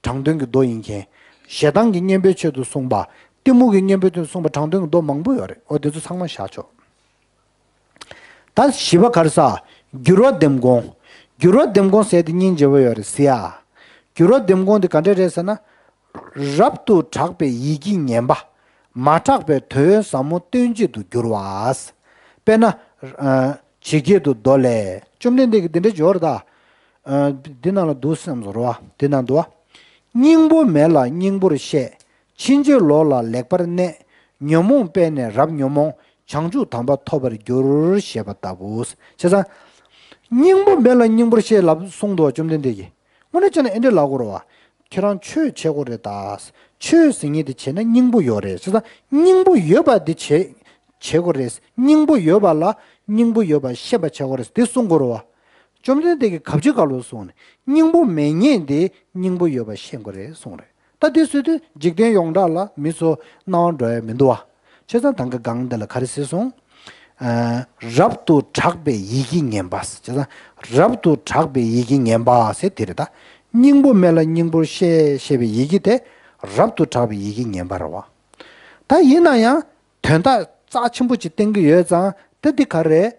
དྲང་དོན་གྱི་མདོ་ཡིན་མཁན། ཞེ་སྡང་གི་གཉེན་པོའི་ཆེད་དུ་གསུངས་པ། གཏི་མུག་གི་གཉེན་པོའི་ཆེད་དུ་གསུངས་པ། དྲང་དོན་གྱི་མདོ་མང་པོ་ཡོད་རེད། འོ་དེ་ཚོ་ཚང་མ་བཞག་ཆོག་ད་བཞི་པ་ག་རེ་ཟེར། འགྱུར་བ་འདེམས་སྐོང་། འགྱུར་བ་འདེམས་སྐོང་ཟེར་དེ་སྙིང་རྗེ་པོ་ཡོད་རེད་ཟེར་ཡ། འགྱུར་བ་འདེམས་སྐོང་དེ་ག་འདྲ་རེད་ཟེར་ན། རབ་ཏུ་གྲགས་པའི་ཡིད་ཀྱི་ངན་པ། མ་གྲགས་པའི་དོན་ཟབ་མོ་སྟོན་བྱེད་དུ་འགྱུར་བ། དཔེར་ན། ཨ། ཇི་སྐད་དུ་མདོ་ལས། བཅོམ་ལྡན་འདས་ཀྱིས་འདི་འདྲ་སྦྱོར་ད། ཨ། འདི་ནང་ལ་འདུག་བསམ་བཟོ་རོ། འདི་ནང་འདུག་སྙིང་པོ་མེད་ལ་སྙིང་པོར་བཤད། ཕྱིན་ཅི་ལོག་ལ་ལེགས་པར་གནས། ཉོན་མོངས་པས་ནི་རབ་ཉོན་མོངས། བྱང་ཆུབ་དམ་པ་ཐོབ་པར་འགྱུར། ཞེས་པ་ལྟ་བུ། བྱས་ཙང་། སྙིང་པོ་མེད་ལ་སྙིང་པོར་བཤད་ལབ་གསུངས་འདུག་བཅོམ་ལྡན་འདས་ཀྱིས། དངོས་གནས་བྱས་ན་ཨེ་འདྲ་ལབ་དགོས་རེད་བ། ཁྱེད་རང་ཆོས་བྱེད་དགོས་རེད་ད། ཆོས་ཟེར་མཁན་དེ་བྱས་ན་སྙིང་པོ་ཡོད་རེད། བྱས་ཙང་སྙིང་པོ་ཡོད་པ་དེ་བྱེད་བྱེད་དགོས་རེད། སྙིང་པོ་ཡོད་པ་ལ་སྙིང་པོ་ཡོད་པ་ཤེས་པ་བྱེད་དགོས་རེད་དེ་གསུང་དགོས་རེད་བ། བཅོམ་ལྡན་འདས་ཀྱིས་ག་བྱེད་ག་ལོ་གསུངས་ནས་སྙིང་པོ་མེད་མཁན་དེ་སྙིང་པོ་ཡོད་པ་ཤེས་དགོས་རེད་གསུངས་རེད། ད་དེ་ཟེར་དུས་འཇིག་རྟེན་ཡོངས་གྲགས་ལ་མི་ཚོ་སྣང་བ་འགྲོ་ཡ་མི་འདུག་བ། བྱས་ཙང་ད་གིན་སྒང་འདི་ལ་ག་རེ་ཟེར་སོང་། ཨ། རབ་ཏུ་གྲགས་པའི་ཡིད་ཀྱི་ངན་པ། བྱས་ཙང་རབ་ཏུ་གྲགས་པའི་ཡིད་ཀྱི་ངན་པ་ཟེར་དེ་རེད་ད། སྙིང་པོ་མེད་ལ་སྙིང་པོར་བཤད་ཞེས་པའི་ཡི་གེ་དེ་རབ་ཏུ་གྲགས་པའི་ཡིད་ཀྱི་ངན་པ་རེད་བ། ད་ཡིན་ན་ཡང་དོན་དག་རྩ་ཆེན་པོ་ཅིག་བསྟན་གྱི་ཡོད་ཙང་དེ་འདི་ག་རེད།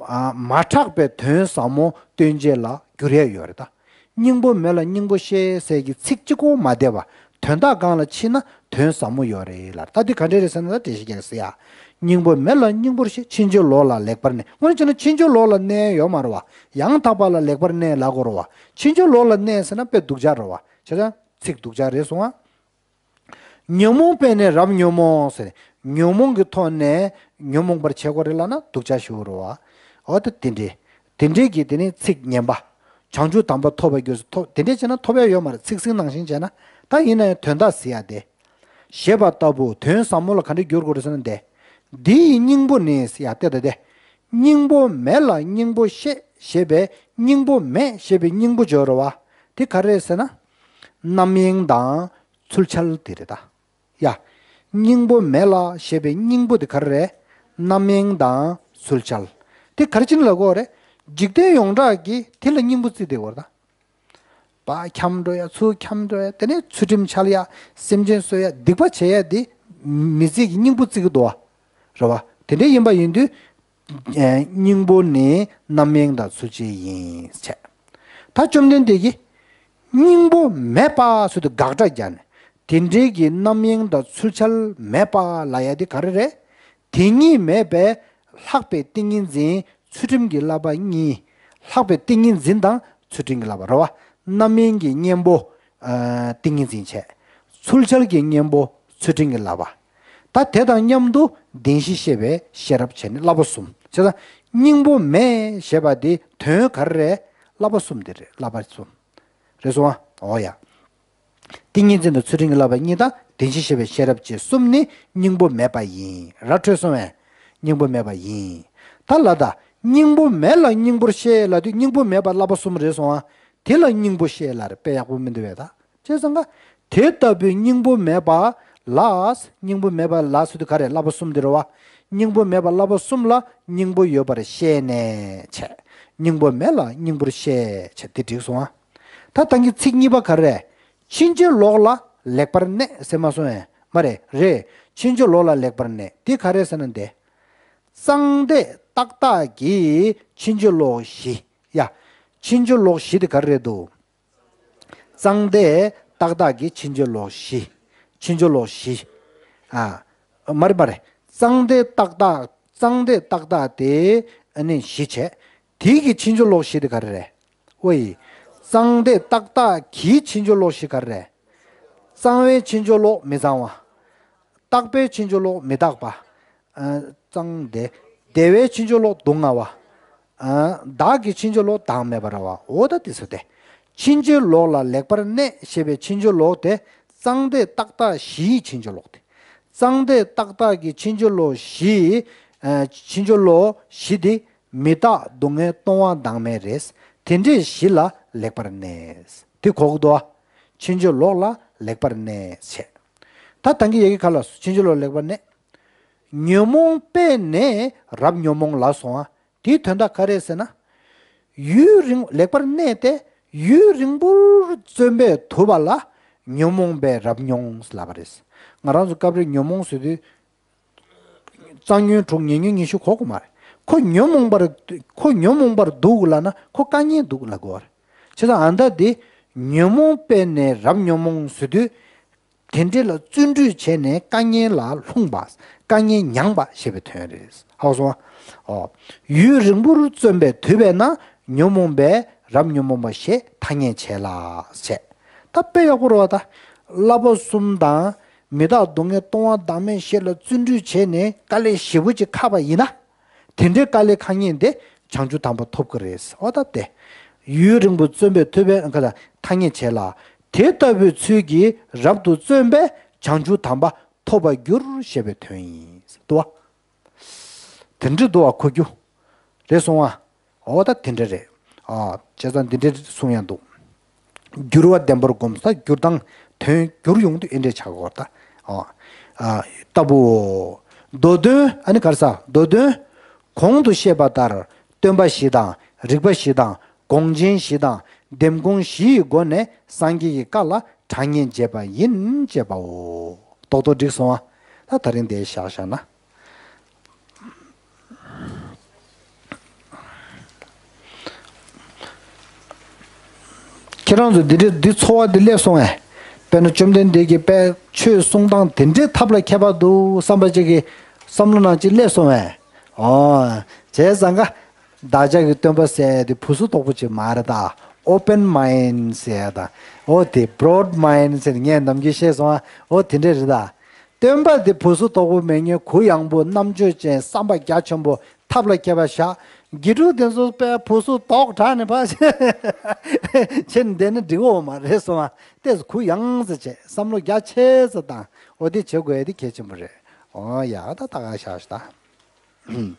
ཨ། མ་གྲགས་པའི་དོན་ཟབ་མོ་སྟོན་བྱེད་ལ་འགྱུར་ཡས་ཡོད་རེད་ད། སྙིང་པོ་མེད་ལ་སྙིང་པོ་བཤད་ཟེར་གྱི་ཚིག་གཅིག་པོ་མ་བསྡད་པ། དོན་དག་སྒང་ལ་ཕྱིན་ན་དོན་ཟབ་མོ་ཡོད་རེད་ལབ། ད་འདི་ག་འདྲ་རེད་ཟེར་ན་ད་འགྲེལ་བཤད་རྒྱག་ཟེར་ཡ། སྙིང་པོ་མེད་ལ་སྙིང་པོར་བཤད། ཕྱིན་ཅི་ལོག་ལ་ལེགས་པར་གནས། དངོས་གནས་བྱས་ན་ཕྱིན་ཅི་ལོག་ལ་གནས་ཡོད་མ་རེད་བ། ཡང་དག་པ་ལ་ལེགས་པར་གནས་ལབ་དགོས་རེད་བ། ཕྱིན་ཅི་ལོག་ལ་གནས་ཟེར་ན་དཔེ་སྡུག་ཅག་རེད་བ། བྱས་ཙང་ཚིག་སྡུག་ཅག་རེད་སོང་ཨ། ཉོན་མོངས་པས་ནི་རབ་ཉོན་མོངས་ཟེར། ཉོན་མོངས་ཀྱི་ཐོག་ནས་ཉོན་མོངས་པར་བྱེད་དགོས་རེད་ལབ་ན་སྡུག་ཅག་ཞིག་རེད་བ། འོ་ད་དེ་འདྲས། དེ་འདྲས་ཀྱི་དེ་ནི་ཚིག་ངན་པ། བྱང་ཆུབ་དམ་པ་ཐོབ་པར་འགྱུར་ཟེར། ཐོབ་དེ་འདྲས་བྱས་ན་ཐོབ་ཡ་ཡོད་མ་རེད། ཚིག་ཟིན་ནང་བཞིན་བྱས་ན། ད་ཡིན་ན་ཡང་དོན་དག་ཟེར་ཡ་དེ། ཞེས་པ་ལྟ་བུ་དོན་ཟབ་མོ་ལ་ག་འདྲས་འགྱུར་དགོས་རེད་ཟེར་ན་དེ། འདི་ཡི་སྙིང་པོ་ནི་ཟེར་ཡ་དེ་ད་དེ། སྙིང་པོ་མེད་ལ་སྙིང་པོ་བཤད་ཞེས་པའི་སྙིང་པོ་མེད་ཞེས་པའི་སྙིང་པོ་སྦྱོར་བ། དེ་ག་རེ་རེད་ཟེར་ན། རྣམ་གཡེང་དང་ཚུལ་འཆལ་དེ་རེད་ད། ཡ། སྙིང་པོ་མེད་ལ་ཞེས་པའི་སྙིང་པོ་དེ་ག་རེ་རེད། རྣམ་གཡེང་དང་ཚུལ་འཆལ། དེ་ག་རེ་བྱས་ནས་ལབ་དགོས་རེད། འཇིག་རྟེན་ཡོངས་གྲགས་ཀྱིས་དེ་ལ་སྙིང་པོ་བརྩིས་བསྡད་ཡོད་རེད་ད། བ་འཁྱམས་འགྲོ་ཡ། ཚུར་འཁྱམས་འགྲོ་ཡ། དེ་ནས་ཚུལ་ཁྲིམས་འཆལ་ཡ། སེམས་ཅན་གསོད་ཡ། སྡིག་པ་བྱེད་ཡ་དེ་མི་ཚེ་གི་སྙིང་པོ་བརྩི་གི་འདུག་བ། རེད་བ། དེ་འདྲ་ཡིན་པ་ཡིན་དུས། ཨེ། སྙིང་པོ་ནི་རྣམ་གཡེང་དང་ཚུལ་འཆལ་ཡིན་བྱས། ད་བཅོམ་ལྡན་འདས་ཀྱིས་སྙིང་པོ་མེད་པ་ཟེར་དུས་དགག་སྒྲ་བརྒྱབ་ནས་དེ་འདྲའི་གི་རྣམ་གཡེང་དང་ཚུལ་འཆལ་མེད་པ་ལབ་ཡ་དེ་ག་རེ་རེད། དེ་གཉིས་མེད་པའི་ལྷག་པའི་ཏིང་ངེ་འཛིན་ཚུལ་ཁྲིམས་ཀྱི་བསླབ་པ་གཉིས། ལྷག་པའི་ཏིང་ངེ་འཛིན་དང་ཚུལ་ཁྲིམས་ཀྱི་བསླབ་པ་རེད་བ། རྣམ་གཡེང་གི་གཉེན་པོ། ཨ། ཏིང་ངེ་འཛིན་བྱས། ཚུལ་འཆལ་གྱི་གཉེན་པོ་ཚུལ་ཁྲིམས་ཀྱི་བསླབ་པ། ད་དེ་དང་མཉམ་དུ་བདེན་བཞི་ཤེས་པའི་ཤེས་རབ་བྱས་ནས་བསླབ་པ་གསུམ། བྱས་ཙང་སྙིང་པོ་མེད་ཞེས་པ་དེ་དོན་ག་རེ་རེད། བསླབ་པ་གསུམ་དེ་རེད། བསླབ་པ་གསུམ། རེད་སོང་ཨ། འོ་ཡ། ཏིང་ངེ་འཛིན་དང་ཚུལ་ཁྲིམས་ཀྱི་བསླབ་པ་གཉིས་དང་བདེན་བཞི་ཤེས་པའི་ཤེས་རབ་བཅས་གསུམ་ནི་སྙིང་པོ་མེད་པ་ཡིན། ར་འཕྲོད་སོང་བས། སྙིང་པོ་མེད་པ་ཡིན། ད་ལ་ད་སྙིང་པོ་མེད་ལ་སྙིང་པོར་བཤད་ལབ་དུས་སྙིང་པོ་མེད་པ་བསླབ་པ་གསུམ་རེད་སོང་ཨ། དེ་ལ་སྙིང་པོ་བཤད་ལབ་རེད། དཔེ་ཡག་པོ་མི་འདུག་བས་ད། བྱས་ཙང་ཀ། དེ་ལྟ་བུའི་སྙིང་པོ་མེད་པ་ལ། སྙིང་པོ་མེད་པ་ལ་ཟེར་དུས་ག་རེ། བསླབ་པ་གསུམ་དེ་རེད་བ། སྙིང་པོ་མེད་པ་བསླབ་པ་གསུམ་ལ་སྙིང་པོ་ཡོད་པར་བཤད་ནས་བྱས། སྙིང་པོ་མེད་ལ་སྙིང་པོར་བཤད་བྱས། དེ་འགྲིག་སོང་ཨ། ད་ད་གིན་ཚིག་གཉིས་པ་ག་རེ། ཕྱིན་ཅི་ལོག་ལ་ལེགས་པར་གནས་ཟེར་མ་སོང་ངས། མ་རེད། རེད། ཕྱིན་ཅི་ལོག་ལ་ལེགས་པར་གནས། དེ་ག་རེ་ཟེར་ན་འདི། གཙང་འདེད་ཏག་ཏག་གི་ཕྱིན་ཅི་ལོག་བཞི། ཡ། ཕྱིན་ཅི་ལོག་བཞི་དེ་ག་རེ་རེད་འདུག་གཙང་འདེད་ཏག་ཏག་གི་ཕྱིན་ཅི་ལོག་བཞི། ཕྱིན་ཅི་ལོག་བཞི། ཨ། མ་རེད་མ་རེད། གཙང་འདེད་ཏག་ཏག་གཙང་འདེད་ཏག་ཏག་དེ་ཨ་ནི་བཞི་བྱས། དེ་གི་ཕྱིན་ཅི་ལོག་བཞི་དེ་ག་རེ་རེད། ཨོ་ཡི། གཙང་འདེད་ཏག་ཏག་གི་ཕྱིན་ཅི་ལོག་བཞི་ག་རེ་རེད། གཙང་བའི་ཕྱིན་ཅི་ལོག་མི་གཙང་བ། དག་པའི་ཕྱིན་ཅི་ལོག་མི་དག་པ། ཨ། གཙང་བདེ། བདེ་བའི་ཕྱིན་ཅི་ལོག་སྡུག་བསྔལ་བ། ཨ། བདག་གི་ཕྱིན་ཅི་ལོག་བདག་མེད་པ་རེད་བ། འོ་ད་དེ་ཚོ་སྟེ། ཕྱིན་ཅི་ལོག་ལ་ལེགས་པར་གནས་ཞེས་པའི་ཕྱིན་ཅི་ལོག་དེ་ གཙང་སྡེ་ཏག་ཏག་བཞིའི་ཕྱིན་ཅི་ལོག་སྟེ། གཙང་སྡེ་ཏག་ཏག་གི་ཕྱིན་ཅི་ལོག་བཞི། ཨ་ཕྱིན་ཅི་ལོག་བཞི་དེ་མི་རྟག་སྡུག་བསྔལ་སྟོང་བ་བདག་མེད་རེད། དེ་འདྲའི་བཞི་ལ་ལེགས་པར་གནས། དེ་གོ་གི་འདུག་ཨ། ཕྱིན་ཅི་ལོག་ལ་ལེགས་པར་གནས་བྱས། ད་ད་གིན་ཡ་གི་ག་ལ་སོ་ཕྱིན་ཅི་ལོག་ལེགས་པར་གནས། ཉོན་མོངས་པས་ནི་རབ་ཉོན་མོངས་ལ་སོང་ཨ། དེའི་དོན་དག་ག་རེ་ཟེར་ན། ཡུན་རིང་ལེགས་པར་གནས་ཏེ་ཡུན་རིང་པོར་བརྩོན་པས་ཐུབ་པ་ལ་ཉོན་མོངས་པས་རབ་མྱོང་ལབ་པ་རེད། ང་རང་ཚོ་སྐབས་རེ་ཉོན་མོངས་ཟེར་དུས། གཙང་ཉོན་དྲུག་ཉེ་ཉོན་ཉི་ཤུ་གོ་གི་མ་རེད། ཁོ་ཉོན་མོངས་པར་ཁོ་ཉོན་མོངས་པར་འདུག་ལབ་ན་ཁོ་དཀའ་ངལ་འདུག་ལབ་དགོས་པ་རེད། བྱས་ཙང་ཨ་མདའ་འདི་ཉོན་མོངས་པས་ནི་རབ་ཉོན་མོངས་ཟེར་དུས། དེ་འདྲ་ལ་བརྩོན་འགྲུས་བྱས་ནས་དཀའ་ངལ་ལ་ལྷུང་བ། དཀའ་ངལ་མྱངས་པ་ཞེས་པའི་དོན་རེད། ཧ་གོ་སོང་ཨ། ཨོ། ཡུན་རིང་པོར་བརྩོན་པས་ཐུབ་པས་ན་ཉོན་མོངས་པས་རབ་ཉོན་མོངས་པ་ཞེས་ཐ་སྙད་བྱེད་ལ་ཟེར། ད་དཔེ་ཡག་པོ་རེད་བ་ད། བསླབ་པ་གསུམ་དང་མི་རྟག་སྡུག་བསྔལ་སྟོང་བ་བདག་མེད་བཞི་ལ་བརྩོན་འགྲུས་བྱས་ནས་དཀའ་ལས་ཞེ་པོ་ཅིག་ཁག་པ་ཡིན་ན། དེ་འདྲའི་དཀའ་ལས་ཁག་མཁན་དེ་བྱང་ཆུབ་དམ་པ་ཐོབ་ཀྱི་རེད། འོ་ད་དེ། ཡུན་རིང་པོ་བརྩོན་པས་ཐུབ་པས་ཁ་ཐ་སྙད་བྱེད་ལ། དེ་ལྟ་བུའི་ཚུལ་གྱིས་རབ་ཏུ་བརྩོན་པས་བྱང་ཆུབ་དམ་པ་ཐོབ་པར་འགྱུར་ཞེས་པའི་དོན་ཡིན། འདུག་བ། དེ་འདྲ་འདུག་བ་གོ་རྒྱུ། རེད་སོང་བ། འོ་ད་དེ་འདྲ་རེད། ཨ། བྱས་ཙང་འདི་འདྲའི་གསུང་ཡང་འདུག་འགྱུར་བ་བདེན་པར་བསྒོམ་ས་འགྱུར་དང་དོན་བསྒྱུར་ཡོང་དུས་ཨེ་འདྲས་ཆགས་ཀྱི་ཡོད་རེད་ད། ཨ། ཨ། ལྟ་བུའོ། མདོ་དོན་ཨ་ནི་ག་རེ་ཟ་མདོ་དོན། གོང་དུ་བཤད་པ་ལྟར་སྟོན་པ་བཞི་དང་རིགས་པ་བཞི་དང་དགོངས་ཆེན་བཞི་དང་ལྡེམ་དགོངས་བཞི་ཡི་སྒོ་ནས་སངས་རྒྱས་ཀྱི་བཀའ་ལ་དྲང་ངེས་འབྱེད་པ་ཡིན་ཅེས་པའོ། རྡོག་རྡོག་འགྲིག་སོང་ཨ། ད་ད་རིང་འདིར་བཞག་བཞག་ན། ཁྱེད་རང་ཚོ་འདི་འདྲའི་འདི་ཚོར་བ་འདི་སླེབས་སོང་ངས། དཔེར་ན་བཅོམ་ལྡན་འདས་ཀྱིས་དཔེ་ཆོས་གསུང་སྟངས་དེ་འདྲའི་ཐབས་ལ་མཁས་པ་འདུག་བསམ་པ་ཅིག་གི་བསམ་བློ་ནང་ཅིག་སླེབས་སོང་ངས། ཨོ། བྱས་ཙང་ཀ། བདག་ཅག་གི་སྟོན་པ་ཟེར་དེ་བུ་སུ་དོག་པོ་ཅིག་མ་རེད་ད། Open mind ཟེར་ད། ཨོ་དེ་broad mind ཟེར་ངས་ནམ་རྒྱུན་བཤད་སོང་ཨ། ཨོ་དེ་འདྲ་རེད་ད། སྟོན་པ་དེ་བུ་སུ་དོག་པོ་མེད་མཁན་གུ་ཡངས་པོ་རྣམ་དཔྱོད་ཅན་བསམ་པ་རྒྱ་ཆེན་པོ་ཐབས་ལ་མཁས་པ་བཞག་དགེ་ཕྲུག་དེ་ཚོ་དཔེ་བུ་སུ་དོག་དྲགས་ནས་ཕར་ཕྱིན་བསྡད་ན་འགྲིག་འོ་མ་རེད་སོང་ཨ། ཏོག་ཙམ་གུ་ཡངས་ཙམ་བྱས་བསམ་བློ་རྒྱ་ཆེ་ཙམ་བཏང་། ཨོ་དེ་བྱེད་དགོས་ཡ་དེ་གལ་ཆེན་པོ་རེད། ཨོ་ཡ་ད་ད་ག་བཞག་ཤག་ད།